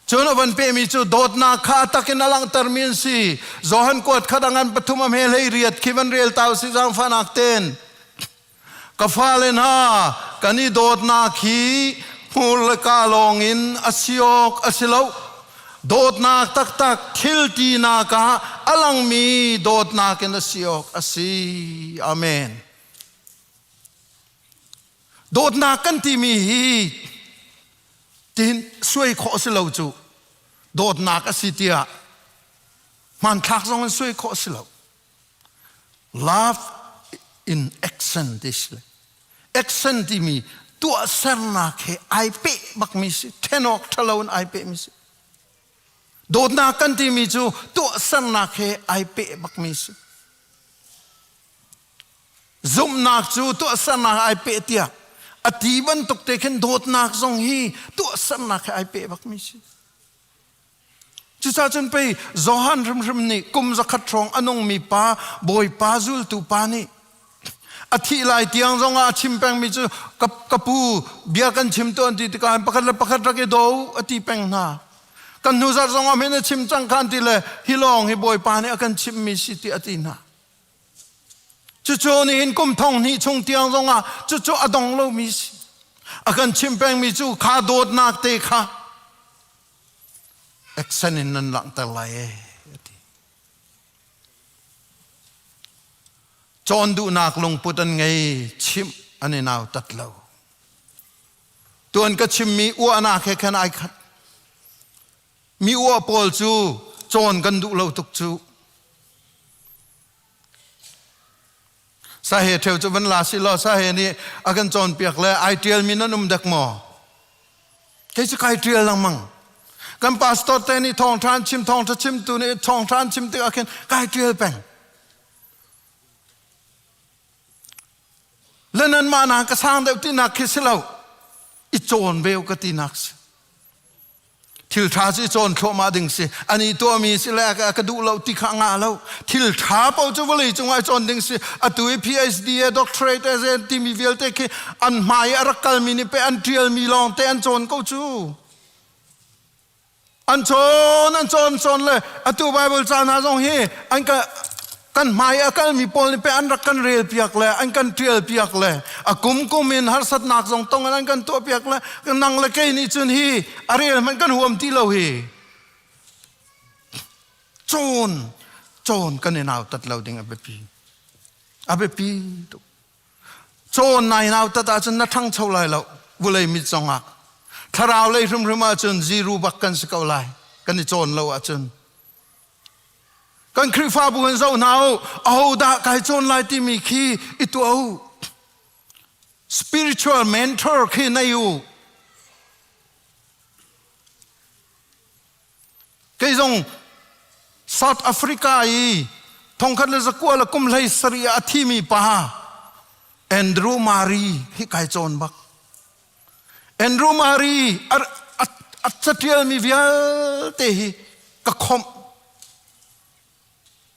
cun a van pehmi cu dawtnak kha a takin a langhtermi an si. Johan kuat khat a ngan pathum a hme hlei riat khi van rel tau si zaangfahnak ten. Ka fale hna, Kan i dawtnak hi hmur le ka lawng in a si awk a si lo. Dawtnak taktak thil tinak ah a langmi dawtnak in a si awk a si. Amen. Dawtnak kan timi hi tin suai khawh a si lo cu. Dawtnak a si tiah hmanthlak zong in suai khawh a si lo. Love in action ti si. Action timi tuahsernak he ai peh bakmi si. Then awk ṭhalo in ai pehmi si. Dawtnak kan timi cu tuahsernak he ai peh bakmi si. Zumhnak cu tuahsernak ai peh tiah a ti bantuk te khin dawtnak zong hi tuahsernak he ai peh bakmi si. Cucaah cun pei Johan hrimhrim nih kum zakhat hrawng a nungmi pa Bawipa zultu pa nih a thih lai tiang zongah a chim pengmi cu ka pu bia kan chim tuan ti tikah pakhat le pakhat rak i do a ti peng hna. Kan hnu zarh zongah min a chim cang khan ti le hi lawng hi Bawipa nih a kan chimmi si ti a ti hna. Cucu nihin kum thong hnih chung tiang zongah cucu a dong lomi si. A kan chim pengmi cu kha dawtnak te kha action in nan langhter lai e ati. Cawn duhnak lungput an ngei chimh an i nautat lo. Tuan ka chimmi uahnak he khan ai khat. Mi uah pawl cu cawn kan duh lo tuk cu. Sahe ṭheu cu van la si law sahe nih a kan cawnpiak le ai ṭialmi nan um dek maw? Kei cu kai ṭial lengmang. Kan pastor te nih thawngṭha an chim, thawngṭha chimtu nih thawngṭha an chim tikah khin kai ṭial peng. Le nanmah na ka sang deuh tinak khi si lo. I cawn ve ka tinak si. Thil ṭha cu i cawn thluahmah ding si. Ani tuahmi si le ka duh lo ti kha ngah lo. Thil ṭha paoh cu vawlei cungah i cawn ding si. Atu i PhD e doctorate e timi vialte khi an hmai i a rak kalmi nih pei an ṭialmi lawng te an cawn ko cu. An cawn, an cawn, cawn le atu Bible ca hna zong hi an ka kan hmai a kalmi pawl nih pei an rak kan rel piak le an kan ṭial piak le a kum kum in harsatnak zong tong in an kan tuah piak le nang le kei nih cun hi a rel hmanh kan huam ti lo hi cawn cawn kan i nautat lo ding a biapi a biapi tuk cawn nai nautat ahcun na ṭhangcho lai lo vulei mit zongah thlarau lei hrimhrim ahcun ziru bak kan si ko lai kan i cawn lo ahcun Kan Khrihfabu in zoh hna u, ahodah kai cawn lai timi khi i tuah u. Spiritual mentor khi nei u. Kei zong South Africa i thongkhat le zakua le kum hlei sarih ah a thimi pa Andrew Murray hi kai cawn bak. Andrew Murray a catialmi vialte hi ka khomh,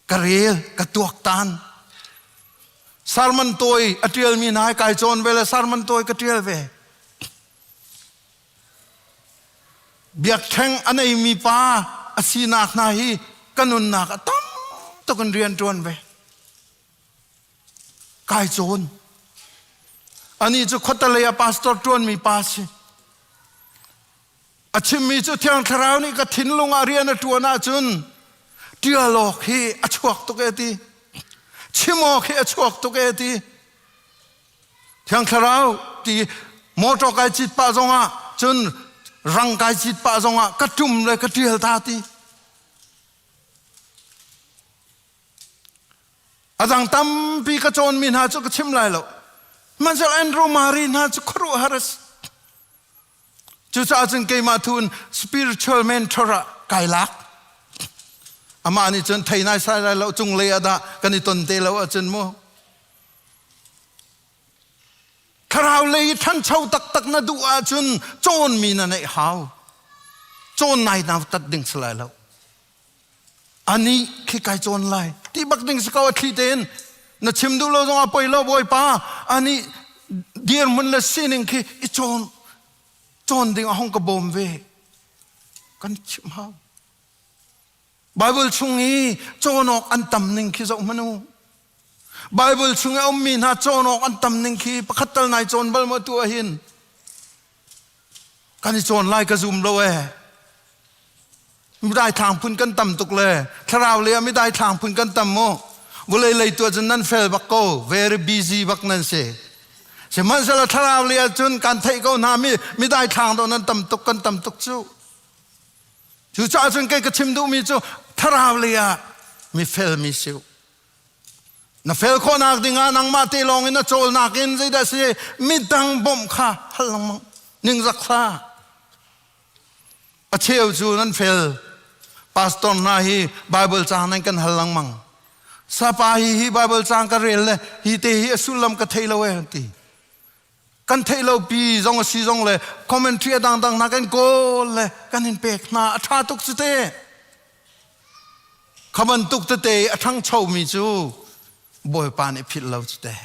ka rel, ka tuaktan. Sermon tawi a tialmi hna hi kai cawn ve le sermon tawi ka tial ve. Biakṭheng a neimi pa a sinak hna hi ka nunnak a tam tuk in rian ṭuan ve. Kai cawn. Anih cu khuatalei ah pastor ṭuanmi pa a si. A chimmi cu Thiang Thlarau nih ka thinlung ah rian a ṭuan ahcun ṭial awk hi a chuak tuk e ti. Chim awk hi a chuak tuk e ti. Thiang Thlarau ti motor kai cit pah zongah cun rang kai cit pah zongah ka ṭum le ka ṭial ta ti. A dang tampi ka cawnmi hna cu ka chim lai lo. Hmanhsehlaw Andrew Murray hna cu khuaruahhar a si. Cucaah cun keimah tu in spiritual mentor ah kai lak. Amah nih cun thei nai sai lai lo cunglei ah dah kan i ton te lo ahcun mu. Thlarau lei i ṭhancho taktak na duh ahcun cawnmi na neih hau. Cawn nai nautat ding si lai lo. Anih khi kai cawn lai ti bak ding si ko a thli tein na chim duh lo zongah poi lo bawipa anih dirhmun le sining khi i cawn cawn ding a hong ka bawm ve kan chim hau Bible chung i cawn awk an tam ning khi zoh hmanh u. Bible chung i a ummi hna cawn awk an tam ning khi pakhat tal nai cawn bal maw tu ahhin? Kan i cawn lai ka zum lo ee. Midai thlang phun kan tam tuk le thlarau le ah midai thlang phun kan tam mu. Vulei lei tu ahcun nan fel bak ko. Very busy bak nan si. Sihmanhsehlaw thlarau le ahcun kan theih ko hna mi midai thlang dawh nan tam tuk kan tam tuk cu. Cucaah cun kei ka chim duhmi cu thlarau lei ah mi fel mi si u. Na fel khawhnak dingah nangmah te lawng in na cawlnak in zeidah si midang bawmh kha hal lengmang ningzak hlah. A cheu cu nan fel. Pastor hna hi Bible caang nan kan hal lengmang. Sapa hi hi Bible caang ka rel le hi te hi a sullam ka thei lo e ti. Kan theih lo pi zong a si zong le commentary a dangdang hna kan kawl le kan in pek hna a ṭha tuk cu te. Kha bantuk tete a ṭhangchomi cu Bawipa nih philh lo cu te.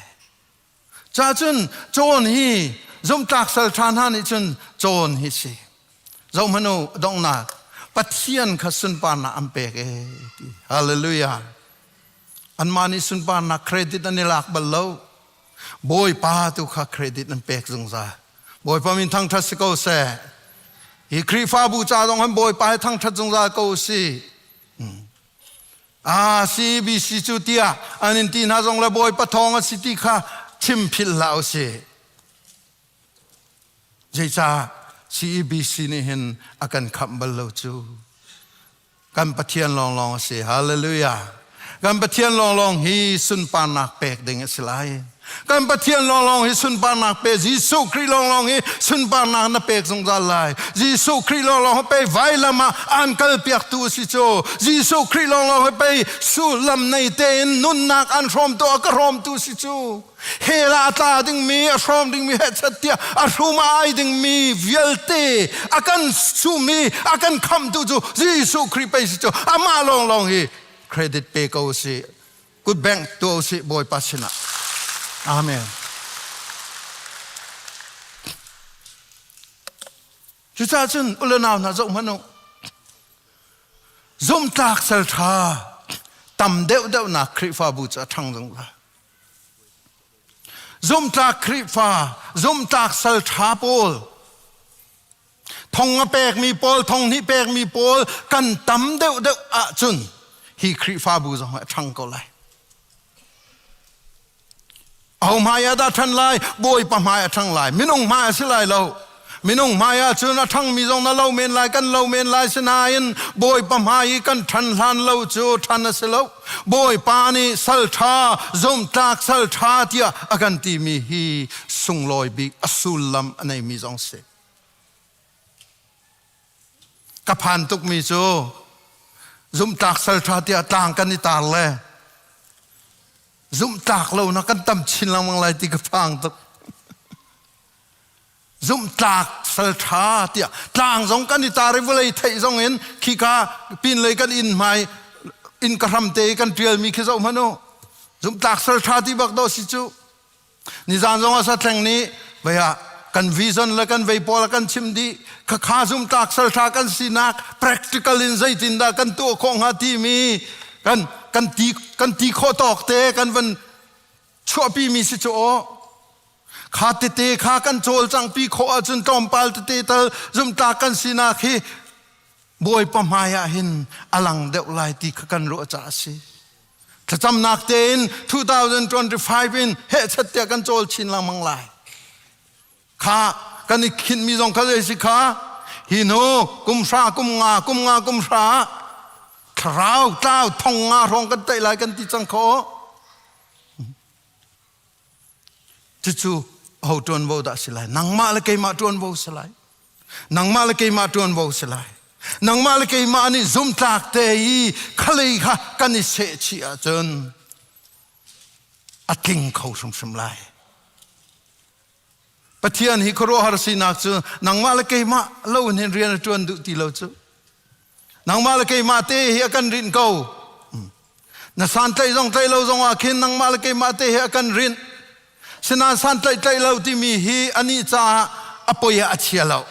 Ca cun cawn hi zumtlak sal ṭha hna nih cun cawn hi si. Zohhmanh u donghnak Pathian kha sunparnak an pek e ti. Hallelujah. Anmah nih sunparnak credit an i lak bal lo. Bawipa tu kha credit an pek zungzal. Bawipa min thangṭhat si ko seh. Hi Khrihfabu ca zong han Bawipa he thangṭhat zungzal ko si. Ah, CBC cu tiah an in ti hna zong le Bawipa thawng a si ti kha chim philh hlah u sih. Zeicah CEBC nih hin a kan khamh bal lo cu? Kan Pathian lawnglawng a si. Hallelujah. Kan Pathian lawnglawng hi sunparnak pek ding a si lai. Kan Pathian lawnglawng hi sunparnak pe Jesuh Khrih lawnglawng hi sunparnak na pek zungzal lai. Jesuh Khrih lawnglawng hi pei vailam ah an kalpiaktu a si cu. Jesuh Khrih lawnglawng hi pei sullam nei tein nunnak an hrawmtu a ka hrawmtu si cu. Hell ah a tla dingmi, a hrawm dingmi, hechet tiah a hrum a ai dingmi vialte a kan sumi, a kan khamtu cu Jesuh Khrih pei si cu amah lawnglawng hi credit pe ko usih. Kut bengh tuah usih Bawipa sinah. Amen. Cucaah cun u le nau hna zoh hmanh u. Zumhtlak sal ṭha tam deuhdeuhnak Khrihfabu cu a ṭhang zungzal. Zumhtlak Khrihfa, zumhtlak sal ṭha pawl, thong a pekmi pawl, thong hnih pekmi pawl kan tam deuhdeuh ahcun hi Khrihfabu zong a ṭhang ko lai. Aho hmai ah dah ṭhan lai? Bawipa hmai a ṭhang lai. Minung hmai a si lai lo. Minung hmai ah cun a ṭhangmi zong na lo men lai, kan lo men lai. Sinain Bawipa hmai i kan ṭhan hlan lo cu ṭhan a si lo. Bawipa nih sal ṭha, zumhtlak sal ṭha tiah a kan timi hi sunglawi bik a sullam a neimi zong si. Ka phan tukmi cu zumhtlak sal ṭha tiah tlang kan i tar le zumhtlak lo na kan tam chin lengmang lai ti ka phang tuk. Zumhtlak sal ṭha tiah tlang zong kan i tar i vawlei theih zong in khika pinlei kan inn hmai inn ka hram te i kan ṭialmi khi zoh hmanh u. Zumhtlak sal ṭha ti bak dawh si cu. Nizan zong ah satleng nih vei ah kan vision le kan vei pawl a kan chim dih khakha zumtlak salṭha kan sinak practical in zeitindah kan tuah khawh hnga timi kan kan ti kan ti khawh tawk te kan van chuahpi mi si cu aw kha tete kha kan cawlcangh pi khawh ahcun tlawmpal tete tal zumtlak kan sinak hi Bawipa hmai ah hin a lang deuh lai ti kha kan ruah caah a si. Thlacamnak tein 2025 in hehchat tiah kan cawl chin lengmang lai. Kha kan i khinhmi zong kha zei si kha hi hnu kum hra kum nga kum nga kum hra thlarau tlau thong nga hrawng kan taih lai kan ti cang kho. Cucu ho ṭuanvo dah si lai? Nangmah le keimah ṭuanvo si lai. Nangmah le keimah ṭuanvo si lai. Nangmah le keimah nih zumtlak te i khalei kha kan i sehchih ahcun a tling kho hrimhrim lai. Pathian hi khuaruahhar sinak cu nangmah le keimah lo in hin rian a ṭuan duh ti lo cu. Nangmah le keimah te hi a kan rinh ko. Na santlaih zong tlaih lo zong ah khin nangmah le keimah te hi a kan rinh. Sinain santlaih tlaih lo timi hi anih caah a poi ah a chia lo.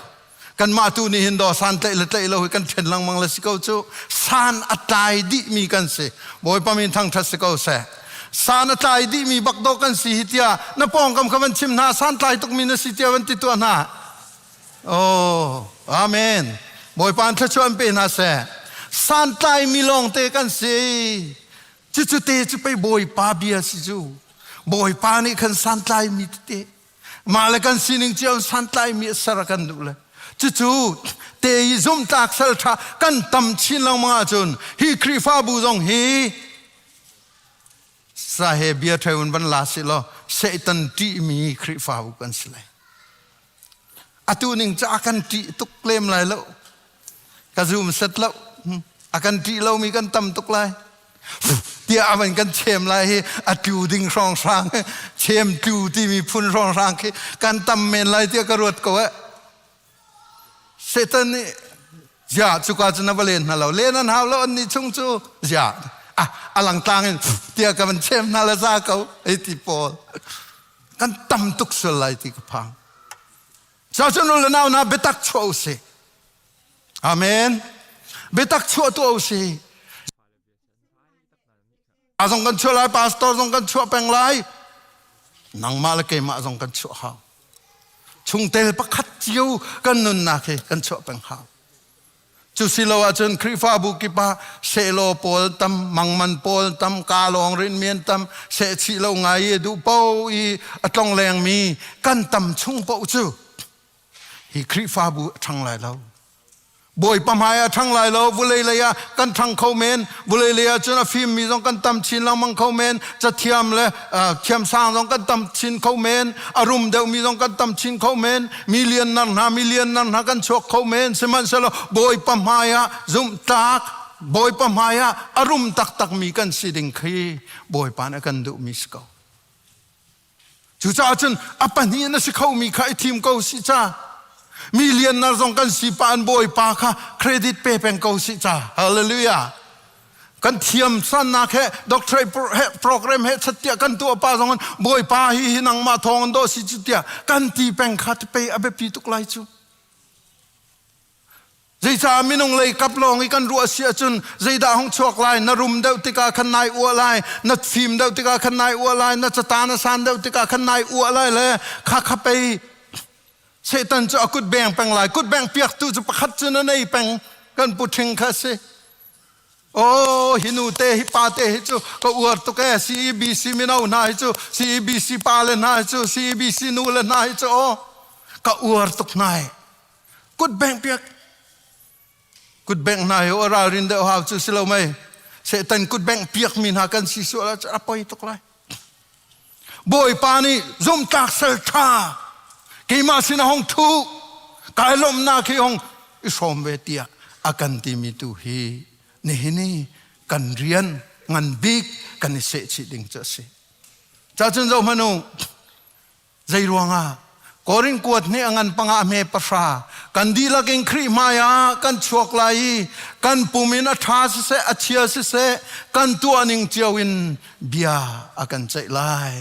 Kanmah tu nih hin daw santlaih le tlaih lo hi kan ṭhen lengmang le si ko cu. San a tlai dihmi kan si. Bawipa min thangṭhat si ko seh. San a tlai dihmi bak dawh kan si hi tiah na pawngkam kha van chim hna santlai tukmi na si tiah van ti tuah hna. Oh, amen. Bawipa an thluachuah an pe hna seh. Santlaimi lawngte kan si. Cucu te cu pei Bawipa bia si cu. Bawipa nih khan santlaimi tete mah le kan sining cio santlaimi a ser a kan duh le cucu te i zumtlak sal ṭha kan tam chin lengmang ahcun hi Khrihfabu zong hi sa he bia ṭheu in van la si law Satan ṭihmi Khrihfabu kan si lai. Atu ning cu a kan ṭih tuk lem lai lo. Ka zum set lo. A kan ṭih lomi kan tam tuk lai. Tiah a van kan chem lai hi a tlu ding hrawnghrang chem tlu timi phun hrawnghrang khi kan tam men lai tiah ka ruat ko eh. Satan nih zia cuka cu na va len hna lo. Len an hau lo an nih chung cu zia ah a langtlang in tiah ka van chem hna la za ko ei ti pawl. Kan tam tuk sual lai ti ka phang. Cacun u le nau hna biatak chuah u sih. Amen. Biatak chuah tuah u sih. A zong kan chuah lai, pastor zong kan chuah peng lai. Nangmah le keimah zong kan chuah hau. Chungtel pakhat cio kan nunnak hi kan chuah peng hau. Cu si lo ahcun Khrihfabu kip ah sehlaw pawl tam, mangman pawl tam, ka lawng rinmian tam, sehchih lo ngai i duh po i a tlonglengmi kan tam chung paoh cu hi Khrihfabu a ṭhang lai lo. Bawipa hmai a ṭhang lai lo, vulei lei ah kan ṭhang kho men, vulei lei ah cun a fimmi zong kan tam chin lengmang kho men, cathiam le thiamsang zong kan tam chin kho men, a rum deuhmi zong kan tam chin kho men, mi liannar hna mi liannar hna kan chuak kho men sihmanhsehlaw Bawipa hmai ah zumhtlak Bawipa hmai ah a rum taktakmi kan si ding khi Bawipa nih a kan duhmi si ko. Cucaah cun a pahnih na si khomi kha i thim ko si ca. Mi liannar zong kan si pa an Bawipa kha credit pe peng ko si ca. Hallelujah. Kan thiam sannak he doctorate program he chattiah kan tuah pa zong in Bawipa hi hi nangmah thawng in dawh si cu tiah kan ti peng kha ti pei a biapi tuk lai cu. Zeicah minung lei kap lawng i kan ruah si ahcun zeidah hung chuak lai na rum deuh tikah khan nai uah lai na fim deuh tikah khan nai uah lai na cata na san deuh tikah khan nai uah lai le kha kha pei Satan cu a kut beng peng lai kut beng piaktu cu pakhat cu na nei peng kan pu ṭhing kha si Oh, hi nu te hi pa te hi cu ka uar tuk ee CEBC mino hna hi cu CEBC pa le hna hi cu CEBC nu le hna hi cu oh ka uar tuk hna hi kut bengh piak kut bengh hna hi o ralrin deuh hau cu si lo mei Satan kut bengh piak mi hna kan si sual ah a poi tuk lai Bawipa nih zumtlak sal ṭha keimah sin a hong ṭhu kai lawmhnak hi hong i hrawm ve tiah a kan timi tu hi nihin i kan rian ngan bik kan i sehchih ding cu a si. Cacun zoh hmanh u Zei ruangah? Korin kuat nih a ngan panga hme pahra kan dihlak in Khrih hmai ah kan chuak lai i kan pum in a ṭha siseh a chia siseh kan tuah ning cio in bia a kan ceih lai.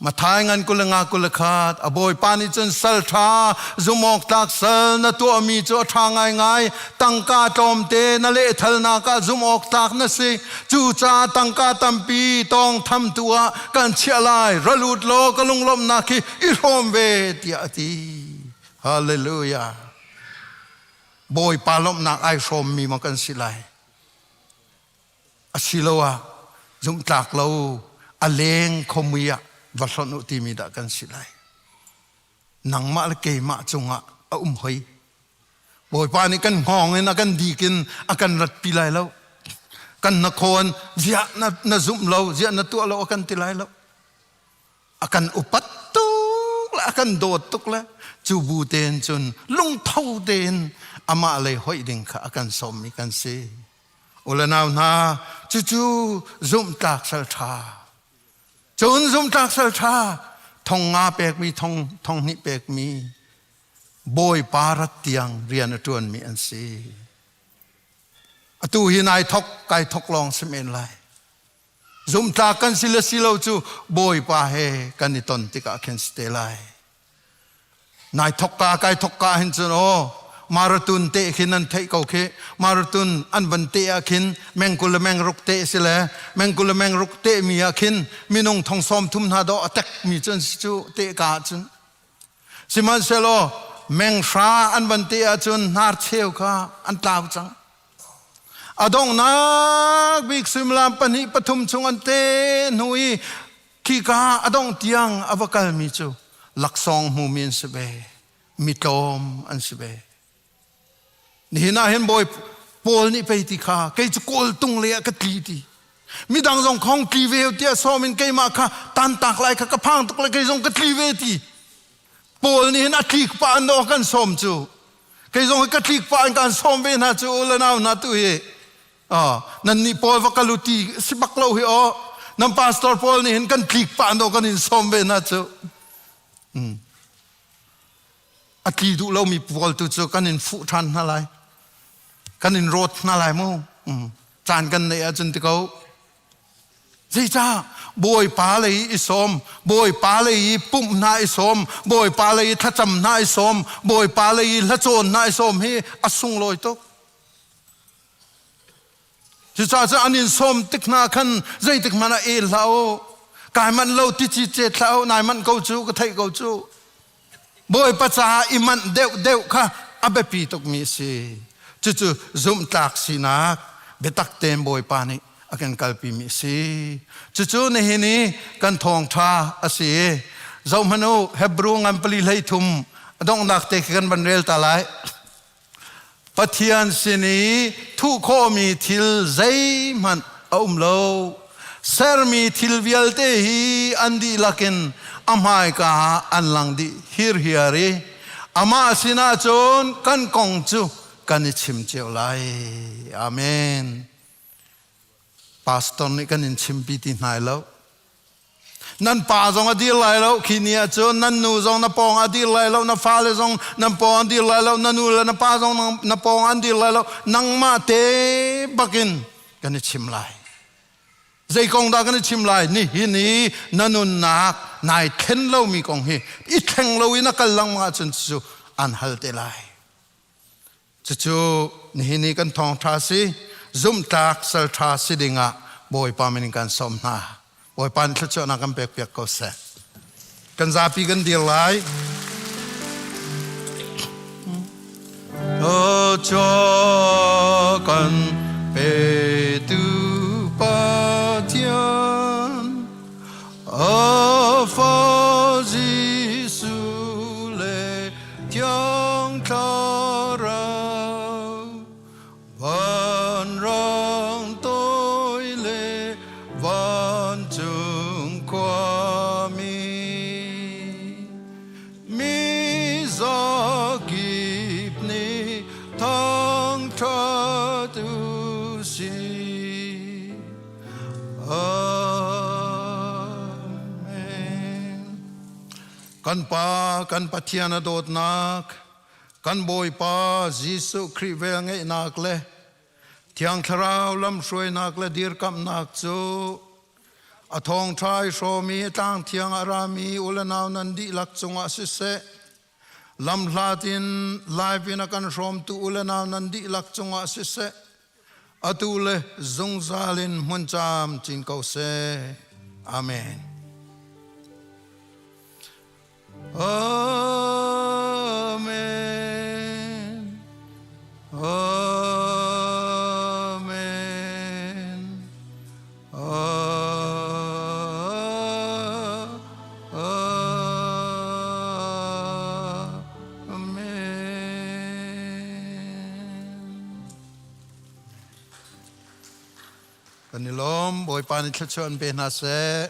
Mathai ngan 21 21 a bawipa nih cun sal ṭha zumawk tlak sal na tuahmi cu a ṭha ngaingai tangka tlawmte na lehthalnak ah zumh awk tlak na si cucaah tangka tampi tawngthamtu ah kan chiah lai ra lut law ka lunglawmhnak hi i hrawm ve tiah a ti hallelujah bawipa lawmhnak ai hrawmmi maw kan si lai asiloah zumhtlak lo a leng khomui ah va hlonh u timi dah kan si lai nangmah le keimah cungah a um hoi Bawipa nih kan hngawng in a kan dik in a kan ratpi lai lo. Kan na khawn ziah na, na zumh lo, ziah na tuah lo a kan ti lai lo. A kan upat tuk le a kan dawt tuk le cu bu tein cun lungtho tein amah lei hoih ding kha a kan sawmmi kan si. U le nau hna, cucu zumhtlak sal ṭha. Cun zumhtlak sal ṭha, thong nga pekmi, thong, thong hnih pekmi, Bawipa rat tiang rian a ṭuanmi an si. Atu hi nai thok kai thok lawng si men lai. Zumtlak kan si le si lo cu Bawipa he kan i ton tikah khin si te lai. Nai thok ka kai thok ka hin cun aw Marathon te khin an theih ko khi. Marathon an van te ah khin mengkul le mengruk te si le mengkul le mengruk te mi ah khin minung thong sawm thum hna dawh a tek mi cu an si cu te ka ah cun. Sihmanhsehlaw menghra an van te ahcun hnar cheu kha an tlau cang. A donghnak bik suimilam pahnih pathum chung an te hnu i khika a dongh tiang a va kalmi cu laksawng hmumi an si ve. Mi tlawm an si ve. Nihin ah hin Bawi Paul nih pei ti kha kei cu kawl tung lei ah ka tli ti. Midang zong khong tli ve tiah sawm in keimah kha tantak lai kha ka phang tuk le kei zong ka tli ve ti. Paul nih hin a tlik pah an aw kan sawm cu. Kei zong hi ka tlik pah in kan sawm ve hna cu u le nau hna tu hi. Nan nih Paul va kal u ti si bak lo hi aw. Nan pastor Paul nih hin kan tlik pah an aw kan in sawm ve hna cu. A tli duh lomi pawl tu cu kan in fuh ṭhan hna lai. Kan in rawt hna lai mu. Caan kan neih ahcun ti ko. Zeicah? Bawipa lei i sawm, Bawipa lei i pumh hna i sawm, Bawipa lei i thlacam hna i sawm, Bawipa lei i hlacawn hna i sawm hi a sunglawi tuk. Cucaah cun an in sawm tik hna khan zeitik hmanh ah el hlah u. Kai manh lo ti ci cet hlah u, nai manh ko cu, ka theih ko cu. Bawipa caah i manh deuhdeuh kha a biapi tukmi a si. Cucu zumhtlak sinak biatak tein Bawipa nih a kan kalpimi a si. Cucu nihin i kan thawngṭha a si. Zohhmanh u, Hebrew ngan pali hlei thum a donghnak te khi kan van rel ta lai. Pathian sin i thuh khawhmi thil zeihmanh a um lo. Sermi thil vialte hi an dihlak in a hmaika ah an lang dih hirhiar i amah sinah cun kan kong cu kan i chim cio lai. Amen. Pastor nih kan in chimpi ti hna lo. Nan pa zong a dir lai lo khi ni ah cun nan nu zong na pawng a dir lai lo na fale zong nan pawng an dir lai lo na nu le na pa zong na pawng an dir lai lo nangmah te bakin kan i chim lai zei kong dah kan i chim lai nihin i na nunnak nai thlen lomi kong hi i thleng lo in a kal lengmang ahcun cu an hal te lai Cucu nihin i kan thawngṭha si, zumhtlak salṭha si dingah Bawipa min in kan sawm hna. Bawipa nih thluachuahnak kan pekpiak ko seh. Kan zapi kan dir lai. Thluachuah kan petu Pathian, a fa Jesuh le Thiang Thlarau vanrang toi le vancung khuami mi zakip nih thangṭhat u sih. Amen. Kan Pa, kan Pathian a dawtnak, kan Bawipa Jesuh Khrih velngeihnak le Thiang Thlarau lamhruainak le dirkamhnak cu a thawngṭha i hrawmi tlang thiang a rami u le nau nan dihlak cungah siseh, lamhlat in live in a kan hrawmtu u le nau nan dihlak cungah siseh, atu le zungzal in hmun caam cin ko seh. Amen. Amen. Amen. Amen. Kan i lawm Bawipa nih thluachuah an pe hna seh.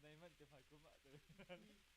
Nei manh te hmai kum ah.